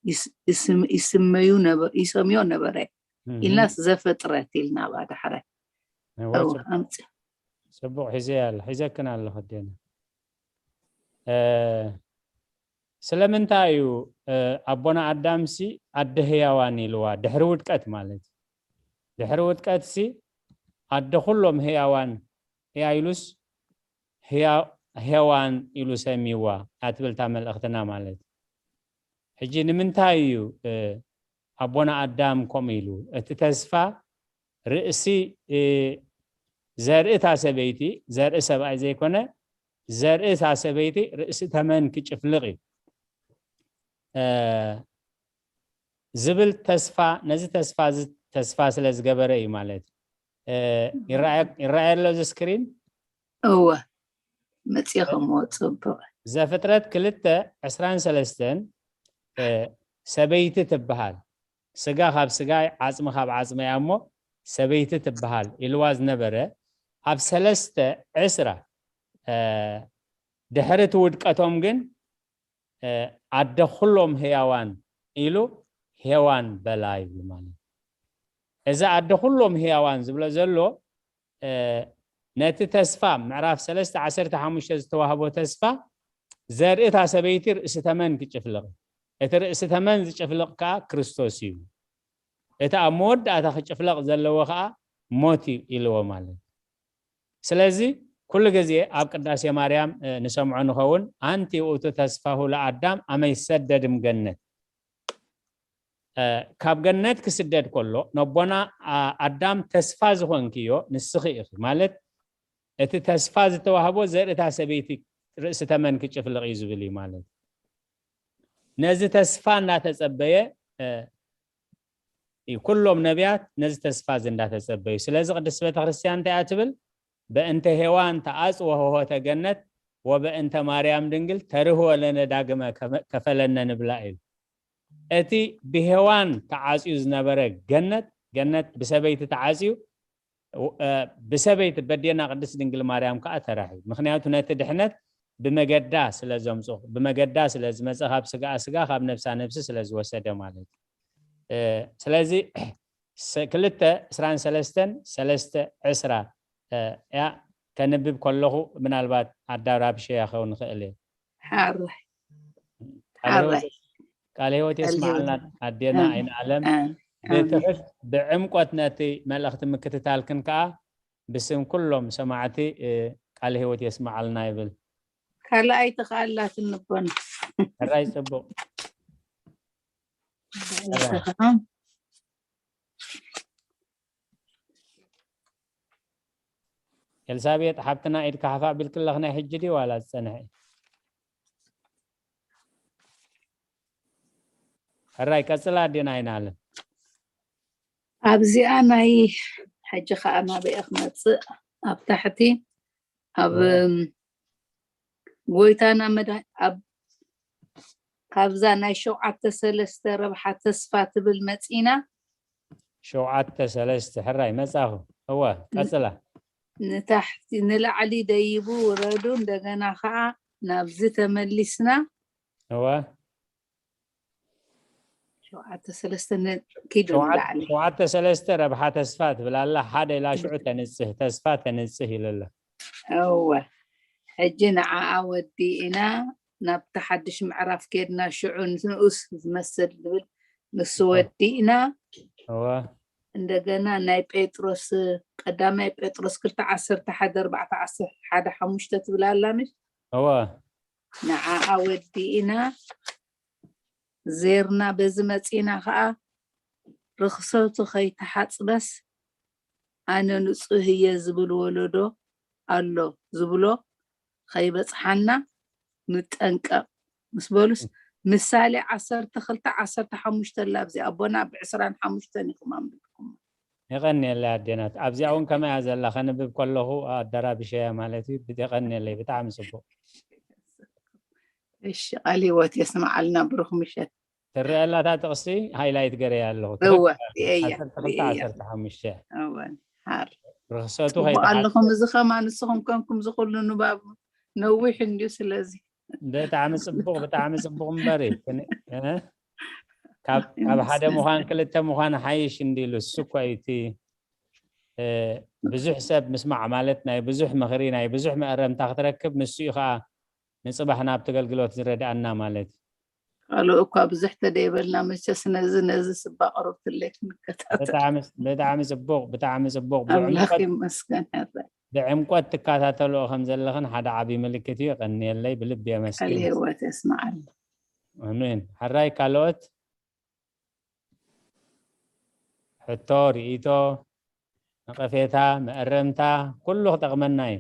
ይስ- ይስም- ይስመዩ ነበ- ይሰምዮ ነበረ እህ። ኢልናስ ዘፍጥረት ኢልና ኣብኣ ዳሕራይ እወ፣ እው ጽቡቅ- ኣምጽእ ጽቡቅ ሒዘ ያለ ሒዘክን ኣለኹ ኣዴና። እ፣ ስለምንታይ እዩ እ፣ ኣቦና ኣዳምሲ ኣደ ህያዋን ኢልዋ? ድሕሪ ውድቀት ማለት እዩ። ድሕሪ ውድቀትሲ ኣደ ኩሎም ህያዋን እያ ኢሉስ ህያ- ሄዋን ኢሉ ሰሚዋ? ኣትብልታ መልእኽትና ማለት እዩ። ሕጂ ንምንታይ እዩ እ፣ ኣቦና ኣዳም ከምኡ ኢሉ? እቲ ተስፋ ርእሲ እ፣ ዘርእታ ሰበይቲ፣ ዘርኢ ሰብኣይ ዘይኮነ፣ ዘርእታ ሰበይቲ ርእሲ ተመን ክጭፍልቕ እዩ እ፣ ዝብል ተስፋ፣ ነዚ ተስፋ እዚ ተስፋ ስለ ዝገበረ እዩ ማለት እዩ። እ፣ ይረኣየ- ይረኣየ ኣሎ እዚ ስክሪን? እወ መፅእኹምዎ። ፅቡቅ። ዘፍጥረት ክልተ ዕስራን ሰለስተን እ፣ ሰበይቲ ትበሃል፣ ስጋ ካብ ስጋይ፣ ዓፅሚ ካብ ዓፅመይ እያ እሞ ሰበይቲ ትበሃል ኢልዋ ዝነበረ፣ ኣብ ሰለስተ ዕስራ እ፣ ድሕሪ እቲ ውድቀቶም ግን እ፣ ኣደ ኩሎም ህያዋን ኢሉ ሄዋን በላ ይብሉ ማለት እዩ። እዚ ኣደ ኩሎም ህያዋን ዝብሎ ዘሎ እ፣ ነቲ ተስፋ ምዕራፍ ሰለስተ ዓሰርተ ሓሙሽተ ዝተዋህቦ ተስፋ ዘርእታ ሰበይቲ ርእሲ ተመን ክጭፍልቕ፣ እቲ ርእሲ ተመን ዝጭፍልቕ ከዓ ክርስቶስ እዩ፣ እቲ ኣብ መወዳእታ ክጭፍለቕ ዘለዎ ከዓ ሞት እዩ ኢልዎ ማለት እዩ። ስለዚ ኩሉ ግዜ ኣብ ቅዳሴ ማርያም እ፣ ንሰምዖ ንኸውን ኣንቲ ውእቱ ተስፋሁ ለኣዳም ኣመ ይሰደድም ገነት እ፣ ካብ ገነት ክስደድ ከሎ ነቦና ኣ- ኣዳም ተስፋ ዝኾንክዮ ንስኺ ኢኺ ማለት እቲ ተስፋ ዝተዋህቦ ዘርእታ ሰበይቲ ርእሲ ተመን ክጭፍልቕ እዩ ዝብል እዩ ማለት እዩ። ነዚ ተስፋ እናተጸበየ እ፣ እዩ ኩሎም ነቢያት ነዚ ተስፋ እዚ እንዳተጸበዩ። ስለዚ ቅድስት ቤተክርስትያን እንታይ እያ ትብል? በእንተ ሄዋን ተኣጽወ ሆሆተ ገነት ወበእንተ ማርያም ድንግል ተርህወ ለነ ዳግመ ከፈ- ከፈለነ ንብላ እዩ። እቲ ብሄዋን ተዓጽዩ ዝነበረ ገነት፣ ገነት ብሰበይቲ ተዓጽዩ እ፣ ብሰበይቲ በዴና ቅድስት ድንግል ማርያም ከዓ ተራሕዩ። ምክንያቱ ነቲ ድሕነት ብመገዳ ስለ ዘምጾ፣ ብመገዳ ስለ ዝመጸ፣ ካብ ስጋኣ ስጋ፣ ካብ ነብሳ ነብሲ ስለ ዝወሰደ ማለት እዩ። እ፣ ስለዚ ስ- ክልተ ዕስራን ሰለስተን ሰለስተ ዕስራ እ፣ እያ ከንብብ ከለኹ ምናልባት ኣዳራብሸያ ክኸውን ይኽእል እየ። ሓራይ ቃለ ህይወት ሓራይ ቃለ ህይወት ቃለ የስማዓልና ህይወት ኣዴና ኣሜን። ኣይንኣለም። ኣሜን። ኣሜን። ብትሑት ብዕምቆት ነቲ መልእኽቲ ምክትታልክን ከዓ ብስም ኩሎም ሰማዕቲ እ፣ ቃለ ህይወት የስማዓልና ይብል። ካልኣይቲ ከዓ ኣላትኒ ኣቦና። ሕራይ ጽቡቕ። ካልኣይቲ ከዓ ኤልሳቤጥ ሓብትና ኢድካ ሓፍ ኣቢልክለኽ ናይ ሕጂ ድዩ ዋላ ዝጸንሐ? ሕራይ ቀጽላ ኣዴና ኣይንኣለም። ኣብዚኣ ናይ ሕጂ ከዓ ናበይ ክመፅእ ኣብ ታሕቲ ኣብ እወ። እም፣ ጎይታና መድሃ ኣብ ካብዛ ናይ ሸውዓተ ሰለስተ ረብሓ ተስፋ ትብል መፂና ሸውዓተ ሰለስተ ሕራይ መጻኹ። እወ ቀጽላ። ንታሕቲ ንላዕሊ ደይቡ ውረዱ። እንደገና ከዓ ናብዚ ተመሊስና እወ ሸውዓተ ሰለስተ ነ- ኪዱ ሸውዓተ- ንላዕሊ ሸውዓተ ሰለስተ ረብሓ ተስፋ ትብል ኣላ። ሓደ ኢላ ሽዑ ተንጽህ፣ ተስፋ ተንጽህ ኢሉ ኣሎ። እወ፣ ሕጂ ንዓኣ ወዲእና ናብቲ ሓድሽ ምዕራፍ ከድና፣ ሽዑ ንኡስ ዝመስል ዝብል ንሱ ወዲእና። እወ እንደገና ናይ ጴጥሮስ፣ ቀዳማይ ጴጥሮስ ክልተ ዓሰርተ ሓደ ኣርባዕተ ዓሰርተ ሓደ ሓሙሽተ ትብል ኣላ ምሽ? እወ ንዓኣ ወዲእና ዜርና፣ በዚ መጺና ኸዓ ርኽሰቱ ከይተሓጽበስ ኣነ ንጹህ እየ ዝብል ወለዶ ኣሎ ዝብሎ ከይበጽሓና ንጠንቀቕ ምስ በሉስ፣ ምሳሌ ዓሰርተ ክልተ ዓሰርተ ሓሙሽተ ኣላ ኣብዚ ኣቦና፣ ብዕስራን ሓሙሽተን ኢኹም ኣንብብኩም። የቐንየለይ ኣዴናት። ኣብዚኣ እውን ከመያ ዘላ ከንብብ ከለኹ ኣደራቢሸያ ማለት እዩ። የቐንየለይ፣ ብጣዕሚ ጽቡቕ። እሺ፣ ቃል ህይወት የስምዓልና። ብሩኽ ምሸት። ትረአ ኣላ እታ ጥቕሲ፣ ሃይላይት ገረያ ኣለኹ። እወ ትኽክል። ርእየያ፣ ዓሰርተ ክልተ ርእየያ። ዓሰርተ ሓሙሽተ። እወ፣ ሓር ርኽሰቱ ጽቡቕ ከይተሓ- ኣለኹም። እዚ ኸማ ንስኹም ኮንኩም ዝኽሉ ንባብ ነዊሕ እንድዩ። ስለዚ ብጣዕሚ ጽቡቕ፣ ብጣዕሚ ጽቡቕ እምበር እዩ። ክን- እ? ካብ ካብ ሓደ ምዃን ክልተ ምዃን ሓይሽ እንዲሉ እሱ እኮ እዩ እቲ፣ እ፣ ብዙሕ ሰብ ምስማዕ ማለት ናይ ብዙሕ ምኽሪ፣ ናይ ብዙሕ መእረምታ ክትረክብ፣ ንሱ እዩ ኸዓ ንጽባሕ ናብቲ ኣገልግሎት ዝረድኣና ማለት እዩ። ካልእ እኳ ብዙሕ ተደይበልና፣ መቸስ ነዚ ነዚ ስባ ቅሩብ ትለይ ክንከታተል። ብጣዕሚ ብጣዕሚ ጽቡቕ፣ ብጣዕሚ ጽቡቕ። ኣምላኽ ብዕምቆት ይመስገን። ሕራይ ብዕምቆት ትከታተልኦ ከም ዘለኽን ሓደ ዓቢ ምልክት እዩ። የቐንየለይ፣ ብልቢ ቃል የመስግን። ህይወት የስምዓልና። ኣሜን። ሕራይ ካልኦት ሕቶ፣ ርእይቶ፣ ነቐፌታ፣ መእረምታ፣ ኩሉ ክጠቕመና እዩ።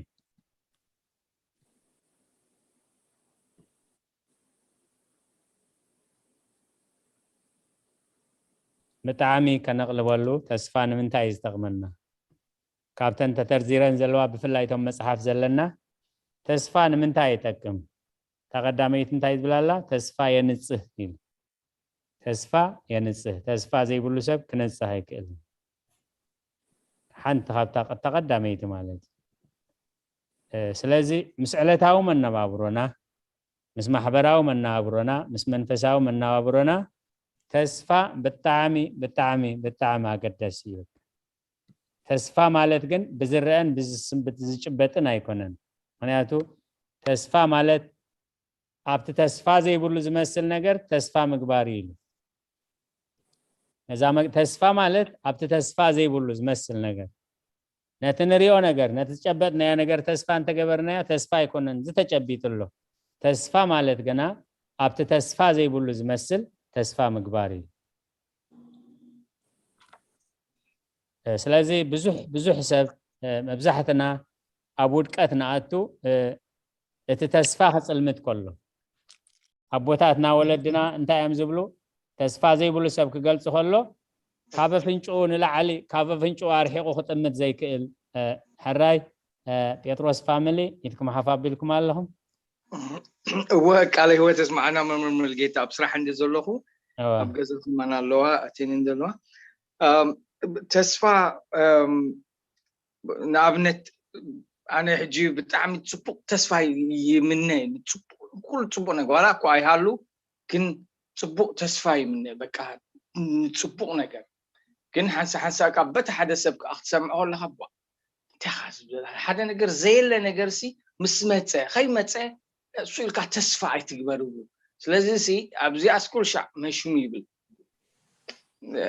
ብጣዕሚ ከነቕልበሉ ተስፋ ንምንታይ እዩ ዝጠቕመና? ካብተን ተተርዚረን ዘለዋ፣ ብፍላይ እቶም መጽሓፍ ዘለና፣ ተስፋ ንምንታይ ይጠቅም? እታ ቀዳመይቲ እንታይ ዝብላ ኣላ? ተስፋ የንጽህ ይብል። ተስፋ የንጽህ። ተስፋ ዘይብሉ ሰብ ክነጽህ ኣይክእልን። ሓንቲ ካብታ ቀ-፣ እታ ቀዳመይቲ ማለት እዩ። እ፣ ስለዚ ምስ ዕለታዊ መነባብሮና፣ ምስ ማሕበራዊ መነባብሮና፣ ምስ መንፈሳዊ መነባብሮና ተስፋ ብጣዕሚ፣ ብጣዕሚ፣ ብጣዕሚ ኣገዳሲ እዩ። ተስፋ ማለት ግን ብዝረአን ብዝስም-፣ ብዝጭበጥን ኣይኮነን። ምኽንያቱ ተስፋ ማለት ኣብቲ ተስፋ ዘይብሉ ዝመስል ነገር ተስፋ ምግባር እዩ ኢሉ። ነዛ መግ-፣ ተስፋ ማለት ኣብቲ ተስፋ ዘይብሉ ዝመስል ነገር፣ ነቲ ንሪኦ ነገር፣ ነቲ ዝጨበጥናዮ ነገር ተስፋ እንተገበርናዮ፣ ተስፋ ኣይኮነን፣ ዝተጨቢጡ ኣሎ። ተስፋ ማለት ግና ኣብቲ ተስፋ ዘይብሉ ዝመስል ተስፋ ምግባር እዩ። እ፣ ስለዚ ብዙሕ፣ ብዙሕ ሰብ፣ እ፣ መብዛሕትና ኣብ ውድቀት ንኣቱ፣ እ፣ እቲ ተስፋ ክጽልምት ከሎ። ኣቦታትና ወለድና እንታይ እዮም ዝብሉ? ተስፋ ዘይብሉ ሰብ ክገልጽ ከሎ፣ ካብ ኣፍንጭኡ ንላዕሊ፣ ካብ ኣፍንጭኡ ኣርሒቑ ክጥምት ዘይክእል፣ እ፣ ሕራይ፣ እ፣ ጴጥሮስ ፋሚሊ፣ ኢድኩም ሓፍ ኣቢልኩም ኣለኹም። እወ፣ ቃለ ህይወት የስምዓና መምህር ሙሉጌታ። ኣብ ስራሕ እንደ ዘለኹ፣ እወ። ኣብ ገዛ ከማን ኣለዋ፣ ኣቴን እንደ ኣለዋ። እም፣ ተስፋ፣ እም፣ ንኣብነት ኣነ ሕጂ ብጣዕሚ ጽቡቕ ተስፋ ይምነ፣ ንጽቡቕ፣ ኩሉ ጽቡቕ ነገር፣ ዋላ እኮ ኣይሃሉ፣ ግን ጽቡቕ ተስፋ ይምነ፣ በቃ ንጽቡቕ ነገር። ግን ሓንሳ ሓንሳ ካብ በቲ ሓደ ሰብ ከኣ ክትሰምዖ ከለኻ፣ ቧ፣ እንታይ ኢኻ ዝብል? ሓደ ነገር ዘየለ ነገር ሲ ምስ መጸ፣ ከይመጸ እሱ ኢልካ ተስፋ ኣይትግበር ይብሉ። ስለዚ ሲ ኣብዚኣ ስኩል ሻዕ መሽሙ ይብል። እ፣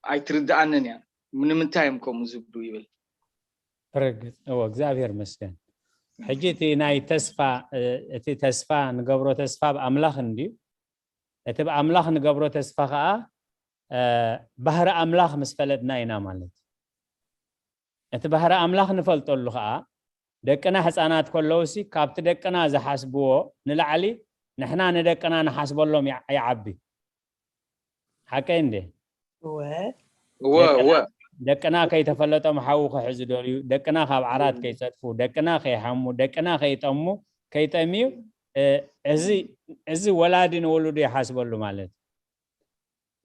ኣይትርድኣንን እያ። ንምንታይ እዮም ከምኡ ዝብሉ ይብል። ርግጽ፣ እወ፣ እግዚኣብሔር ይመስገን። ሕጂ እቲ ናይ ተስፋ፣ እ፣ እቲ ተስፋ ንገብሮ ተስፋ ብኣምላኽ እንድዩ። እቲ ብኣምላኽ ንገብሮ ተስፋ ኸኣ፣ እ፣ ባህሪ ኣምላኽ ምስ ፈለጥና ኢና ማለት እዩ። እቲ ባህሪ ኣምላኽ ንፈልጠሉ ኸኣ፣ ደቅና ህፃናት ከለውሲ ካብቲ ደቅና ዝሓስብዎ ንላዕሊ ንሕና ንደቅና ንሓስበሎም ይዓ-፣ ይዓቢ። ሓቀይ እንዴ? እወ። እወ፣ እወ። ደቅና ከይተፈለጦም ሓዊ ክሕዙ ደልዩ፣ ደቅና ካብ ዓራት ከይጸድፉ፣ ደቅና ከይሓሙ፣ ደቅና ከይጠሙ፣ ከይጠምዩ፣ እ፣ እዚ፣ እዚ ወላዲ ንወሉዱ ይሓስበሉ ማለት እዩ።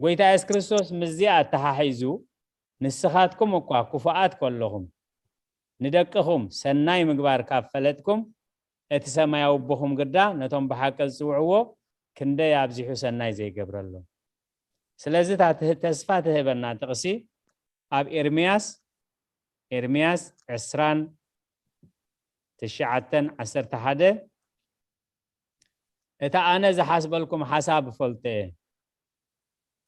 ጎይታ የሱስ ክርስቶስ ምስዚኣ ኣተሓሒዙ፣ ንስኻትኩም እኳ ክፉኣት ከለኹም፣ ንደቅኹም ሰናይ ምግባር ካብ ፈለጥኩም፣ እቲ ሰማያዊ ኣቦኹም ግዳ ነቶም ብሓቂ ዝጽውዕዎ ክንደይ ኣብዚሑ ሰናይ ዘይገብረሎም። ስለዚ እታ ትህ-፣ ተስፋ ትህበና ጥቕሲ ኣብ ኤርምያስ፣ ኤርምያስ ዕስራን ትሽዓተን ዓሰርተ ሓደ፣ እታ ኣነ ዝሓስበልኩም ሓሳብ እፈልጦ እየ፣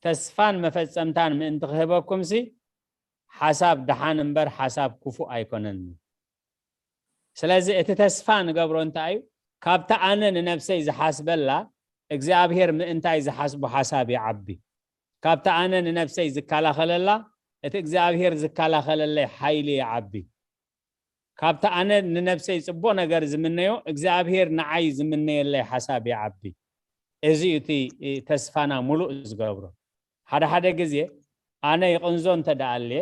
ተስፋን መፈጸምታን ምእንቲ ክህበኩምሲ፣ ሓሳብ ደሓን እምበር ሓሳብ ክፉእ ኣይኮነን። ስለዚ እቲ ተስፋ ንገብሮ እንታይ እዩ? ካብቲ ኣነ ንነብሰይ ዝሓስበላ፣ እግዚኣብሔር ምእንታይ ዝሓስቦ ሓሳብ ይዓቢ። ካብቲ ኣነ ንነብሰይ ዝከላኸለላ፣ እቲ እግዚኣብሔር ዝከላኸለለይ ሓይሊ ይዓቢ። ካብቲ ኣነ ንነብሰይ ጽቡቕ ነገር ዝምነዮ፣ እግዚኣብሔር ንዓይ ዝምነየለይ ሓሳብ ይዓቢ። እዚ እዩ እቲ ተስፋና ሙሉእ ዝገብሮ። ሓደ ሓደ ግዜ ኣነ ይቕንዞ እንተ ደኣ ኣልየ፣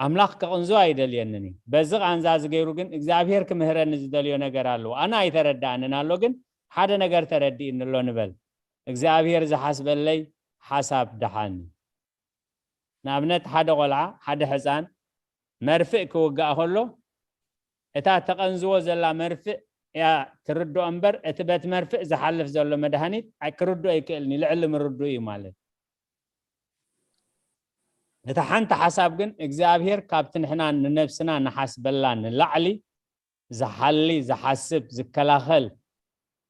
ኣምላኽ ከቕንዞ ኣይደልየንን እዩ። በዚ ቃንዛ እዚ ገይሩ ግን እግዚኣብሔር ክምህረኒ ዝደልዮ ነገር ኣለዎ። ኣነ ኣይተረድኣንን ኣሎ፣ ግን ሓደ ነገር ተረዲእኒ ኣሎ ንበል። እግዚኣብሔር ዝሓስበለይ ሓሳብ ደሓን እዩ። ንኣብነት ሓደ ቆልዓ፣ ሓደ ሕፃን መርፍእ ክውጋእ ከሎ፣ እታ ተቐንዝዎ ዘላ መርፍእ እያ ትርድኦ እምበር፣ እቲ በቲ መርፍእ ዝሓልፍ ዘሎ መድሃኒት ኣይ-፣ ክርድኦ ኣይክእልን እዩ፣ ልዕሊ ምርድኡ እዩ ማለት። እታ ሓንቲ ሓሳብ ግን እግዚኣብሔር ካብቲ ንሕና ንነብስና ንሓስበላ ንላዕሊ ዝሓሊ፣ ዝሓስብ፣ ዝከላኸል፣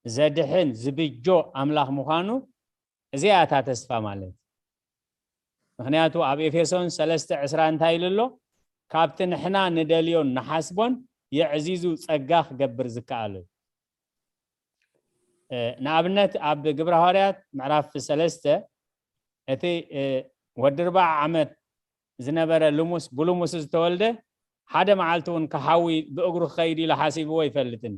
ዘድሕን፣ ዝብጆ ኣምላኽ ምዃኑ፣ እዚኣ እታ ተስፋ ማለት። ምኽንያቱ ኣብ ኤፌሶን ሰለስተ ዕስራ እንታይ ኢሉ ኣሎ? ካብቲ ንሕና ንደልዮን ንሓስቦን የዕዚዙ ጸጋ ክገብር ዝከኣሎ እዩ። እ፣ ንኣብነት ኣብ ግብረ ሃዋርያት ምዕራፍ ሰለስተ እቲ፣ እ፣ ወዲ ኣርብዓ ዓመት ዝነበረ ልሙስ፣ ብልሙስ ዝተወልደ ሓደ መዓልቲ እውን ክሓዊ ብእግሩ ክኸይድ ኢሉ ሓሲብዎ ኣይፈልጥን።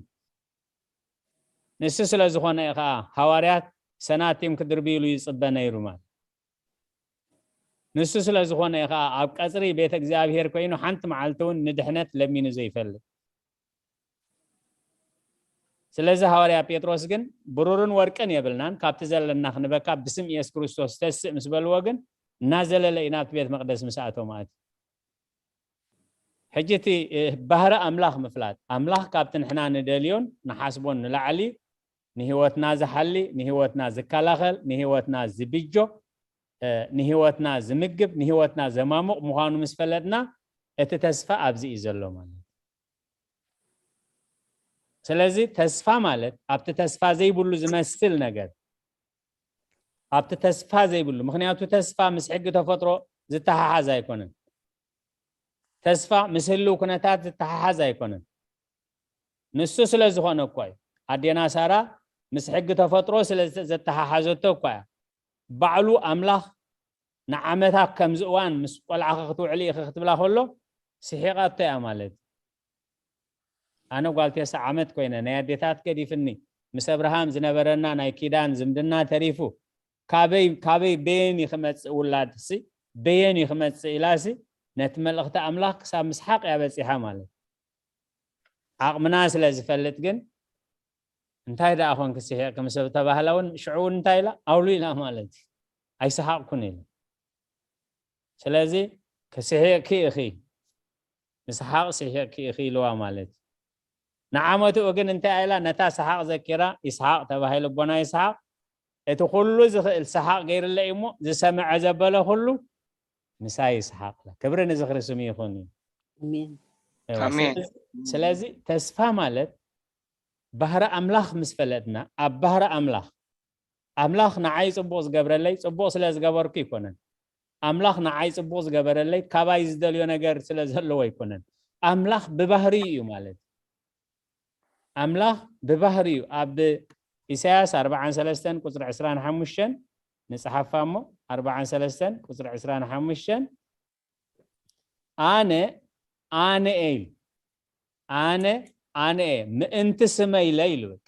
ንሱ ስለ ዝኾነ እዩ ኸዓ ሃዋርያት ሰናቲም ክድርብይሉ ይጽበ ነይሩ ማለት። ንሱ ስለ ዝኾነ እዩ ኸዓ ኣብ ቀጽሪ ቤተ እግዚኣብሔር ኮይኑ ሓንቲ መዓልቲ እውን ንድሕነት ለሚኑ ዘይፈልጥ። ስለዚ ሃዋርያ ጴጥሮስ ግን ብሩርን ወርቅን የብልናን፣ ካብቲ ዘለና ክንበካ ብስም ኢየሱስ ክርስቶስ ተስእ ምስ በልዎ ግን እናዘለለ እዩ ናብቲ ቤት መቕደስ ምስ ኣተወ ማለት እዩ። ሕጂ እቲ፣ እ፣ ባህሪ ኣምላኽ ምፍላጥ፣ ኣምላኽ ካብቲ ንሕና ንደልዮን ንሓስቦን ንላዕሊ ንህይወትና ዝሓሊ፣ ንህይወትና ዝከላኸል፣ ንህይወትና ዝብጆ፣ እ፣ ንህይወትና ዝምግብ፣ ንህይወትና ዘማሙቕ ምዃኑ ምስ ፈለጥና እቲ ተስፋ ኣብዚ እዩ ዘሎ ማለት እዩ። ስለዚ ተስፋ ማለት ኣብቲ ተስፋ ዘይብሉ ዝመስል ነገር፣ ኣብቲ ተስፋ ዘይብሉ፣ ምኽንያቱ ተስፋ ምስ ሕጊ ተፈጥሮ ዝተሓሓዝ ኣይኮነን። ተስፋ ምስ ህልው ኩነታት ዝተሓሓዝ ኣይኮነን። ንሱ ስለ ዝኾነ እኮ እዩ። ኣዴና ሳራ ምስ ሕጊ ተፈጥሮ ስለ ዘተሓሓዘቶ እኳ እያ። ባዕሉ ኣምላኽ ንዓመታ ከምዚ እዋን ምስ ቆልዓኺ ክትውዕሊ ኢኺ ክትብላ ከሎ ስሒቓቶ እያ ማለት እዩ። ኣነ ጓል ተስዓ ዓመት ኮይነ ናይ ኣዴታት ገዲፍኒ ምስ ኣብርሃም ዝነበረና ናይ ኪዳን ዝምድና ተሪፉ ካበይ፣ ካበይ በየን እዩ ክመጽእ ውላድ ሲ በየን እዩ ክመጽእ ኢላ ሲ ነቲ መልእኽቲ ኣምላኽ ክሳብ ምስሓቕ እያ በጺሓ ማለት እዩ። ዓቕምና ስለ ዝፈልጥ ግን እንታይ ደኣ ኮንክ ስሒቕኪ ምስ ተባህላ እውን ሽዑ እውን እንታይ ኢላ? ኣውሉ ኢላ ማለት እዩ። ኣይሰሓቕኩን ኢላ። ስለዚ ክስሒቕኪ ኢኺ፣ ምስሓቕ ስሒቕኪ ኢኺ ኢልዋ ማለት እዩ። ንዓመትኡ ግን እንታይ ኢላ? ነታ ሰሓቕ ዘኪራ ይስሓቕ ተባሂሉ ኣቦና ይስሓቕ እቲ ኩሉ ዝኽእል ሰሓቕ ገይርለ እዩ እሞ ዝሰምዐ ዘበለ ኩሉ ምሳይ ይስሓቕ። ክብሪ ንዝኽሪ ስሙ ይኹን እዩ። ኣሜን። እዋ፣ ኣሜን። ስለዚ፣ ስለዚ ተስፋ ማለት ባህሪ ኣምላኽ ምስ ፈለጥና ኣብ ባህሪ ኣምላኽ ኣምላኽ ንዓይ ጽቡቕ ዝገብረለይ ጽቡቕ ስለ ዝገበርኩ ኣይኮነን። ኣምላኽ ንዓይ ጽቡቕ ዝገበረለይ ካባይ ዝደልዮ ነገር ስለ ዘለዎ ኣይኮነን። ኣምላኽ ብባህሪኡ እዩ ማለት እዩ። ኣምላኽ ብባህሪኡ ኣብ ኢሳያስ ኣርብዓን ሰለስተን ቁጽሪ ዕስራን ሓሙሽተን ንጽሓፋ እሞ ኣርብዓን ሰለስተን ቁጽሪ ዕስራን ሓሙሽተን ኣነ ኣነ እየ ኢሉ ኣነ ኣነ እየ ምእንቲ ስመይ ኢለ ኢሉ በቃ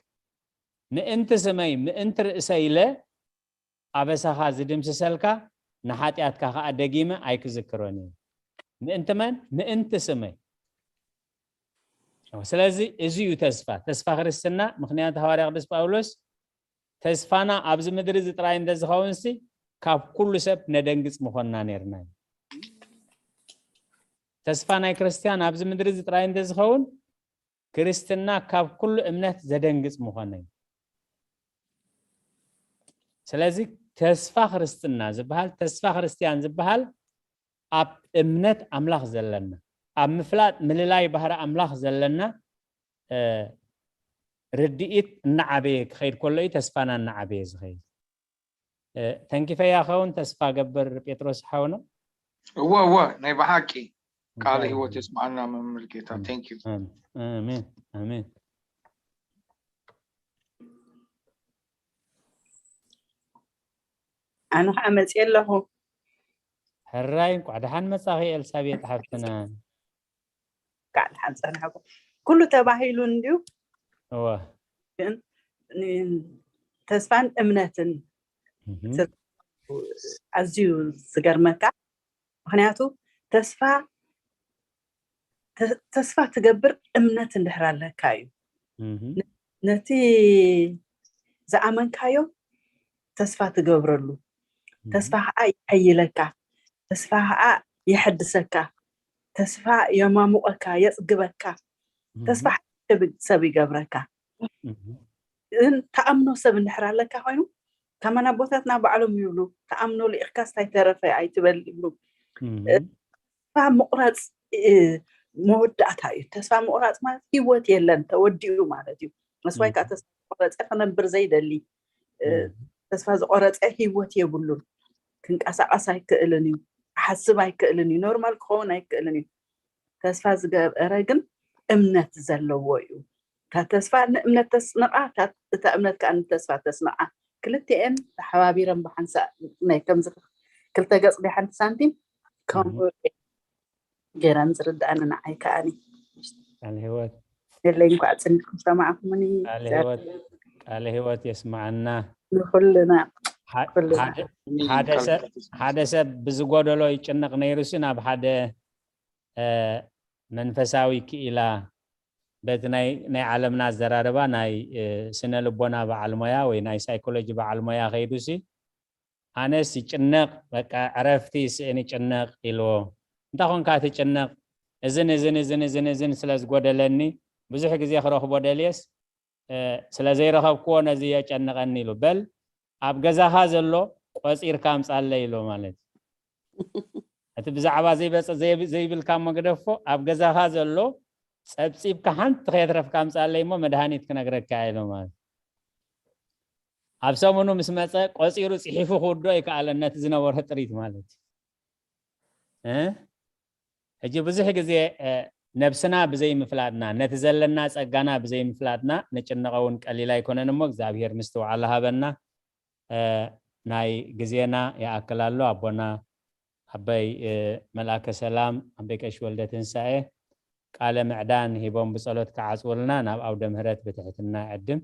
ምእንቲ ስመይ ምእንቲ ርእሰይ ኢለ ኣበሳኻ ዝድምስሰልካ ንሓጢኣትካ ከዓ ደጊመ ኣይክዝክሮን እየ ምእንቲ መን ምእንቲ ስመይ ስለዚ እዚ እዩ ተስፋ ተስፋ ክርስትና ምክንያቱ ሃዋርያ ቅዱስ ጳውሎስ ተስፋና ኣብዚ ምድሪ እዚ ጥራይ እንተዝኸውን ሲ ካብ ኩሉ ሰብ ነደንግፅ ምኾንና ነርና ተስፋ ናይ ክርስትያን ኣብዚ ምድሪ እዚ ጥራይ እንተዝኸውን ክርስትና ካብ ኩሉ እምነት ዘደንግፅ ምኾነ እዩ ስለዚ ተስፋ ክርስትና ዝበሃል ተስፋ ክርስትያን ዝበሃል ኣብ እምነት ኣምላኽ ዘለና ኣብ ምፍላጥ ምልላይ ባህሪ ኣምላኽ ዘለና ርድኢት እናዓበየ ክኸይድ ከሎ እዩ ተስፋና እናዓበየ ዝኸይድ። ተንኪፈያ ኸውን ተስፋ ገብር ጴጥሮስ ሓውና። እወ እወ፣ ናይ ብሓቂ ቃለ ህይወት የስማዓና መምህር ጌታ። Thank you። ኣሜን ኣሜን። ኣነ ከዓ መፅየ ኣለኹ። ሕራይ እንኳዕ ደሓን መጻኺ ኤልሳቤጥ ሓፍትና። እንኳዕ ደሓን ፀናሕኩም። ኩሉ ተባሂሉ እንድዩ። እወ ግን ተስፋን እምነትን ኣዝዩ ዝገርመካ። ምክንያቱ ተስፋ ተስፋ ትገብር እምነት እንድሕር ኣለካ እዩ። ነቲ ዝኣመንካዮ ተስፋ ትገብረሉ። ተስፋ ከዓ ይሐይለካ። ተስፋ ከዓ የሐድሰካ። ተስፋ የማሙቐካ፣ የፅግበካ። ተስፋ ሰብ ይገብረካ። ግን ተኣምኖ ሰብ እንድሕር ኣለካ ኮይኑ ከመን ኣቦታትና ባዕሎም ይብሉ፣ ተኣምኖ ልኢኽካስ እንታይ ተረፈ ኣይትበል ይብሉ። ተስፋ ምቑራፅ መወዳእታ እዩ። ተስፋ ምቑራፅ ማለት ህይወት የለን፣ ተወዲኡ ማለት እዩ። መስዋይ ከዓ ተስፋ ቆረፀ ክነብር ዘይደሊ፣ ተስፋ ዝቆረፀ ህይወት የብሉን። ክንቀሳቀስ ኣይክእልን እዩ፣ ክሓስብ ኣይክእልን እዩ፣ ኖርማል ክኸውን ኣይክእልን እዩ። ተስፋ ዝገበረ ግን እምነት ዘለዎ እዩ። እታ ተስፋ ንእምነት ተስንቓ፣ እታ እምነት ከዓ ንተስፋ ተስንቓ። ክልቲኤን ተሓባቢረን ብሓንሳእ ናይ ከምዚ ክልተ ገፅ ናይ ሓንቲ ሳንቲም ከምኡ ገይረን ዝርድኣኒ ንዓይ ከዓኒ። ቃል ህይወት የለይ እንኳዕ ፅንኩም ሰማዕኩምኒ። ቃለ ህይወት የስማዓና ንኩልና። ሓደ ሰብ ብዝጎደሎ ይጭነቕ ነይሩሲ ናብ ሓደ መንፈሳዊ ክኢላ በቲ ናይ ዓለምና ኣዘራርባ ናይ ስነ ልቦና በዓል ሞያ ወይ ናይ ሳይኮሎጂ በዓል ሞያ ከይዱሲ ኣነስ ይጭነቕ በቃ ዕረፍቲ ስእን ይጭነቕ ኢልዎ። እንታይ ኮንካ ትጭነቕ? እዝን እዝን እዝን እዝን እዝን ስለ ዝጎደለኒ ብዙሕ ግዜ ክረኽቦ ደልየስ ስለ ዘይረኸብክዎ ነዚ የጨንቐኒ ኢሉ። በል ኣብ ገዛኻ ዘሎ ቆፂርካ ኣምፃለይ ኢሎ ማለት እዩ። እቲ ብዛዕባ ዘይበፀ ዘይብልካ እሞ ግደፎ፣ ኣብ ገዛኻ ዘሎ ፀብፂብካ ሓንቲ ከየትረፍካ ኣምፃለይ እሞ መድሃኒት ክነግረካ ኢሎ ማለት እዩ። ኣብ ሰሙኑ ምስ መፀ ቆፂሩ ፅሒፉ ክውዶ ይከኣለን ነቲ ዝነበሮ ጥሪት ማለት እዩ። ሕጂ ብዙሕ ግዜ ነብስና ብዘይምፍላጥና ነቲ ዘለና ጸጋና ብዘይምፍላጥና ንጭነቐ እውን ቀሊል ኣይኮነን እሞ እግዚኣብሔር ምስትውዓል ሃበና። ናይ ግዜና ይኣክል ኣሎ። ኣቦና ኣበይ መልኣከ ሰላም ኣበይ ቀሺ ወልደ ትንሳኤ ቃለ ምዕዳን ሂቦም ብጸሎት ክዓጽውልና ናብ ኣውደ ምህረት ብትሕትና ዕድም።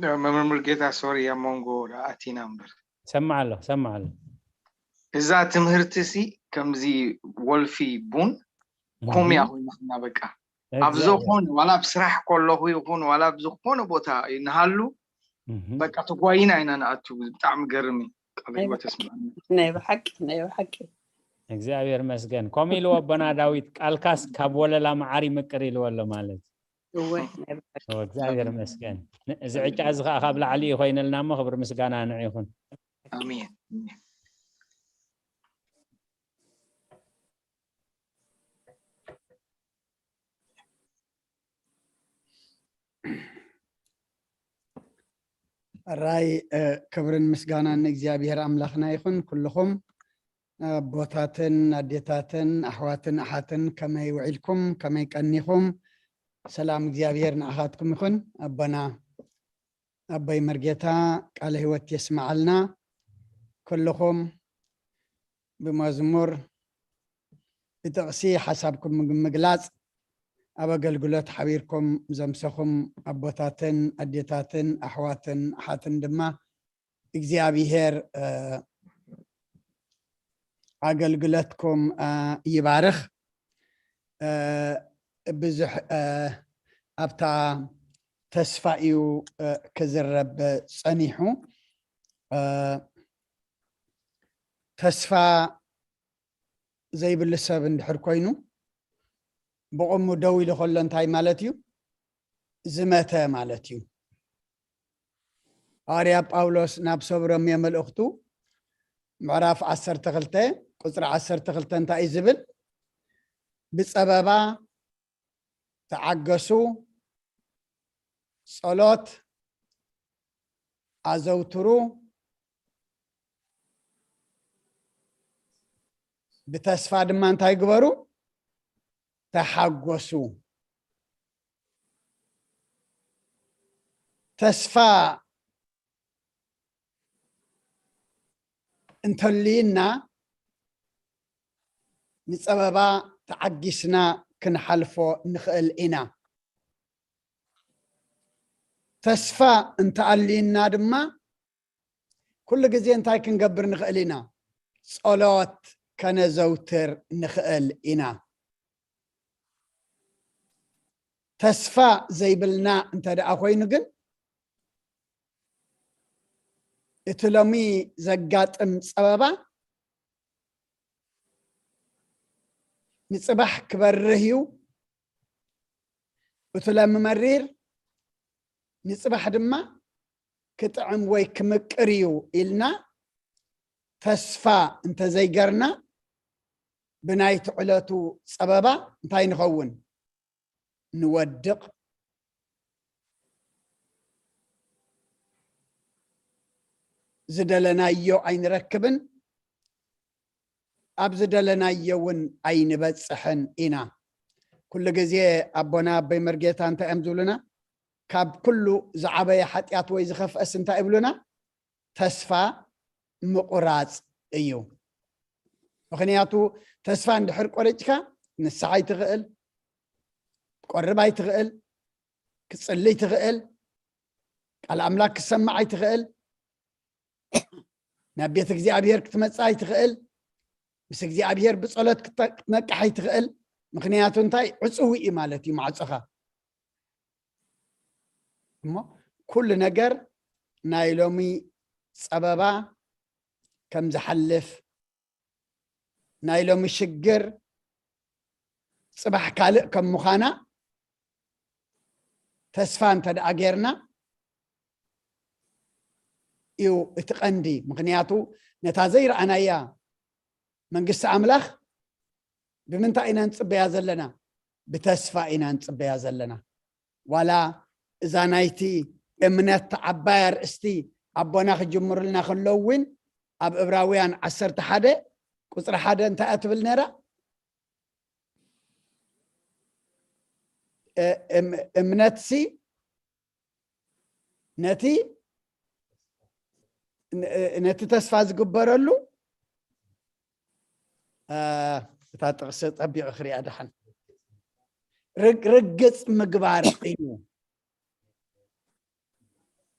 መምህር ሙሉጌታ ሶሪ ኣብ መንጎ ኣቲና እምበር ሰማዕ ኣለኹ ሰማዕ ኣለኹ። እዛ ትምህርቲ ሲ ከምዚ ወልፊ ቡን ኮምያ ኮይና ኮይና በቃ ኣብ ዝኾነ ዋላ ኣብ ስራሕ ከለኹ ይኹን ዋላ ኣብ ዝኾነ ቦታ ንሃሉ በቃ ተጓይና ኢና ንኣቱ። ብጣዕሚ ገርም እዩ። ቃለ ህይወት የስምዐና። ናይ ብሓቂ ናይ ብሓቂ እግዚኣብሔር መስገን። ከምኡ ኢልዎ ኣቦና ዳዊት ቃልካስ ካብ ወለላ መዓር ይምቅር ኢልዎ ኣሎ ማለት እዩ። እወ ናይ ብሓቂ እወ፣ እግዚኣብሔር መስገን። ን- እዚ ዕጫ እዚ ከዓ ካብ ላዕሊ እዩ ኮይነልና እሞ ክብሪ ምስጋና ንዑ ይኹን። ኣሜን። ራይ ክብርን ምስጋናን ንእግዚኣብሔር ኣምላኽና ይኹን። ኩልኹም ኣቦታትን ኣዴታትን ኣሕዋትን ኣሓትን ከመይ ውዒልኩም? ከመይ ቀኒኹም? ሰላም እግዚኣብሔር ንኣኻትኩም ይኹን። ኣቦና ኣቦይ መርጌታ ቃለ ህይወት የስምዓልና። ኩልኹም ብመዝሙር ብጥቕሲ ሓሳብኩም ምግላጽ ኣብ ኣገልግሎት ሓቢርኩም ዘምሰኹም ኣቦታትን ኣዴታትን ኣሕዋትን ኣሓትን ድማ እግዚኣብሔር ኣገልግሎትኩም ይባርኽ። ብዙሕ ኣብታ ተስፋ እዩ ክዝረብ ጸኒሑ። ተስፋ ዘይብሉ ሰብ እንድሕር ኮይኑ፣ ብቕሙ ደው ኢሉ ከሎ እንታይ ማለት እዩ? ዝመተ ማለት እዩ። ሃዋርያ ጳውሎስ ናብ ሰብ ሮሜ መልእኽቱ ምዕራፍ ዓሰርተ ክልተ ቁጽሪ ዓሰርተ ክልተ እንታይ እዩ ዝብል? ብጸበባ ተዓገሱ፣ ጸሎት ኣዘውትሩ፣ ብተስፋ ድማ እንታይ ግበሩ? ተሓጎሱ። ተስፋ እንተልዩና፣ ንጸበባ ተዓጊስና ክንሓልፎ ንኽእል ኢና። ተስፋ እንተኣልዩና ድማ፣ ኩሉ ግዜ እንታይ ክንገብር ንኽእል ኢና? ጸሎት ከነዘውትር ንኽእል ኢና። ተስፋ ዘይብልና እንተ ደኣ ኮይኑ ግን፣ እቲ ሎሚ ዘጋጥም ጸበባ ንጽባሕ ክበርህ እዩ። እቲ ሎሚ መሪር ንጽባሕ ድማ ክጥዕም ወይ ክምቅር እዩ ኢልና ተስፋ እንተዘይገርና፣ ብናይቲ ዕለቱ ጸበባ እንታይ ንኸውን? ንወድቕ። ዝደለናዮ ኣይንረክብን፣ ኣብ ዝደለናዮ እውን ኣይንበጽሕን ኢና። ኩሉ ግዜ ኣቦና ኣቦይ መርጌታ እንታይ እዮም ዝብሉና? ካብ ኩሉ ዝዓበየ ሓጢኣት ወይ ዝኸፍአስ እንታይ ይብሉና? ተስፋ ምቑራጽ እዩ። ምኽንያቱ ተስፋ እንድሕር ቆሪጽካ ንስሓ ኣይትኽእል፣ ቆርብ ኣይትኽእል፣ ክትጽልይ ትኽእል፣ ቃል ኣምላኽ ክትሰምዕ ኣይትኽእል፣ ናብ ቤት እግዚኣብሔር ክትመጽእ ኣይትኽእል፣ ምስ እግዚኣብሔር ብጸሎት ክተ-፣ ክትነቅሕ ኣይትኽእል። ምኽንያቱ እንታይ? ዕጹው እዩ ማለት እዩ ማዕጾኻ። እሞ ኩሉ ነገር ናይ ሎሚ ጸበባ ከም ዝሓልፍ፣ ናይ ሎሚ ሽግር ጽባሕ ካልእ ከም ምዃና ተስፋ እንተ ደኣ ጌርና እዩ እቲ ቀንዲ። ምኽንያቱ ነታ ዘይረኣናያ መንግስቲ ኣምላኽ ብምንታይ ኢና ንጽበያ ዘለና? ብተስፋ ኢና ንጽበያ ዘለና። ዋላ እዛ ናይቲ እምነት ዓባይ ኣርእስቲ ኣቦና ክጅምሩልና ከለዉ እውን ኣብ ዕብራውያን ዓሰርተ ሓደ ቁጽሪ ሓደ እንታይ እያ ትብል ነይራ? እ-፣ እም-፣ እምነትሲ ነቲ፣ ን-፣ ነቲ ተስፋ ዝግበረሉ፣ እ፣ እታ ጥቕሲ ጸቢቑ ክሪኣ ደሓን። ርግ-፣ ርግጽ ምግባር እዩ።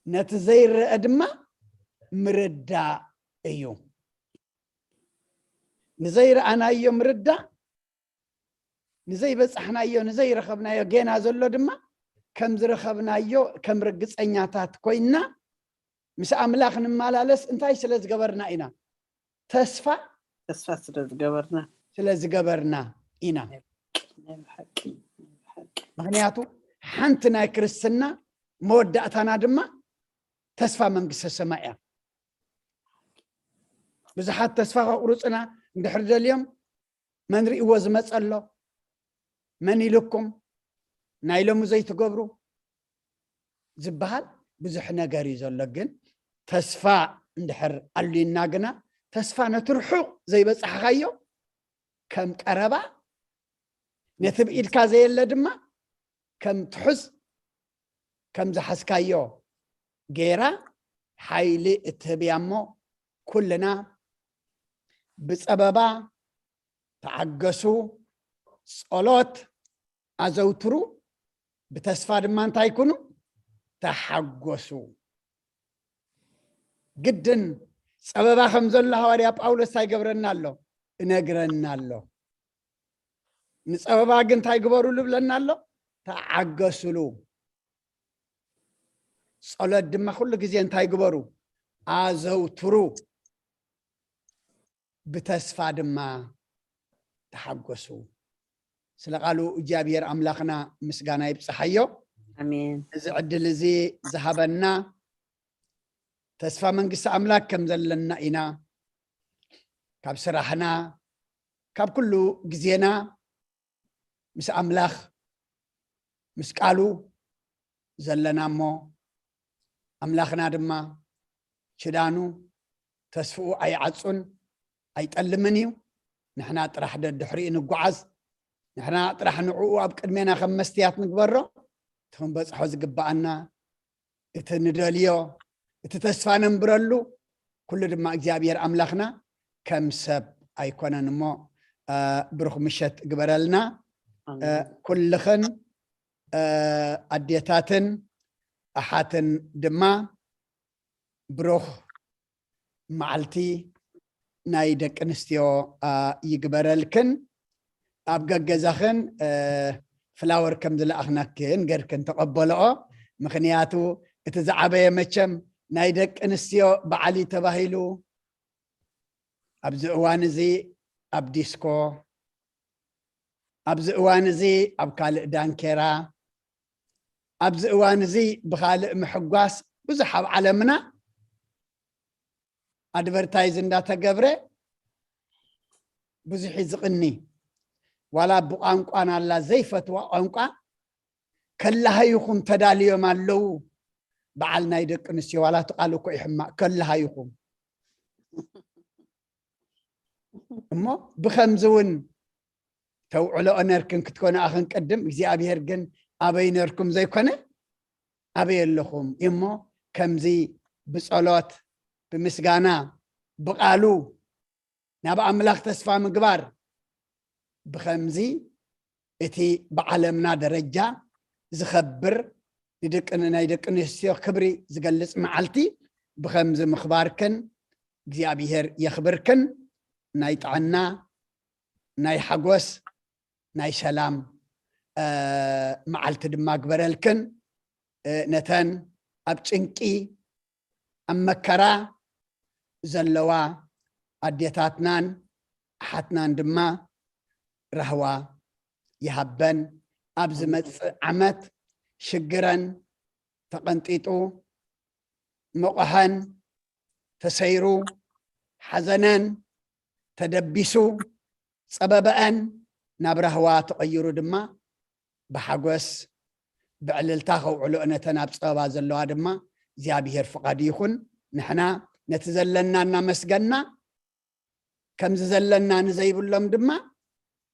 ነቲ ዘይረአ ድማ ምርዳእ እዩ። ንዘይረኣናዮ ምርዳእ፣ ንዘይበጻሕናዮ፣ ንዘይረኸብናዮ፣ ጌና ዘሎ ድማ ከም ዝረኸብናዮ፣ ከም ርግጸኛታት ኮይንና ምስ ኣምላኽ ንመላለስ። እንታይ ስለ ዝገበርና ኢና? ተስፋ ተስፋ ስለ ዝገበርና። ስለ ዝገበርና ኢና። ናይ ብሓቂ፣ ናይ ብሓቂ። ምኽንያቱ ሓንቲ ናይ ክርስትና መወዳእታና ድማ ተስፋ መንግስተ ሰማይ እያ። ብዙሓት ተስፋ ከቑርጹና እንድሕር ደልዮም፣ መን ርእይዎ ዝመጸ ኣሎ? መን ኢልኩም? ናይ ሎሚ ዘይትገብሩ ዝበሃል ብዙሕ ነገር እዩ ዘሎ። ግን ተስፋ እንድሕር ኣልዩና ግና፣ ተስፋ ነቲ ርሑቕ ዘይበጻሕካዮ ከም ቀረባ፣ ነቲ ብኢድካ ዘየለ ድማ ከም ትሑዝ፣ ከም ዝሓዝካዮ ገይራ ሓይሊ እትህብ እያ። እሞ ኩልና ብጸበባ ተዓገሱ፣ ጸሎት ኣዘውትሩ፣ ብተስፋ ድማ እንታይ ኩኑ? ተሓጎሱ። ግድን ጸበባ ከም ዘሎ ሃዋርያ ጳውሎስ እንታይ ይገብረና ኣሎ? እነግረና ኣሎ። ንጸበባ ግን እንታይ ግበሩሉ ብለና ኣሎ? ተዓገሱሉ። ጸሎት ድማ ኩሉ ግዜ እንታይ ግበሩ? ኣዘውትሩ። ብተስፋ ድማ ተሓጎሱ። ስለ ቃሉ እግዚኣብሔር ኣምላኽና ምስጋና ይብጽሓዮ። ኣሜን። እዚ ዕድል እዚ ዝሃበና ተስፋ መንግስቲ ኣምላክ ከም ዘለና ኢና። ካብ ስራሕና፣ ካብ ኩሉ ግዜና ምስ ኣምላኽ፣ ምስ ቃሉ ዘለና እሞ፣ ኣምላኽና ድማ ኪዳኑ፣ ተስፍኡ ኣይዓጹን ኣይጠልምን እዩ። ንሕና ጥራሕ ደድሕሪኡ ንጓዓዝ። ንሕና ጥራሕ ንዕኡ ኣብ ቅድሜና ከም መስትያት ንግበሮ። እቲ ክንበጽሖ ዝግብኣና፣ እቲ ንደልዮ፣ እቲ ተስፋ ነንብረሉ፣ ኩሉ ድማ እግዚኣብሔር ኣምላኽና ከም ሰብ ኣይኮነን እሞ፣ እ፣ ብሩኽ ምሸት ግበረልና። እ፣ ኣሜን። ኩልኽን፣ እ፣ ኣዴታትን ኣሓትን ድማ ብሩኽ መዓልቲ ናይ ደቂ ኣንስትዮ፣ እ፣ ይግበረልክን። ኣብ ገገዛኽን፣ እ፣ ፍላወር ከም ዝለኣኽናክን ገርክን ተቐበልኦ። ምኽንያቱ እቲ ዝዓበየ መቸም ናይ ደቂ ኣንስትዮ በዓል እዩ ተባሂሉ። ኣብዚ እዋን እዚ ኣብ ዲስኮ፣ ኣብዚ እዋን እዚ ኣብ ካልእ ዳንኬራ፣ ኣብዚ እዋን እዚ ብኻልእ ምሕጓስ ብዙሕ ኣብ ዓለምና ኣድቨርታይዝ እንዳተገብረ ብዙሕ እዩ ዝቕኒ። ዋላ ብቋንቋ ናላ ዘይፈትዋ ቋንቋ ከለሃይኹም ተዳልዮም ኣለዉ። በዓል ናይ ደቂ ኣንስትዮ ዋላ እቲ ቃል እኮ ይሕማቕ፣ ከለሃይኹም። እሞ ብኸምዚ እውን ተውዕሎኦ ነርክን ክትኮነ ኣኽን ቅድም እግዚኣብሔር ግን ኣበይ ነርኩም ዘይኮነ ኣበይ ኣለኹም እሞ ከምዚ ብጸሎት፣ ብምስጋና፣ ብቓሉ ናብ ኣምላኽ ተስፋ ምግባር፣ ብኸምዚ እቲ ብዓለምና ደረጃ ዝኸብር ንደቂ፣ ናይ ደቂ ኣንስትዮ ክብሪ ዝገልጽ መዓልቲ ብኸምዚ ምኽባርክን እግዚኣብሔር የኽብርክን። ናይ ጥዕና፣ ናይ ሓጎስ፣ ናይ ሰላም፣ እ፣ መዓልቲ ድማ ግበረልክን። እ፣ ነተን ኣብ ጭንቂ፣ ኣብ መከራ ዘለዋ ኣዴታትናን ኣሓትናን ድማ ራህዋ ይሃበን። ኣብ ዝመጽእ ዓመት ሽግረን ተቐንጢጡ፣ መቑሐን ተሰይሩ፣ ሓዘነን ተደቢሱ፣ ጸበበአን ናብ ራህዋ ተቐይሩ ድማ ብሓጎስ ብዕልልታ ከውዕሎ፣ ነተን ኣብ ጸበባ ዘለዋ ድማ እግዚኣብሔር ፍቓዱ ይኹን። ንሕና ነቲ ዘለና እናመስገና፣ ከምዚ ዘለና ንዘይብሎም ድማ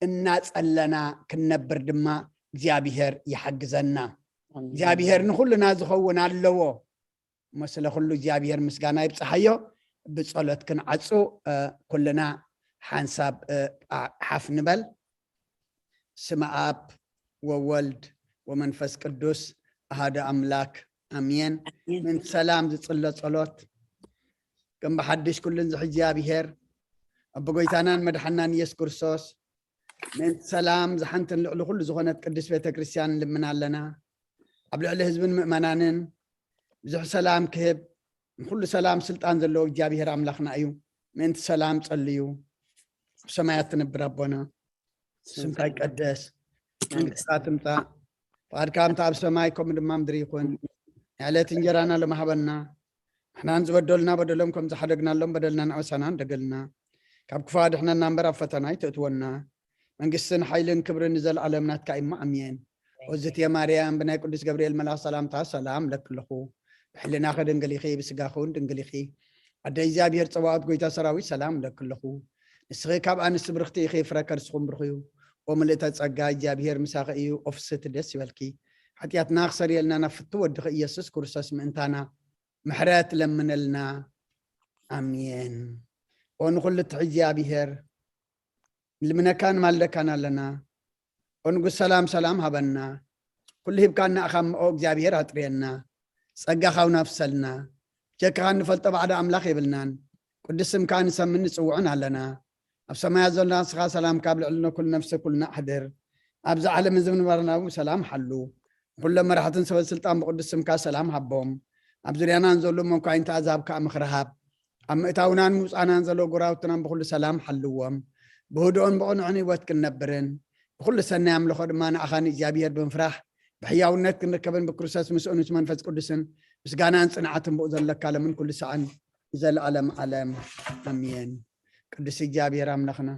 እናጸለና ክንነብር ድማ እግዚኣብሔር ይሓግዘና። ኣሜን። እግዚኣብሔር ንኹልና ዝኸውን ኣለዎ። እሞ ስለ ኩሉ እግዚኣብሔር ምስጋና ይብጽሓዮ። ብጸሎት ክንዓጹ፣ እ፣ ኩልና ሓንሳብ፣ እ፣ ሓፍ ንበል። ስመ ኣብ ወወልድ ወመንፈስ ቅዱስ ኣሃደ ኣምላክ ኣሜን። ኣሜን። ምእንቲ ሰላም ዝጽሎ ጸሎት። ከም ብሓድሽ ኩሉን ዝሕጂ እግዚኣብሔር፣ ኣቦ ጎይታናን መድሓናን ኢየሱስ ክርስቶስ፣ ምእንቲ ሰላም ዝሓንትን ልዕሊ ኩሉ ዝኾነት ቅድስት ቤተ ክርስቲያን ንልምን ኣለና። ኣብ ልዕሊ ህዝብን ምእመናንን ብዙሕ ሰላም ክህብ፣ ንኩሉ ሰላም ስልጣን ዘለዎ እግዚኣብሔር ኣምላኽና እዩ። ምእንቲ ሰላም ጸልዩ። ኣብ ሰማያት ትነብር ኣቦና፣ ስምካ ይቀደስ፣ መንግስትካ ትምጻእ፣ ፍቓድካ ከምቲ ኣብ ሰማይ ከምኡ ድማ ምድሪ ይኹን። ናይ ዕለት እንጀራና ሎሚ ሃበና። ንሕናን ዝበደሉና በደሎም ከም ዝሓደግናሎም በደልና ንዕወሳና እንደገልና። ካብ ክፉ ኣድሕነና እምበር ኣብ ፈተና ኣይተእትወና። መንግስትን ሓይልን ክብርን ንዘለኣለም ናትካ እሞ ኣሜን። ኦዝትየ ማርያም ብናይ ቅዱስ ገብርኤል መልኣኽ ሰላምታ ሰላም ለክለኹ። ብሕልናኺ ድንግል ኢኺ፣ ብስጋኺ እውን ድንግል ኢኺ። ኣደ እግዚኣብሔር ጸባኦት ጎይታ ሰራዊት ሰላም ለክለኹ። ንስኺ ካብ ኣንስቲ ብርኽቲ ኢኺ፣ ፍረ ከርስኹም ብሩኽ እዩ። ኦ ምልእተ ጸጋ እግዚኣብሔር ምሳኺ እዩ፣ ኦ ፍስህቲ ደስ ይበልኪ። ሓጢኣትና ክሰርየልና ናብ ፍቱ ወድኺ ኢየሱስ ክርስቶስ ምእንታና ምሕረት ለምነልና። ኣሜን። ኦ ንኹሉ ትሕዚ እግዚኣብሔር ልምነካን ማልደካን ኣለና። ኦ ንጉስ ሰላም ሰላም ሃበና። ኩሉ ሂብካና እኻ እሞ ኦ እግዚኣብሔር ኣጥርየና። ጸጋኻ እውን ኣፍሰልና። ጀካኻ እንፈልጦ ባዕዳ ኣምላኽ የብልናን። ቅዱስ ስምካ ንሰምን ንጽውዕን ኣለና። ኣብ ሰማያት ዘሎና ንስኻ ሰላምካ ኣብ ልዕልና ኩሉ ነፍሲ ኩልና ኣሕድር። ኣብዚ ዓለም እዚ ምንባርና እውን ሰላም ሓሉ። ንኹሎም መራሕትን ሰበ ስልጣን ብቅዱስ ስምካ ሰላም ሃቦም። ኣብ ዙርያናን ዘለዉ መንኳይንቲ ኣዛብ ከኣ ምኽሪ ሃብ። ኣብ ምእታውናን ምውጻእናን ዘለዉ ጎራውትናን ብኹሉ ሰላም ሓልዎም። ብህድኦን ብቕኑዕን ህይወት ክንነብርን ብኩሉ ሰናይ ኣምልኾ ድማ ንኣኻ ንእግዚኣብሔር ብምፍራሕ ብሕያውነት ክንርከብን ብክርስቶስ ምስኡን ምስ መንፈስ ቅዱስን ምስጋናን ጽንዓትን ብኡ ዘለካ ለምን ኩሉ ሰዓን ንዘለኣለም ዓለም ኣሜን። ቅዱስ እግዚኣብሔር ኣምላኽና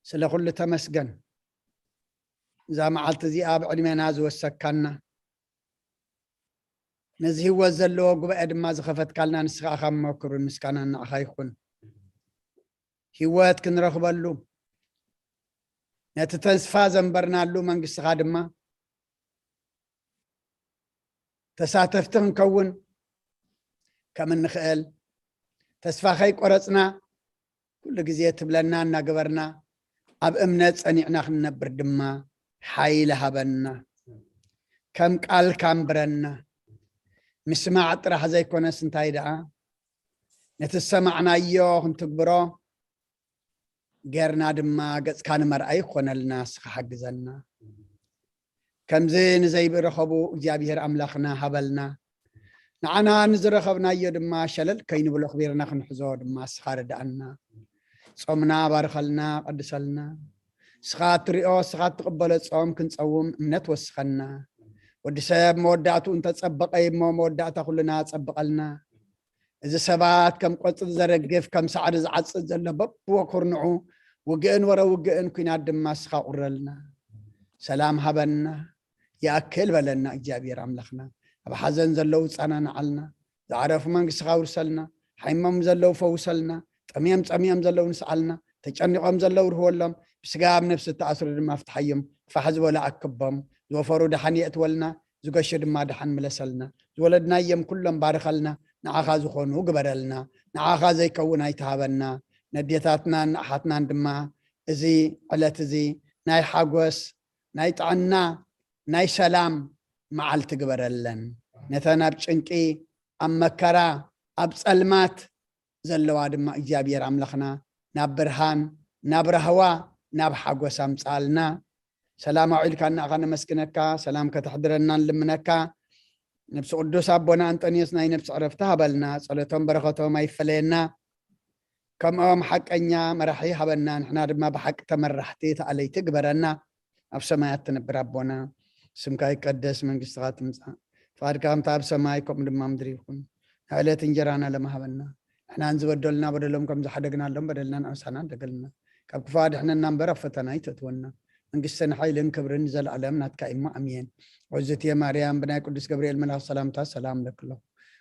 ስለ ኩሉ ተመስገን። እዛ መዓልቲ እዚኣ ኣብ ዕድሜና ዝወሰካና ነዚ ህይወት ዘለዎ ጉባኤ ድማ ዝኸፈትካልና ንስኻ ኢኻ እሞ ክብርን ምስጋናን ንዓኻ ይኹን። ህይወት ክንረኽበሉ ነቲ ተስፋ ዘንበርናሉ መንግስትኻ ድማ ተሳተፍቲ ክንከውን ከም እንኽእል ተስፋ ከይቆረጽና ኩሉ ግዜ ትብለና እናገበርና ኣብ እምነት ጸኒዕና ክንነብር ድማ ሓይሊ ሃበና። ከም ቃልካ ኣንብረና። ምስማዕ ጥራሕ ዘይኮነስ እንታይ ደኣ ነቲ ዝሰማዕናዮ ክንትግብሮ ጌርና ድማ ገጽካ ንመርኣይ ይኾነልና፣ ንስኻ ሓግዘና። ከምዚ ንዘይብረኸቡ እግዚኣብሔር ኣምላኽና ሃበልና። ንዓና ንዝረኸብናዮ ድማ ሸለል ከይንብሎ ኣኽቢርና ክንሕዞ ድማ ንስኻ ርድኣና። ጾምና ባርኸልና፣ ቀድሰልና። ንስኻ እትሪኦ፣ ንስኻ እትቕበሎ ጾም ክንጸውም እምነት ወስኸና። ወዲ ሰብ መወዳእትኡ እንተጸበቐ እሞ መወዳእታ ኩልና ጸብቐልና። እዚ ሰባት ከም ቆጽሊ ዘረግፍ፣ ከም ሳዕሪ ዝዓጽድ ዘሎ በብወኩርንዑ ውግእን ወረ ውግእን ኲናት ድማ ንስኻ ቁረልና። ሰላም ሃበና፣ ይኣክል በለና እግዚኣብሔር ኣምላኽና። ኣብ ሓዘን ዘለዉ ጸናንዓልና፣ ዝዓረፉ መንግስትኻ ኣውርሰልና፣ ሓሚሞም ዘለዉ ፈውሰልና፣ ጠምዮም ጸሚኦም ዘለዉ ንስዓልና፣ ተጨኒቖም ዘለዉ ርህወሎም፣ ብስጋ ኣብ ነፍሲ እተኣስሩ ድማ ፍትሓዮም፣ ፋሕ ዝበሉ ኣክቦም፣ ዝወፈሩ ደሓን የእትወልና፣ ዝገሹ ድማ ደሓን ምለሰልና፣ ዝወለድናዮም ኩሎም ባርኸልና፣ ንዓኻ ዝኾኑ ግበረልና፣ ንዓኻ ዘይከውን ኣይትሃበና፣ ነዴታትናን ንኣሓትናን ድማ እዚ ዕለት እዚ ናይ ሓጎስ፣ ናይ ጥዕና፣ ናይ ሰላም መዓልቲ ግበረለን። ነተን ኣብ ጭንቂ፣ ኣብ መከራ፣ ኣብ ጸልማት ዘለዋ ድማ እግዚኣብሔር ኣምላኽና ናብ ብርሃን፣ ናብ ራህዋ፣ ናብ ሓጎስ ኣምጽኣልና። ሰላም ኣውዒልካ ንኣኻ ነመስግነካ፣ ሰላም ከተሕድረና ንልምነካ። ነብሲ ቅዱስ ኣቦና ኣንጠንዮስ ናይ ነብሲ ዕረፍቲ ሃበልና፣ ጸሎቶም በረኸቶም ኣይፈለየና። ከምኦም ሓቀኛ መራሒ ሃበና፣ ንሕና ድማ ብሓቂ ተመራሕቲ ተኣለይቲ ግበረና። ኣብ ሰማያት ትነብር ኣቦና፣ ስምካ ይቀደስ፣ መንግስትኻ ትምጻእ፣ ፍቓድካ ከምታ ኣብ ሰማይ ከምኡ ድማ ምድሪ ይኹን። ንዕለት እንጀራና ሎሚ ሃበና፣ ንሕና ንዝበደሉና በደሎም ከም ዝሓደግናሎም በደልና ንኣምሳና ንደገልና፣ ካብ ክፉእ ኣድሕነና እምበር ኣብ ፈተና ኣይተእትወና፣ መንግስትን ሓይልን ክብርን ንዘለኣለም ናትካ እሞ ኣሜን። ኦዝትየ ማርያም ብናይ ቅዱስ ገብርኤል መልኣኽ ሰላምታ ሰላም እብለኪ ኣለኹ።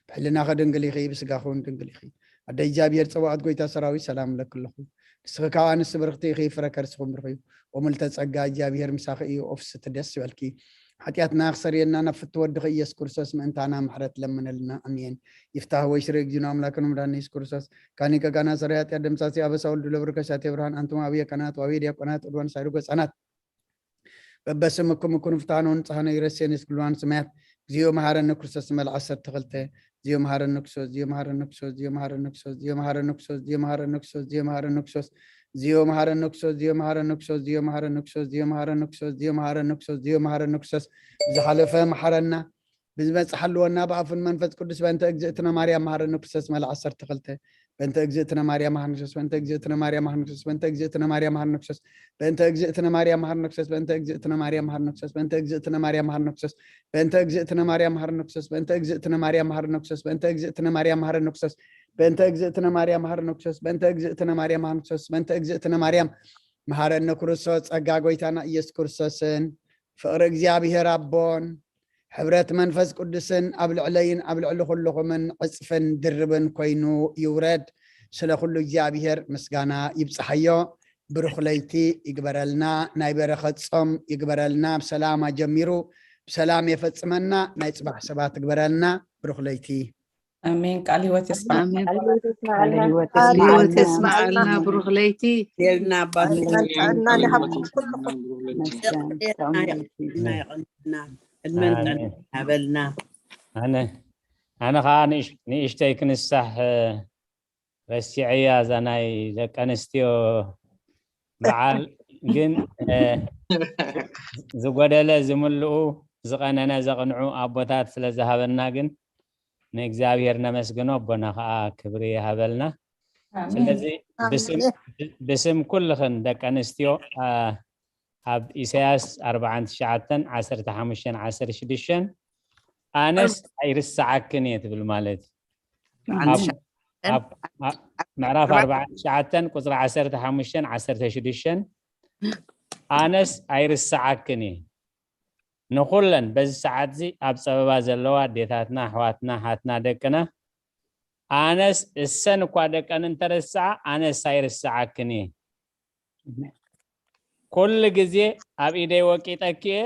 ብሕልናኺ ድንግል ኢኺ፣ ብስጋኺ እውን ድንግል ኢኺ። ኣደ እግዚኣብሔር ጸባኦት ጎይታ ሰራዊት ሰላም እብለኪ ኣለኹ። ንስኺ ካብ ኣንስቲ ብርኽቲ ኢኺ፣ ፍረ ከርስኺ እውን ብሩኽ እዩ። ወምልተ ጸጋ እግዚኣብሔር ምሳኺ እዩ፣ ኦፍስቲ ደስ ይበልኪ። ሓጢኣትና ክሰርየልና ናብ ፍትወ ወድኺ ኢየሱስ ክርስቶስ ምእንታና ምሕረት ለምነልና። ኣሜን። ይፍታህ ወይ ሽረ እግዚእነ ኣምላክነ መድኃኒነ ኢየሱስ ክርስቶስ ካኒ ገጋና ሰራይ ኃጢአት ደምሳሲ አበሳ ወልዱ ለብርከ ሳቴ ብርሃን አንትሙ አብየ ካህናት ወአብየ ዲያቆናት ዕድዋን ሳይሩ ገጻናት በበስምኩም ኩኑ ፍትሐነ ወንጽሐነ ይረሴን እስክልዋን ስማያት። እግዚኦ መሐረነ ክርስቶስ መልዓ ዓሰርተ ክልተ። እግዚኦ መሐረነ ክርስቶስ፣ እግዚኦ መሐረነ ክርስቶስ፣ እግዚኦ መሐረነ ክርስቶስ፣ እግዚኦ መሐረነ ክርስቶስ፣ እግዚኦ መሐረነ ክርስቶስ፣ እግዚኦ መሐረነ ክርስቶስ፣ እግዚኦ መሐረነ ክርስቶስ፣ እግዚኦ መሐረነ ክርስቶስ፣ እግዚኦ መሐረነ ክርስቶስ፣ እግዚኦ መሐረነ ክርስቶስ፣ እግዚኦ መሐረነ ክርስቶስ። ብዝሓለፈ መሐረና፣ ብዝመጽእ ሓልወና ብኣፉን መንፈስ ቅዱስ በእንተ እግዝእትነ ማርያም መሐረነ ክርስቶስ መልዓ ዓሰርተ ክልተ። በእንተ እግዝእትነ ማርያም መሐረነ ክርስቶስ፣ በእንተ እግዝእትነ ማርያም መሐረነ ክርስቶስ፣ በእንተ እግዝእትነ ማርያም መሐረነ ክርስቶስ፣ በእንተ እግዝእትነ ማርያም መሐረነ ክርስቶስ፣ በእንተ እግዝእትነ ማርያም መሐረነ ክርስቶስ፣ በእንተ እግዝእትነ ማርያም መሐረነ ክርስቶስ፣ በእንተ እግዝእትነ ማርያም መሐረነ ክርስቶስ፣ በእንተ እግዝእትነ ማርያም መሐረነ ክርስቶስ፣ በእንተ እግዝእትነ ማርያም መሐረነ ክርስቶስ፣ በእንተ እግዝእትነ ማርያም መሐረነ ክርስቶስ፣ በእንተ እግዝእትነ ማርያም መሐረነ ክርስቶስ፣ በእንተ እግዝእትነ ማርያም መሐረነ ክርስቶስ። ጸጋ ጎይታና ኢየሱስ ክርስቶስን ፍቕሪ እግዚኣብሔር ኣቦን ሕብረት መንፈስ ቅዱስን ኣብ ልዕለይን ኣብ ልዕሊ ኩልኹምን ዕጽፍን ድርብን ኮይኑ ይውረድ። ስለ ኩሉ እግዚኣብሔር ምስጋና ይብጽሓዮ። ብሩኽ ለይቲ ይግበረልና። ናይ በረኸት ጾም ይግበረልና። ብሰላም ኣጀሚሩ ብሰላም የፈጽመና። ናይ ጽባሕ ሰባት ይግበረልና። ብሩኽ ለይቲ። ኣሜን። ቃል ህይወት የስማዕ። ኣሜን። ቃል ህይወት ቃል ህይወት የስማዓልና። የስማዓልና። ብሩኽ ለይቲ። የልና ኣባትና። ኣሜን። ጥዕና ይሃብኩም ኩልኩም። መስገን። ጥዑም ለይቲ። የቕንና፣ የቕንና። ዕድመን ኣሜን። ጥዕና ይሃበልና። ኣነ ኣነ ኸዓ ንእሽ-፣ ንእሽተይ ክንሳሕ ረሲዐያ እዛ ናይ ደቂ ኣንስትዮ በዓል ግን፣ እ፣ ዝጎደለ ዝምልኡ ዝቐነነ ዘቕንዑ ኣቦታት ስለ ዝሃበና ግን ንእግዚኣብሔር ነመስግኖ፣ ኣቦና ኸዓ ክብሪ ይሃበልና። ኣሜን። ስለዚ ብስም ኩልኽን ደቂ ኣንስትዮ ኣብ ኢሳያስ ኣርባዓን ትሽዓተን ዓሰርተ ሓሙሽተን ዓሰርተ ሽዱሽተን ኣነስ ኣይርስዓክን እየ ትብል ማለት እዩ። ምዕራፍ ኣርባዓን ትሽዓተን ቁፅሪ ዓሰርተ ሓሙሽተን ዓሰርተ ሽዱሽተን ኣነስ ኣይርስዓክን እየ። ንኹለን በዚ ሰዓት እዚ ኣብ ፀበባ ዘለዋ ኣዴታትና ኣሕዋትና ሓትና ደቅና ኣነስ እሰን እኳ ደቀን እንተረስዓ ኣነስ ኣይርስዓክን እየ። ኩሉ ግዜ ኣብ ኢደይ ወቂጠኪ እየ፣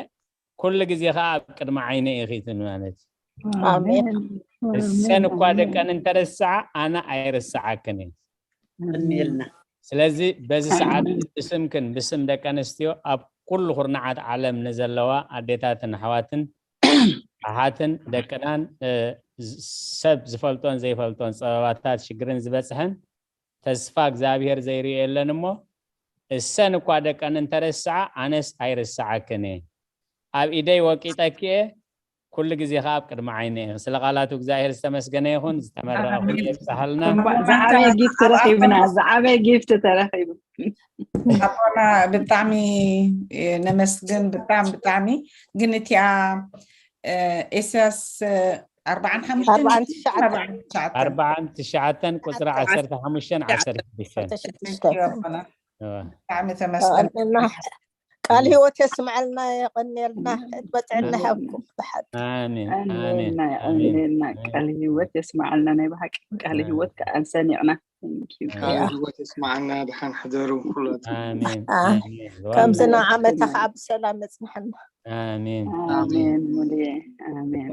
ኩሉ ግዜ ከዓ ኣብ ቅድሚ ዓይነ ኢኺ ትብል ማለት እዩ። እሰን እኳ ደቀን እንተረስዓ ኣነ ኣይርስዓክን እየ። ስለዚ በዚ ሰዓት ብስምክን ብስም ደቂ ኣንስትዮ ኣብ ኩሉ ኩርናዓት ዓለም ንዘለዋ ኣዴታትን ኣሕዋትን ኣሓትን ደቅናን ሰብ ዝፈልጦን ዘይፈልጦን ፀበባታት ሽግርን ዝበፅሐን ተስፋ እግዚኣብሔር ዘይርእዮ የለን እሞ እሰን እኳ ደቀን እንተረስዓ ኣነስ ኣይርስዓክን እየ። ኣብ ኢደይ ወቂጠኪ እየ፣ ኩሉ ግዜ ከዓ ኣብ ቅድሚ ዓይነ እየ። ስለ ቃላቱ እግዚኣብሔር ዝተመስገነ ይኹን። ዝተመረቐ ኩሉ የብፅሓልና። ዝዓበየ ጊፍት ተረኺቡና፣ ዝዓበየ ጊፍት ተረኺቡ። ኣቦና ብጣዕሚ ነመስግን፣ ብጣዕሚ ብጣዕሚ። ግን እቲኣ ኤስያስ ኣርባዓን ሓሙሽተን ኣርባዓን ትሽዓተን ቁፅሪ ዓሰርተ ሓሙሽተን ዓሰርተ ሽዱሽተን። ብጣዕሚ ተመስገን። ቃል ህይወት የስምዐልና፣ የቐንየልና፣ ዕድመ ጥዕና ይሃብኩም። ብሓቂ ኣሜን፣ ኣሜን፣ ኣሜን፣ ኣሜን። ኣሜን። ቃል ህይወት የስምዐልና፣ ናይ ብሓቂ ቃል ኣሜን። ህይወት ከኣ ሰኒቕና። Thank you። ቃል ህይወት የስምዓልና። ደሓን ሕደሩ ኩላትኩም። ኣሜን፣ ኣሜን። ከምዚ ንዓመታ ከዓ ብሰላም የፅንሐና። ኣሜን፣ ኣሜን። ኣሜን ሙሉየ፣ ኣሜን።